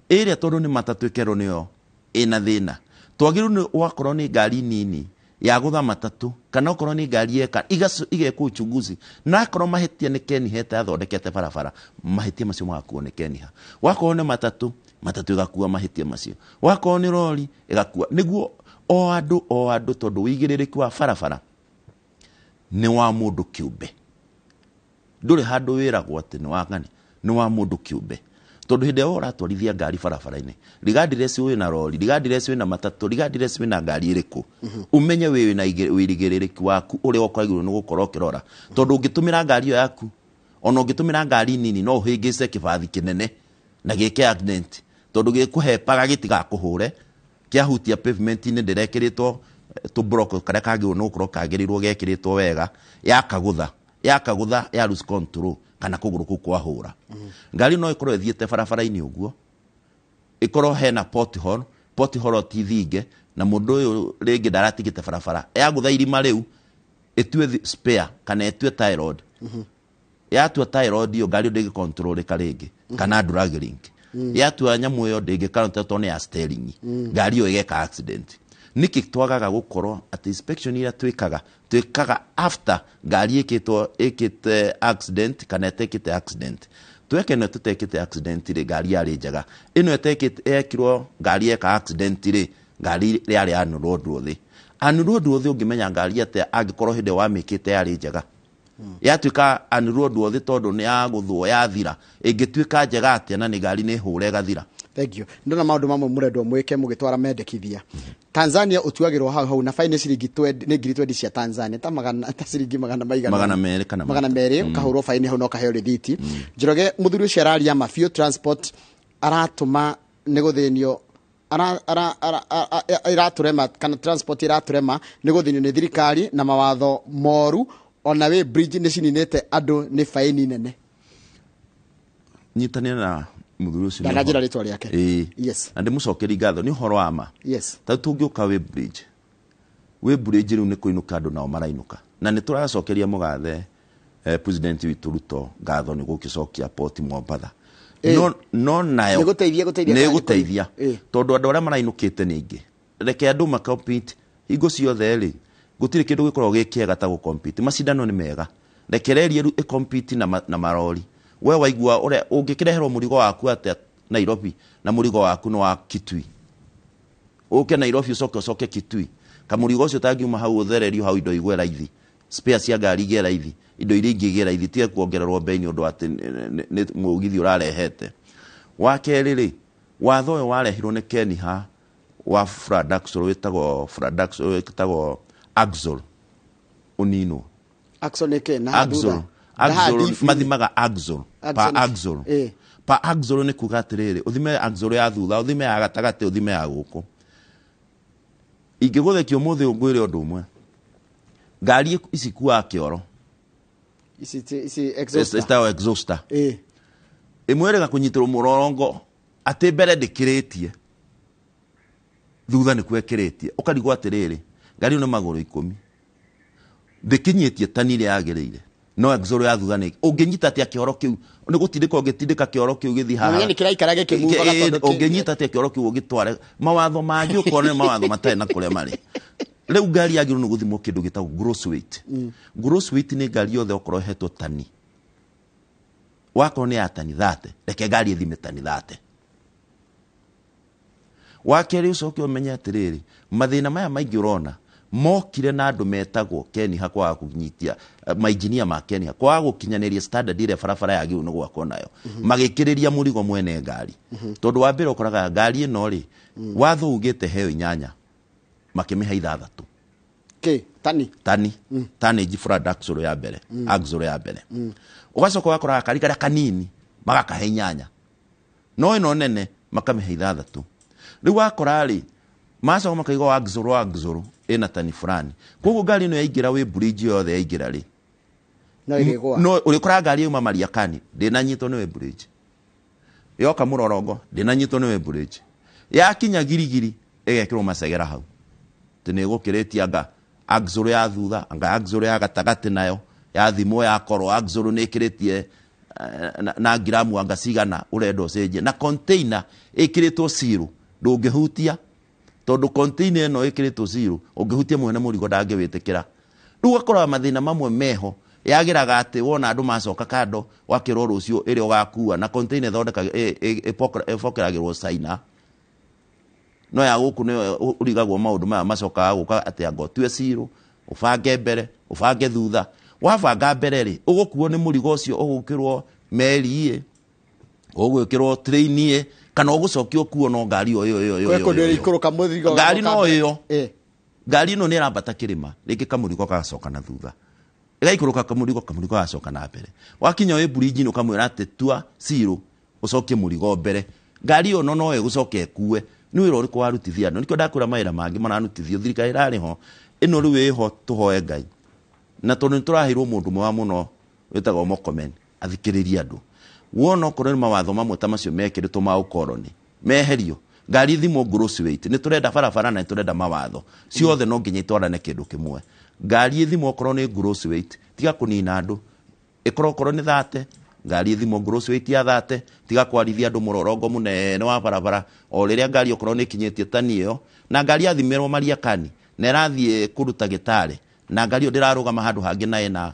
ĩrĩa tondũ nĩ matatũ ĩkerwo nĩyo ĩna thĩna. Twagĩrĩirwo nĩ wakorwo nĩ ngari nini ya gũtha matatũ, kana okorwo nĩ ngari eka igekwo uchunguzi, na akorwo mahĩtia nĩ Keniha ĩtathondekete barabara, mahĩtia macio magakuo nĩ Keniha. Wakorwo nĩ matatũ, matatũ ĩgakua mahĩtia macio. Wakorwo nĩ rori ĩgakua. Nĩguo o andũ o andũ, tondũ ũigĩrĩrĩki wa barabara nĩ wa mũndũ kĩũmbe. Ndũrĩ handũ wĩragwo atĩ nĩ wa ng'ani, nĩ wa mũndũ kĩũmbe. Tondũ hĩndĩ ĩrĩa ũratwarithia ngari barabara-inĩ, regardless wĩna rori, regardless wĩna matatũ, regardless wĩna ngari ĩrĩkũ, ũmenye wĩ na ũigĩrĩrĩki waku ũrĩa ũkwagĩrĩirwo nĩ gũkorwo ũkĩrora. Tondũ ũngĩtũmĩra ngari ĩyo yaku, ona ũngĩtũmĩra ngari nini, no ũhĩngĩce kĩbathi kĩnene na gĩke accident, tondũ gĩkũhepaga gĩtigakũhũre, kĩahutia pavement-inĩ ndĩrekĩrĩtwo tũblock karĩa kagĩrĩirwo nĩ gũkorwo kagĩrĩirwo gekĩrĩtwo wega, yakagũtha ya lose control kana kũgũrũ kũu kwahũra. Ngari no ĩkorwo ĩthiĩte barabara-inĩ ũguo, ĩkorwo hena pothole, pothole ti thinge, na mũndũ ũyũ rĩngĩ ndaratigĩte barabara, yagũtha irima rĩu ĩtue spare kana ĩtue tie rod. Yatua tie rod ĩyo ngari ĩyo ndĩngĩcontrolĩka rĩngĩ, kana drag link. Yatua nyamũ ĩyo ndĩngĩcontrol tondũ nĩ ya steering, ngari ĩyo ĩgeka accident. Nĩkĩ twagaga gũkorwo atĩ inspection iria twĩkaga after ngari ĩkĩte accident kana ĩtekĩte accident? Tweke ĩno tũtekĩte accident rĩ, ngari yarĩ njega. Ĩno ĩtekĩte, yekirwo ngari yeka accident rĩ, ngari yarĩ unroadworthy. Unroadworthy ũngĩmenya ngari atĩa angĩkorwo hĩndĩ ĩyo wamĩkĩte yarĩ njega? Yatuĩka unroadworthy tondũ nĩ yagũthwo yathira, ĩngĩtuĩka njega atĩa na nĩ ngari nĩ hũre ĩgathira?
Thank you. Ndona maũndũ mamwe mũrendwo mwĩke mũgĩtwara mendekithia. Tanzania ũtuagĩrwo hau hau na fine nĩ ciringi nĩ 20,000 cia Tanzania, ta magana, ta ciringi magana maigana
200 kana
magana merĩ, ũkahũrwo fine hau na ũkaheo rĩthiti. Njoroge mũthuri ũcio araria ma biũ, transport aratũma nĩ gũthĩnio, ĩratũrema kana transport ĩratũrema nĩ gũthĩnio nĩ thirikari na mawatho moru, ona wĩ bridge nĩ cininĩte andũ nĩ faini nene.
Nyitanĩra na mũthuri ũcio.
Ndananjĩra rĩtwa rĩake.
Ĩĩ.
Yes.
Na ndĩmũcokerie ngatho nĩ ũhoro wa ma.
Yes.
Ta tũngĩũka wĩ bridge, wĩ bridge rĩu nĩ kũinũka andũ nao marainũka, na nĩ tũracokeria mũgathe president witũ Ruto ngatho nĩ gũgĩcokia poti Mombatha. No nayo
Nĩ gũteithia
nĩ
kana nĩ
gũteithia. Tondũ andũ arĩa marainũkĩte nĩ aingĩ. Reke andũ macompete hingo ciothe rĩ, gũtirĩ kĩndũ gĩkoragwo gĩ kĩega ta gũcompete. Macindano nĩ mega, rekererie rĩu ĩcompete na marori. We waigua ũrĩa ũngĩkĩreherwo mũrigo waku atĩa Nairobi, na mũrigo waku nĩ wa Kitui, ũke Nairobi ũcoke Kitui, kamũrigo ũcio ũtangiuma hau ũthererio hau, indo igwe raithi, spare cia ngari igĩe raithi, indo iria ingĩ igĩe raithi, tige kuongererwo bei nĩ ũndũ atĩ nĩ mũgithi ũrarehete. Wa kerĩ rĩ, watho ũyũ warehirwo nĩ Keniha wa Fradaxel, wĩtagwo Fradaxel, wĩtagwo Axle, ũninwo.
Axle nĩ kĩ? Na
Axle.
thutha? Na haha
Axle,
DP.
mathimaga axle.
Axle
Pa
nĩ-
axle. Pa axle nĩ kuga atĩrĩrĩ, ũthime axle ya thutha, ũthime ya gatagatĩ, ũthime ya gũkũ. Ingĩgũthekia ũmũthĩ ngwĩre ũndũ ũmwe, ngari ici kuaga kĩoro.
Ici exhauster.
Ĩtagwo exhauster. Ĩmwe ĩrega kũnyitĩrwo mũrorongo atĩ mbere ndĩkĩrĩtie, thutha nĩkuo ĩkĩrĩtie, ũkarigwo atĩrĩrĩ, ngari ĩno nĩ magũrũ 10, ndĩkinyĩtie tani ĩrĩa yagĩrĩire. No axle ya thutha nĩ ũngĩnyita atĩa kĩoro kĩu nĩ gũtindĩka ũngĩtindĩka kĩoro kĩu gĩthiĩ haha.
Mũmenye nĩ kĩraikara gĩkĩmuvaga tondũ
Ũngĩnyita atĩa kĩoro kĩu ũgĩtware mawatho mangĩ ũkona nĩ mawatho matarĩ na kũrĩa marĩ. Rĩu ngari yagĩrĩirwo nĩ gũthimwo kĩndũ gĩtagwo gross weight. Gross weight nĩ ngari yothe okorwo ĩhetwo tani, wakorwo nĩ ya tani 30, reke ngari ĩthime tani 30. Wa kerĩ, ũcoke ũmenye atĩrĩrĩ, mathĩna maya maingĩ ũrona mokire na andũ metagwo Keniha kwaga kũnyitia mainjinia ma Keniha kwaga gũkinyanĩria standard ĩrĩa barabara yagĩrĩirwo nĩ gwakwo nayo, magĩkĩrĩria mũrigo mwene ngari. Tondũ wa mbere ũkoraga ngari ĩno rĩ, watho ugĩte heo 8, makĩmĩhe 6.
Kĩ tani?
Tani, tonnage flat axle ya mbere. Axle ya mbere. Ũgacoka ũgakora gakari karĩa kanini magakahe 8, no ĩno nene makamĩhe 6. Rĩu wakora rĩ, macoka makaigua axle axle ĩna tani fulani, koguo ngari ĩno yaingĩra wĩ bridge yothe yaingĩra rĩ,
No ĩrĩgũa.
No ũrĩkora ngari yauma Mariakani ndĩnanyitwo nĩ weighbridge, yoka Mũrorongo ndĩnanyitwo nĩ weighbridge, yakinya Girigiri ĩgekĩrwo macegera hau atĩ nĩ ĩgũkĩrĩtie anga axle ya thutha, anga axle ya gatagatĩ nayo yathimwo yakorwo axle nĩ ĩkĩrĩtie na ngiramu anga cigana ũrenda ũcenjie. Na container ĩkĩrĩtwo seal ndũngĩhutia, tondũ container ĩno ĩkĩrĩtwo seal ũngĩhutia mwene mũrigo ndangĩwĩtĩkĩra. Rĩu ũgakora mathĩna mamwe meho yagĩraga atĩ wona andũ macoka kando wakĩrwo rũciũ ĩrĩa ũgakua na container ĩthondeka ĩbokeragĩrwo China, no ya gũkũ nĩyo ũrigagwo maũndũ maya macokaga gũka atĩ anga ũtue seal, ũbange mbere ũbange thutha. Wabanga mbere rĩ, ũgũkuo nĩ mũrigo ũcio ũgũkĩrwo meri ĩ, ũgwĩkĩrwo train ĩ, kana ũgũcokio kuo no ngari o ĩyo ĩyo ĩyo.
Kwĩ kũndũ
ĩyo.
ĩrĩikũrũka mũrigo
Ngari no
ũgacoka mbere.
ĩyo. Ngari ĩno nĩ ĩrambata kĩrĩma, rĩngĩ kamũrigo gagacoka na thutha, ĩgaikũrũka kamũrigo, kamũrigo gagacoka na mbere. Wakinya wĩ bridge-inĩ ũkamwĩra atĩ tua seal ũcokie mũrigo mbere, ngari ĩyo no ĩgũcoka ĩkue. Nĩ wĩra ũrĩkũ warutithia andũ? Nĩkĩo ndakwĩra mawĩra mangĩ mararutithio thirikari ĩrarĩ ho ĩno rĩu ĩho, tũhoe Ngai. Na tondũ nĩ tũraheirwo mũndũ mwega mũno wĩtagwo Murkomen athikĩrĩrie andũ, wona okorwo nĩ mawatho mamwe ta macio mekĩrĩtwo ma ũkoroni meherio, ngari thimwo gross weight, nĩ tũrenda barabara na nĩ tũrenda mawatho ciothe no nginya itwarane kĩndũ kĩmwe. Ngari ĩthimwo okorwo nĩ gross weight, tiga kũnina andũ, ĩkorwo okorwo nĩ 30, ngari ĩthimwo gross weight ya 30, tiga kwarithia andũ mũrorongo mũnene wa barabara o rĩrĩa ngari okorwo nĩ ĩkinyĩtie tani ĩyo. Na ngari yathimĩrwo Mariakani na ĩrathiĩ kũndũ ta Gĩtare, na ngari ĩyo ndĩrarũgama handũ hangĩ na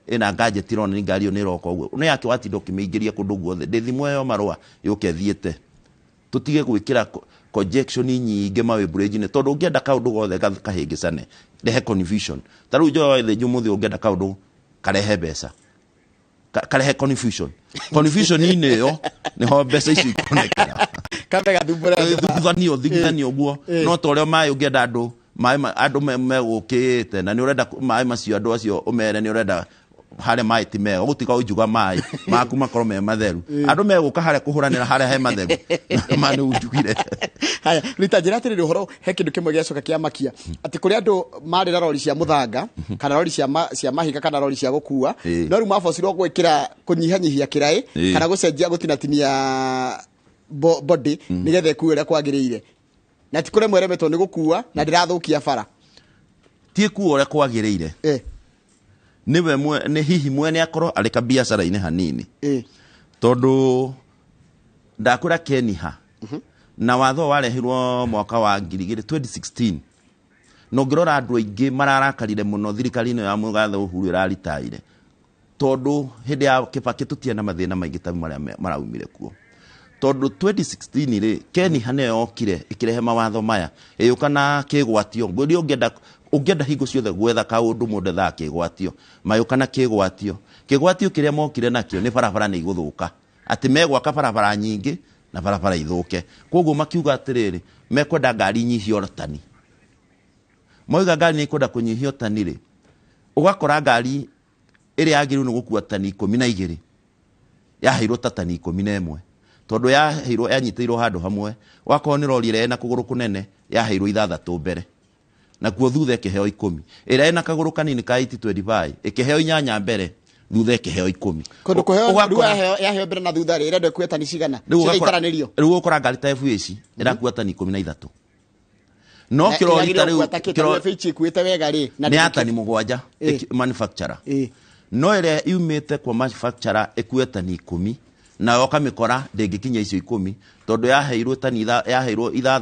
ĩna gadget ĩronania ngari ĩyo nĩ ĩroka ũguo, nĩ yake watinda ũkĩmĩingĩria kũndũ guothe, ndĩthimwo ĩyo marũa yũke ĩthiĩte. Tũtige gwĩkĩra conjection nyingĩ ma weighbridge-inĩ, tondũ ũngĩenda kaũndũ gothe kahĩngĩcane rehe confusion. Ta rĩu Joy Thĩnjũ mũthĩ ũngĩenda kaũndũ karehe mbeca, karehe confusion, confusion-inĩ ĩyo nĩho mbeca icio ikonekera.
Kambe gathumbũre andũ.
Thuguthanio, thigithanio ũguo. No ta ũrĩa maĩ ũngĩenda andũ maĩ andũ megũkĩte na nĩ ũrenda maĩ macio andũ acio ũmere nĩ ũrenda harĩa maĩ ti mega, ũgũtiga ũnjuga maĩ maku makorwo me matheru. Andũ megũka harĩa kũhũranĩra harĩa he matheru ma nĩ unjugire.
Haya, rita njĩra atĩrĩrĩ, ũhoro he kĩndũ kĩmwe gĩacoka kĩamakia atĩ kũrĩ andũ marĩ na rori cia mũthanga kana rori cia mahiga kana rori cia gũkua, no rĩu mabocirwo gwĩkĩra kũnyihanyihia kĩraĩ kana gũcenjia gũtinatinia body nĩgetha ĩkue ũrĩa kwagĩrĩire, na ti kũremwo ĩremetwo nĩ gũkua na ndĩrathũkia bara.
Ti ĩkuo ũrĩa kwagĩrĩire. Nĩwe nĩ hihi mwene akorwo arĩ kabiacara-inĩ hanini. Tondũ ndakwĩra Keniha na watho warehirwo mwaka wa ngiri igĩrĩ 2016, na ũngĩrora andũ aingĩ mararakarire mũno thirikari ĩno ya mũgathe Uhuru ĩraritaire, tondũ hĩndĩ ya Kibaki tũtiarĩ na mathĩna maingĩ ta marĩa maraumire kuo. Tondũ 2016 rĩ, Keniha nĩyo yokire ĩkĩrehe mawatho maya, ĩgĩũka na kĩgwatio. Ngwĩria ũngĩenda hingo ciothe gwetha kaũndũ mũndũ ethaga kĩgwatio, magĩũka na kĩgwatio. Kĩgwatio kĩrĩa mokire nakĩo nĩ barabara nĩ igũthũka, atĩ megwaka barabara nyingĩ na barabara ithũke. Koguo makiuga atĩrĩrĩ, mekwenda ngari inyihio tani. Moiga ngari nĩ ikwenda kũnyihio tani rĩ, ũgakora ngari ĩrĩa yagĩrĩirwo nĩ gũkua tani 12 yaheirwo ta tani 11, tondũ yaheirwo yanyitĩirwo handũ hamwe. Wakorwo nĩ rori ĩrĩa ĩna kũgũrũ kũnene yaheirwo 6 mbere, nakuo thutha ĩkĩheo 10. Ĩrĩa ĩna kagũrũ kanini ka 825 ĩkĩheo 8 mbere, thutha ĩkĩheo 10.
Kũndũ kũheo, rĩu yaheo mbere na thutha rĩ, ĩrenda ĩkue tani cigana?
Rĩu
Ciothe itaranĩrio.
Rĩu ũgakora ngari ta FH ĩrakua tani 13. No
Na
kĩrori ta
ĩragĩrĩirwo
rĩu
gũkua ta kĩ, ta rĩu FH ĩkuĩte wega rĩ, na
nĩ ya
ndĩngĩ-
tani 7 manufacturer. No ĩrĩa yumĩte kwa manufacturer ĩkue tani 10, nayo ũkamĩkora ndĩngĩkinya icio 10, tondũ yaheirwo tani yaheirwo 6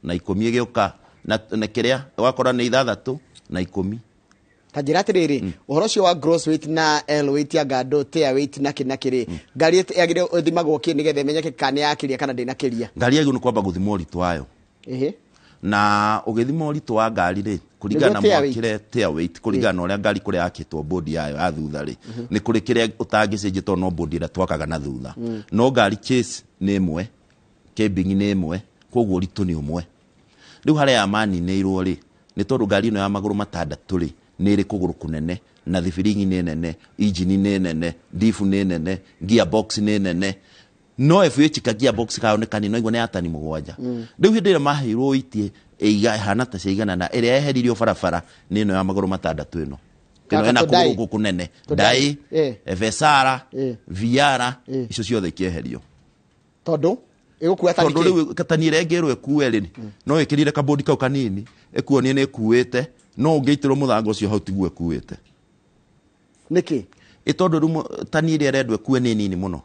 na 10 ĩgĩũka na kĩrĩa ũgakora nĩ 6 na 10.
Ta njĩra atĩrĩrĩ, ũhoro ũcio wa gross weight na L weight ya ngando, tear weight na kĩ na kĩrĩ, ngari yagĩrĩirwo ĩthimagwo kĩ nĩgetha ĩmenyeke kana nĩ yakĩria kana ndĩnakĩria?
Ngari yagĩrĩirwo nĩ kwamba gũthimwo ũritũ wayo. Na ũgĩthima ũritũ wa ngari rĩ, kũringana na mwakĩre tear weight, kũringana na ũrĩa ngari kũrĩa yakĩtwo bodi yayo ya thutha rĩ, nĩ kũrĩ kĩrĩa ũtangĩcenjia tondũ no bodi ĩrĩa twakaga na thutha. No ngari chase nĩ ĩmwe, cabin nĩ ĩmwe, koguo ũritũ nĩ ũmwe. Rĩu harĩa yamaninĩirwo rĩ, nĩ tondũ ngari ĩno ya magũrũ 6 rĩ, nĩ ĩrĩ kũgũrũ kũnene, na thibiringi nĩ nene, injini nĩ nene, difu nĩ nene, gearbox nĩ nene. No FH ka gearbox kayo nĩ kanini, no igua nĩ ya tani 7. Rĩu hĩndĩ ĩrĩa maheirwo ũitie ĩhana ta cia igana na ĩrĩa yeheririo barabara nĩ ĩno ya magũrũ 6 ĩno. Ĩno ĩna kũgũrũ gũkũ kũnene. Ndai, FSR, VR, icio ciothe ikĩeherio.
Tondũ ĩgũkua tani
Tondũ rĩu tani ĩrĩa ĩngĩrwo ĩkue rĩ, no ĩkĩrire kabodi kau kanini, ĩkuonie nĩ ĩkuĩte, no ũngĩitĩrwo mũthanga ũcio hau tiguo ĩkuĩte.
Nĩkĩ?
Ĩ tondũ rĩu tani ĩrĩa ĩrendwo ĩkue nĩ nini mũno.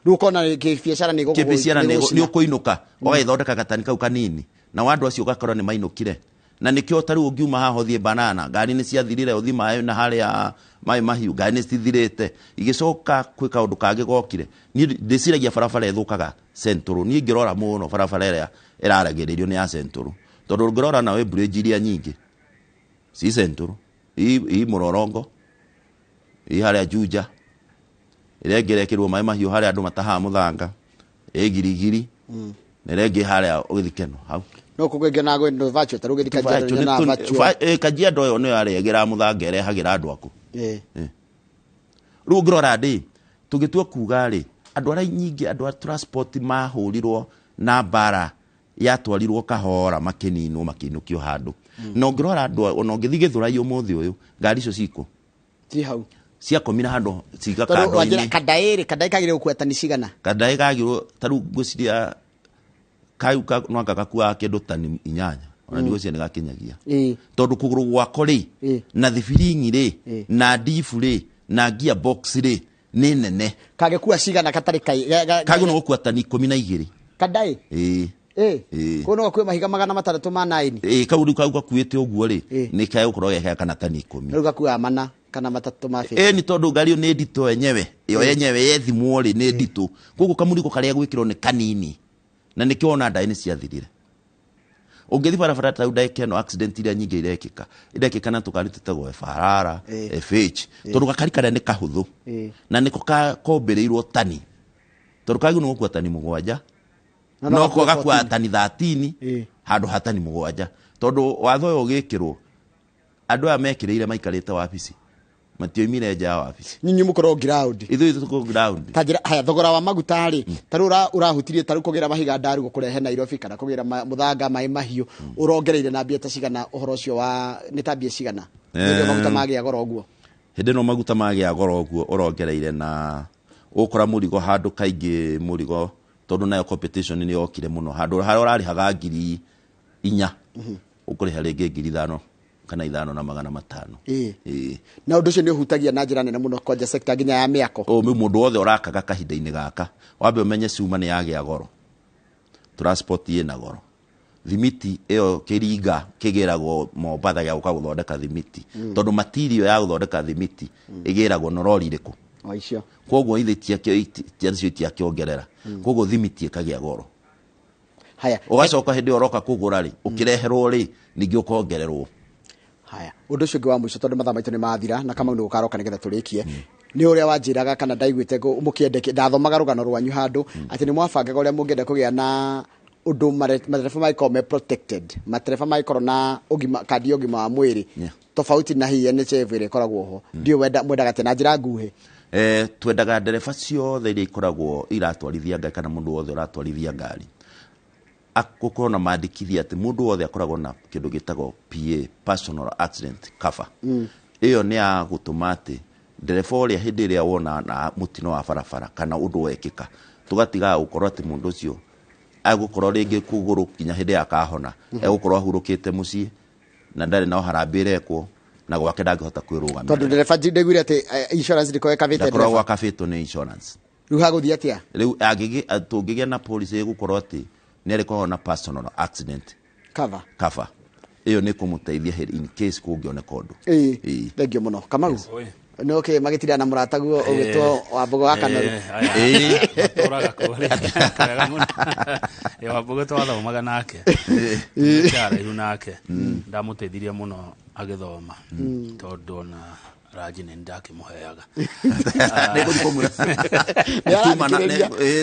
Rĩu ũkona kĩbiacara nĩ
Kĩbiacara nĩ ũkũinũka, ũgagĩthondeka gatani kau kanini, na andũ acio ũgakora nĩ mainũkire. Na nĩkĩo ta rĩu ũngiuma haha ũthiĩ banana, ngari nĩ ciathirire, ũthiĩ maĩ na harĩa maĩ mahiũ, ngari nĩ cithirĩte. Igĩcoka kwĩ kaũndũ kangĩ gokire. Niĩ ndĩciragia barabara ĩthũkaga Central. Niĩ ngĩrora mũno barabara ĩrĩa ĩraragĩrĩrio nĩ ya Central. Tondũ ũngĩrora nawe bridge iria nyingĩ ci Central, i Mũrorongo, i harĩa Juja, ĩrĩa ĩngĩ ĩrekĩrwo maĩ mahiũ harĩa andũ matahaga mũthanga, ĩ Girigiri, na ĩrĩa ĩngĩ harĩa ũgĩthiĩ Keno hau.
No kũngĩ ngĩona gwĩ virtual, ta rĩu ũgĩthiĩ Kajiado nĩ nyonaga virtual.
Kajiado ĩyo nĩyo yarehagĩra mũthanga, ĩrehagĩra andũ aku. Rĩu ũngĩrora ndĩ, tũngĩtua kuga rĩ, andũ arĩa nyingĩ, andũ a transport mahũrirwo na mbara yatwarirwo kahora makĩninwo, makĩinũkio handũ. Na ũngĩrora andũ, ona ũngĩthiĩ Gĩthũrai ũmũthĩ ũyũ, ngari icio cikũ.
Ci hau.
Ciakomire handũ ciga
Tondũ wanjĩra
kando-inĩ.
Kandaĩ rĩ, kandaĩ kagĩrĩirwo gũkua tani cigana?
Kandaĩ kagĩrĩirwo, ta rĩu ngwĩciria kau no anga gakuaga kĩndũ tani 8. Ona ndigwĩciria nĩ gakinyagia. Tondũ kũgũrũ gwako rĩ, na thibiringi rĩ, na ndibu rĩ, na gearbox rĩ, nĩ nene.
Kangĩkua cigana gatarĩ kai,
Kagĩrĩirwo nĩ gũkua tani 12.
Kandaĩ?
Ĩĩ.
Kũu no gakue mahiga 600 ma naini.
Ĩĩ, kau rĩu kau gakuĩte ũguo rĩ, nĩ kegũkorwo ge kana tani 10.
Rĩu gakuaga 4 kana 3 ma fifty.
Ĩĩ, nĩ tondũ ngari ĩyo nĩ nditũ yenyewe. Ĩyo yenyewe yethimwo rĩ, nĩ nditũ. Koguo kamũrigo karĩa gwĩkĩrwo nĩ kanini. Na nĩkĩo wona ndaĩ nĩ ciathirire. Ũngĩthiĩ barabara ta rĩu ndagĩka ĩno accident iria nyingĩ irekĩka, irekĩka na tũkari tũtagwo FRR, FH, tondũ gakari karĩa nĩ kahũthũ. Na nĩko kombĩrĩirwo tani. Tondũ kagĩrĩirwo nĩ gũkua tani 7,
Na
no
no
ko
gakue
gakua
fourteen.
tani 13, handũ ha tani 7. Tondũ watho ũyũ ũgĩkĩrwo, andũ aya mekĩrĩire maikarĩte wabici. Matioimire nja ya wabici.
Nyinyi mũkorwo ground.
Ithuĩ tũkorwo ground.
Ta njĩra, haya, thogora wa maguta rĩ, ta rĩu ũrahutirie ta rĩu kũgĩra mahiga ndaru gũkũrehe Nairobi kana kũgĩra mũthanga maĩ mahiũ, ũrongereire na mbia ta cigana ũhoro ũcio wa, nĩ ta mbia cigana? Hĩndĩ ĩyo maguta magĩa goro ũguo.
Hĩndĩ ĩno maguta magĩa goro ũguo ũrongereire na ũkora mũrigo handũ kaingĩ mũrigo, tondũ nayo competition nĩ yokire mũno. Handũ harĩa ũrarĩhaga ngiri inya, ũkũrĩha rĩngĩ ngiri ithano kana ithano na magana matano.
Na ũndũ ũcio nĩ ũhutagia na njĩra nene mũno kwanja sector nginya ya mĩako.
Ũ, mũndũ wothe ũrakaga kahinda-inĩ gaka, wambe ũmenye cuma nĩ yagĩa goro. Transport ĩna goro. Thimiti ĩyo kĩringa kĩgĩragwo Mombatha gĩa gũka gũthondeka thimiti. Tondũ material ya gũthondeka thimiti ĩgĩragwo na rori ĩrĩkũ?
O icio.
Koguo ithe tiacio itiakĩongerera. Koguo thimiti ĩkagĩa goro.
Haya.
Ũgacoka hĩndĩ ĩyo ũroka kũgũra rĩ, ũkĩreherwo rĩ, ningĩ ũkongererwo.
Haya, ũndũ ũcio ũngĩ wa mũico tondũ mathaa maitũ nĩ mathira na Kamau nĩ gũkaroka nĩgetha tũrĩkie. Nĩ ũrĩa wanjĩraga kana ndaiguĩte mũkĩendeke, ndathomaga rũgano rwanyu handũ, atĩ nĩ mwabangaga ũrĩa mũngĩenda kũgĩa na ũndũ matereba mangĩkorwo me protected, matereba mangĩkorwo na ũgima, kandi ya ũgima wa mwĩrĩ, tofauti na hihi NHIF ĩrĩa ĩkoragwo ho. Ndiũĩ mwendaga atĩa na njĩra nguhĩ?
Twendaga ndereba ciothe iria ikoragwo iratwarithia ngari kana mũndũ wothe ũratwarithia ngari gũkorwo na mandĩkithia atĩ mũndũ wothe akoragwo na kĩndũ gĩtagwo PA, personal accident cover. Ĩyo nĩ ya gũtũma atĩ ndereba ũrĩa hĩndĩ ĩrĩa wona na mũtino wa barabara kana ũndũ wekĩka, tũgatigaga gũkorwo atĩ mũndũ ũcio agũkorwo rĩngĩ kũgũrũ nginya hĩndĩ ya kahona, egũkorwo ahurũkĩte mũciĩ na ndarĩ na harambĩ ĩrekwo, Na gwake ndangĩhota kwĩrũgamĩrĩra.
Tondũ ndereba ndaiguire atĩ insurance ndĩkoragwo ĩkabĩte
Ndakoragwo
ndereba.
akabĩtwo nĩ insurance.
Rĩu hagũthiĩ atĩa?
Rĩu tũngĩgĩa na policy ĩgũkorwo atĩ nĩ arĩkoragwo na personal accident
cover,
cover ĩyo nĩ kũmũteithia in case kũngĩoneka ũndũ.
Ĩĩ, thengio mũno Kamau. Nĩ okay magĩtira na mũrataguo ũgĩtwo Wambũgũ wa Kanoru.
Matũraga kũrĩa wega mũno. Ĩ, Wambũgũ twathomaga nake kĩaraihu nake, ndamũteithirie mũno agĩthoma, tondũ ona ranji nĩ ndakĩmũheaga.
Nĩngũthiĩ kũmwĩra.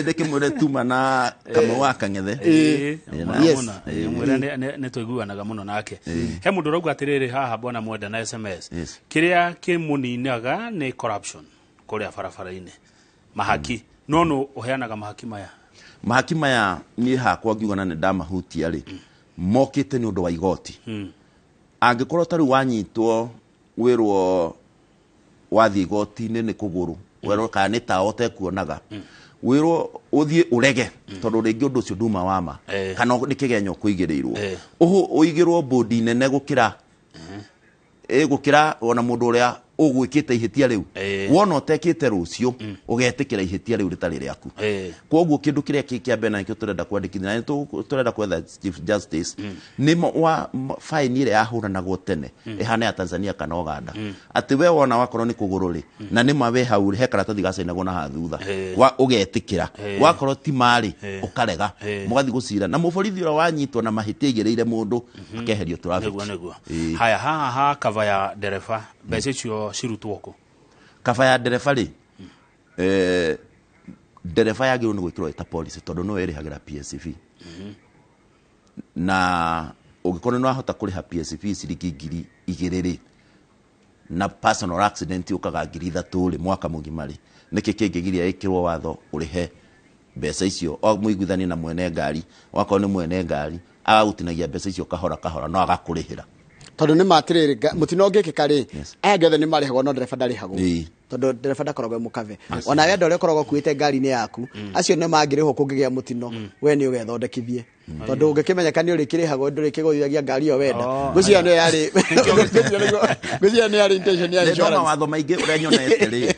Ndĩkĩmwĩre tuma na Kamau wa Kang'ethe.
Mũno. Mwĩre nĩ tũiguanaga mũno nake. He mũndũ ũrauga atĩrĩrĩ haha, bwana Mwenda, na SMS, kĩrĩa kĩmũninaga nĩ corruption kũrĩa barabara-inĩ, mahaki. No nũ ũheanaga mahaki maya?
Mahaki maya niĩ hakwa ngiuga na nĩ ndamahutia rĩ, mokĩte nĩ ũndũ wa igoti. Angĩkorwo ta rĩu wanyitwo wĩrwo wathiĩ igoti-inĩ nĩ kũgũrũ, werwo kana nĩ tawa ũtekuonaga, wĩrwo ũthiĩ ũrege tondũ rĩngĩ ũndũ ũcio nduma wama kana nĩ kĩgenyo kũigĩrĩirwo, ũigĩrwo bũndi nene gũkĩra gũkĩra ona mũndũ ũrĩa ũgwĩkĩte ihĩtia rĩu. Wona ũtekĩte rũciũ ũgetĩkĩra ihĩtia rĩu rĩtarĩ rĩaku. Koguo kĩndũ kĩrĩa kĩ kĩa mbere na nĩkĩo tũrenda kwandĩkithia na nĩ tũrenda kwetha Chief Justice nĩ wa faini ĩrĩa yahũranagwo tene ĩhana ya Tanzania kana Uganda, atĩ we wona wakorwo nĩ kũgũrũ rĩ, na nĩ ma we hau he karatathi gacainagwo na haha thutha wa ũgetĩkĩra, wakorwo ti marĩ ũkarega, mũgathiĩ gũcira na mũborithi ũrĩa wanyitwo na mahĩtia aigĩrĩire mũndũ akeherio traffic.
Nĩguo. Haya, haha ha kava ya ndereba, mbeca icio cirutwo kũ?
Kaba ya ndereba rĩ, ndereba yagĩrĩirwo nĩ gwĩkĩrwo ĩta policy tondũ nĩwe ĩrĩhagĩra PSV, na ũngĩkorwo nĩ wahota kũrĩha PSV ciringi 2,000 rĩ, na personal accident yũkaga 3,000 rĩ mwaka mũgima rĩ, nĩkĩ kĩngĩgiria ĩkĩrwo watho ũrĩhe mbeca icio o mũiguithanie na mwene ngari? Wakorwo nĩ mwene ngari agagũtinagia mbeca icio kahora kahora no agakũrĩhĩra.
Tondũ nĩ matĩrĩrĩ mũtino ũngĩkĩka rĩ, aya angĩ othe nĩ marĩhagwo no ndereba ndarĩhagwo, tondũ ndereba ndakoragwo e mũkabe. Ona we andũ arĩa ũkoragwo ũkuĩte ngari-inĩ yaku, acio nĩ mangĩrĩhwo kũngĩgĩa mũtino, we nĩ ũgethondekithie, tondũ ũngĩkĩmenyeka nĩ ũrĩkĩrĩhagwo ndũrĩkĩgũithagia ngari ĩyo wenda. Ngwĩciria nĩyo yarĩ, ngwĩciria nĩyo yarĩ intention ya
Nĩ ndona
insurance.
mawatho maingĩ ũrĩa nyonete rĩ.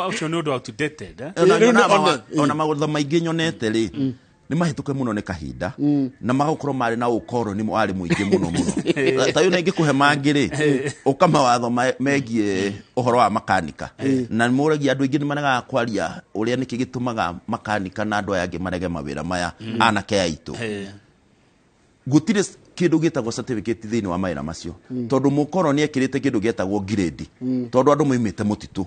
Ũcio nĩ ũndũ outdated, eh?
Ona nyonaga ona mawatho maingĩ nyonete rĩ, nĩ mahĩtũke mũno nĩ kahinda na magakorwo marĩ na ũkoroni warĩ mũingĩ mũno mũno. Ta rĩu nĩ ingĩkũhe mangĩ rĩ, ũka mawatho megiĩ ũhoro wa makanika, na nĩ mũragia andũ aingĩ nĩ maregaga kwaria ũrĩa nĩkĩ gĩtũmaga makanika na andũ aya angĩ marege mawĩra maya anake aitũ. Gũtirĩ kĩndũ gĩtagwo certificate thĩinĩ wa mawĩra macio, tondũ mũkoroni ekĩrĩte kĩndũ gĩetagwo grade, tondũ andũ moimĩte mũtitũ.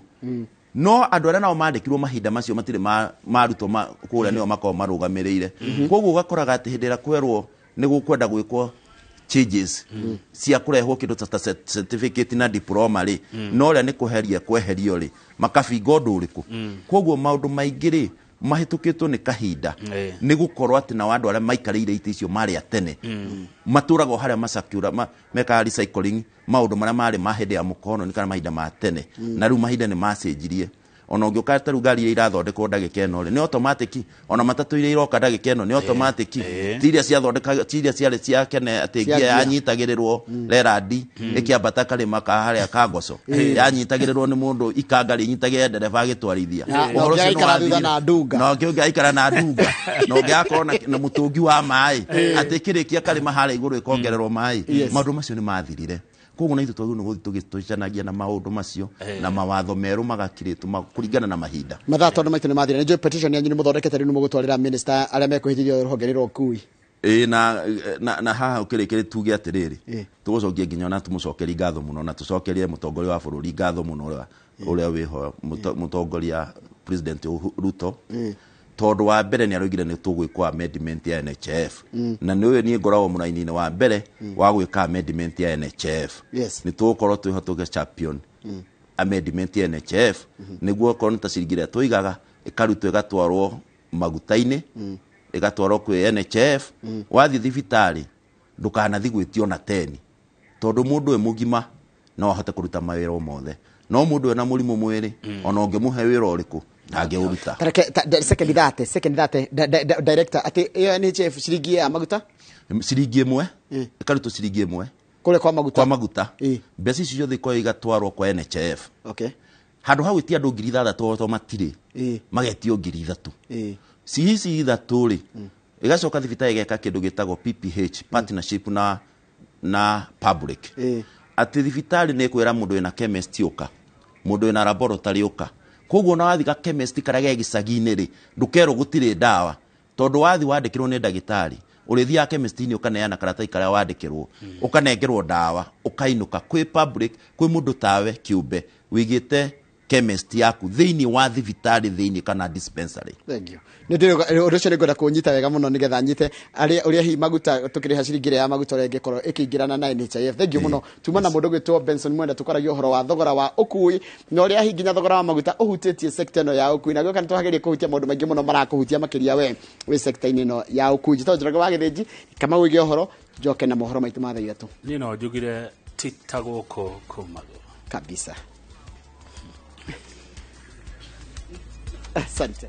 No andũ arĩa nao mandĩkirwo mahinda macio matirĩ marutwo kũrĩa nĩo makoragwo marũgamĩrĩire. Koguo ũgakoraga atĩ hĩndĩ ĩrĩa kwerwo nĩ gũkwenda gwĩkwo changes cia kũrehwo kĩndũ ta certificate na diploma rĩ, no ũrĩa nĩ kũheria kweherio rĩ, makabinga ũndũ ũrĩkũ. Koguo maũndũ maingĩ rĩ mahĩtũkĩtwo nĩ kahinda, nĩ gũkorwo atĩ nao andũ arĩa maikarĩire itĩ icio marĩ a tene matũraga o harĩa macakura mekaga recycling maũndũ marĩa marĩ ma hĩndĩ ya mũkoroni kana mahinda ma tene. Na rĩu mahinda nĩ macenjirie. Ona ũngĩũka ta rĩu ngari iria irathondekwo ndagĩka ĩno rĩ, nĩ automatic. Ona matatũ iria iroka ndagĩka ĩno nĩ automatic, ti iria ciathondeka, ti iria ciarĩ cia kene atĩ
Cia
ngia
ngia.
yanyitagĩrĩrwo rerandi ĩkĩambata karĩma ka harĩa ka ngoco, yanyitagĩrĩrwo nĩ mũndũ ikanga rĩnyitagĩrĩre ndereba agĩtwarithia.
Na
Ũhoro
ũngĩ
ũcio nĩ
agaikara thutha
wathirire.
na ndunga.
Na ũngĩ aikara na ndunga, na ũngĩ agakorwo na mũtũngi wa maĩ atĩ kĩrĩkia karĩma harĩa igũrũ ĩkongererwo maĩ. Maũndũ macio nĩ mathirire. Koguo na ithuĩ twagĩrĩirwo nĩ gũthiĩ tũgĩcanagia na maũndũ macio na mawatho merũ magakirĩtwo kũringana na mahinda.
Mathaa tondũ maitũ nĩ mathira, nĩ njũĩ petition yanyu nĩ mũthondekete, rĩu nĩ mũgũtwarĩra minister arĩa mekũhĩtithio rũhonge rwa ũkui.
Ĩĩ, na haha ũkĩrĩkĩrĩ tuge atĩrĩrĩ, tũgũcokia nginya ona tũmũcokerie ngatho mũno na tũcokerie mũtongoria wa bũrũri ngatho mũno ũrĩa wĩho, mũtongoria President Ruto, tondũ wa mbere nĩ araugire nĩ tũgwĩkwo amendment ya NHIF, na nĩ ũyũ niĩ ngoragwo mũraini-inĩ wa mbere wa gwĩka amendment ya NHIF. Nĩ tũgũkorwo twĩho tũge champion amendment ya NHIF, nĩguo okorwo nĩ ta ciringi ĩrĩa tũigaga ĩkarutwo ĩgatwarwo maguta-inĩ, ĩgatwarwo kwĩ NHIF. Wathiĩ thibitarĩ ndũkanathiĩ gwĩtio na teni, tondũ mũndũ e mũgima no ahote kũruta mawĩra o mothe, no mũndũ ena mũrimũ mwĩrĩ ona ũngĩmũhe wĩra ũrĩkũ ndangĩũruta.
Tareke second thate, second thate, director, atĩ ĩyo NHIF ciringi ya maguta.
Ciringi 1 ĩkarutwo, ciringi 1.
Kũrĩa kwa maguta.
Kwa maguta. Mbeca icio ciothe ikorwo igatwarwo kwa NHIF.
Okay.
Handũ ha gwĩtia andũ 6,000 to matirĩ, magetio 3,000. Ici ithatũ rĩ, ĩgacoka thibitarĩ ĩgeka kĩndũ gĩtagwo PPH, partnership na public. Atĩ thibitarĩ nĩ ĩkwĩra mũndũ wĩna chemist ũka, mũndũ wĩna laboratory ũka. Koguo ona wathiĩ ga chemist karĩa ge gĩcagi-inĩ rĩ, ndũkerwo gũtirĩ ndawa, tondũ wathiĩ wandĩkĩrwo nĩ ndagĩtarĩ, ũrĩthiaga chemist-inĩ ũkaneana karatathi karĩa wandĩkĩrwo, ũkanengerwo ndawa, ũkainũka. Kwĩ public, kwĩ mũndũ tawe kĩũmbe wĩigĩte chemist yaku thĩinĩ wa thibitarĩ thĩinĩ kana dispensary.
Thank you. Nĩ ndĩrĩ ũndũ ũcio nĩ ngwenda kũũnyita wega mũno nĩgetha nyite arĩa ũrĩa hihi maguta tũkĩrĩha ciringi ĩrĩa ya maguta ũrĩa ĩngĩkorwo ĩkĩingĩrana na NHIF. Thank you mũno. Tuma na mũndũ ũgwĩtwo Benson Mwenda tũkaragia ũhoro wa thogora wa ũkui na ũrĩa hihi nginya thogora wa maguta ũhutĩtie sector ĩno ya ũkui, na gĩoka nĩ twageria kũhutia maũndũ maingĩ mũno marakũhutia makĩria we wĩ sector-inĩ ĩno ya ũkui. Njĩtagwo Njoroge wa Gĩthĩnji, Kamau wĩgie ũhoro, njoke na mohoro maitũ ma thaa 3.
Niĩ no njugire ti ta gũkũ kumagwo
kabisa. Asante.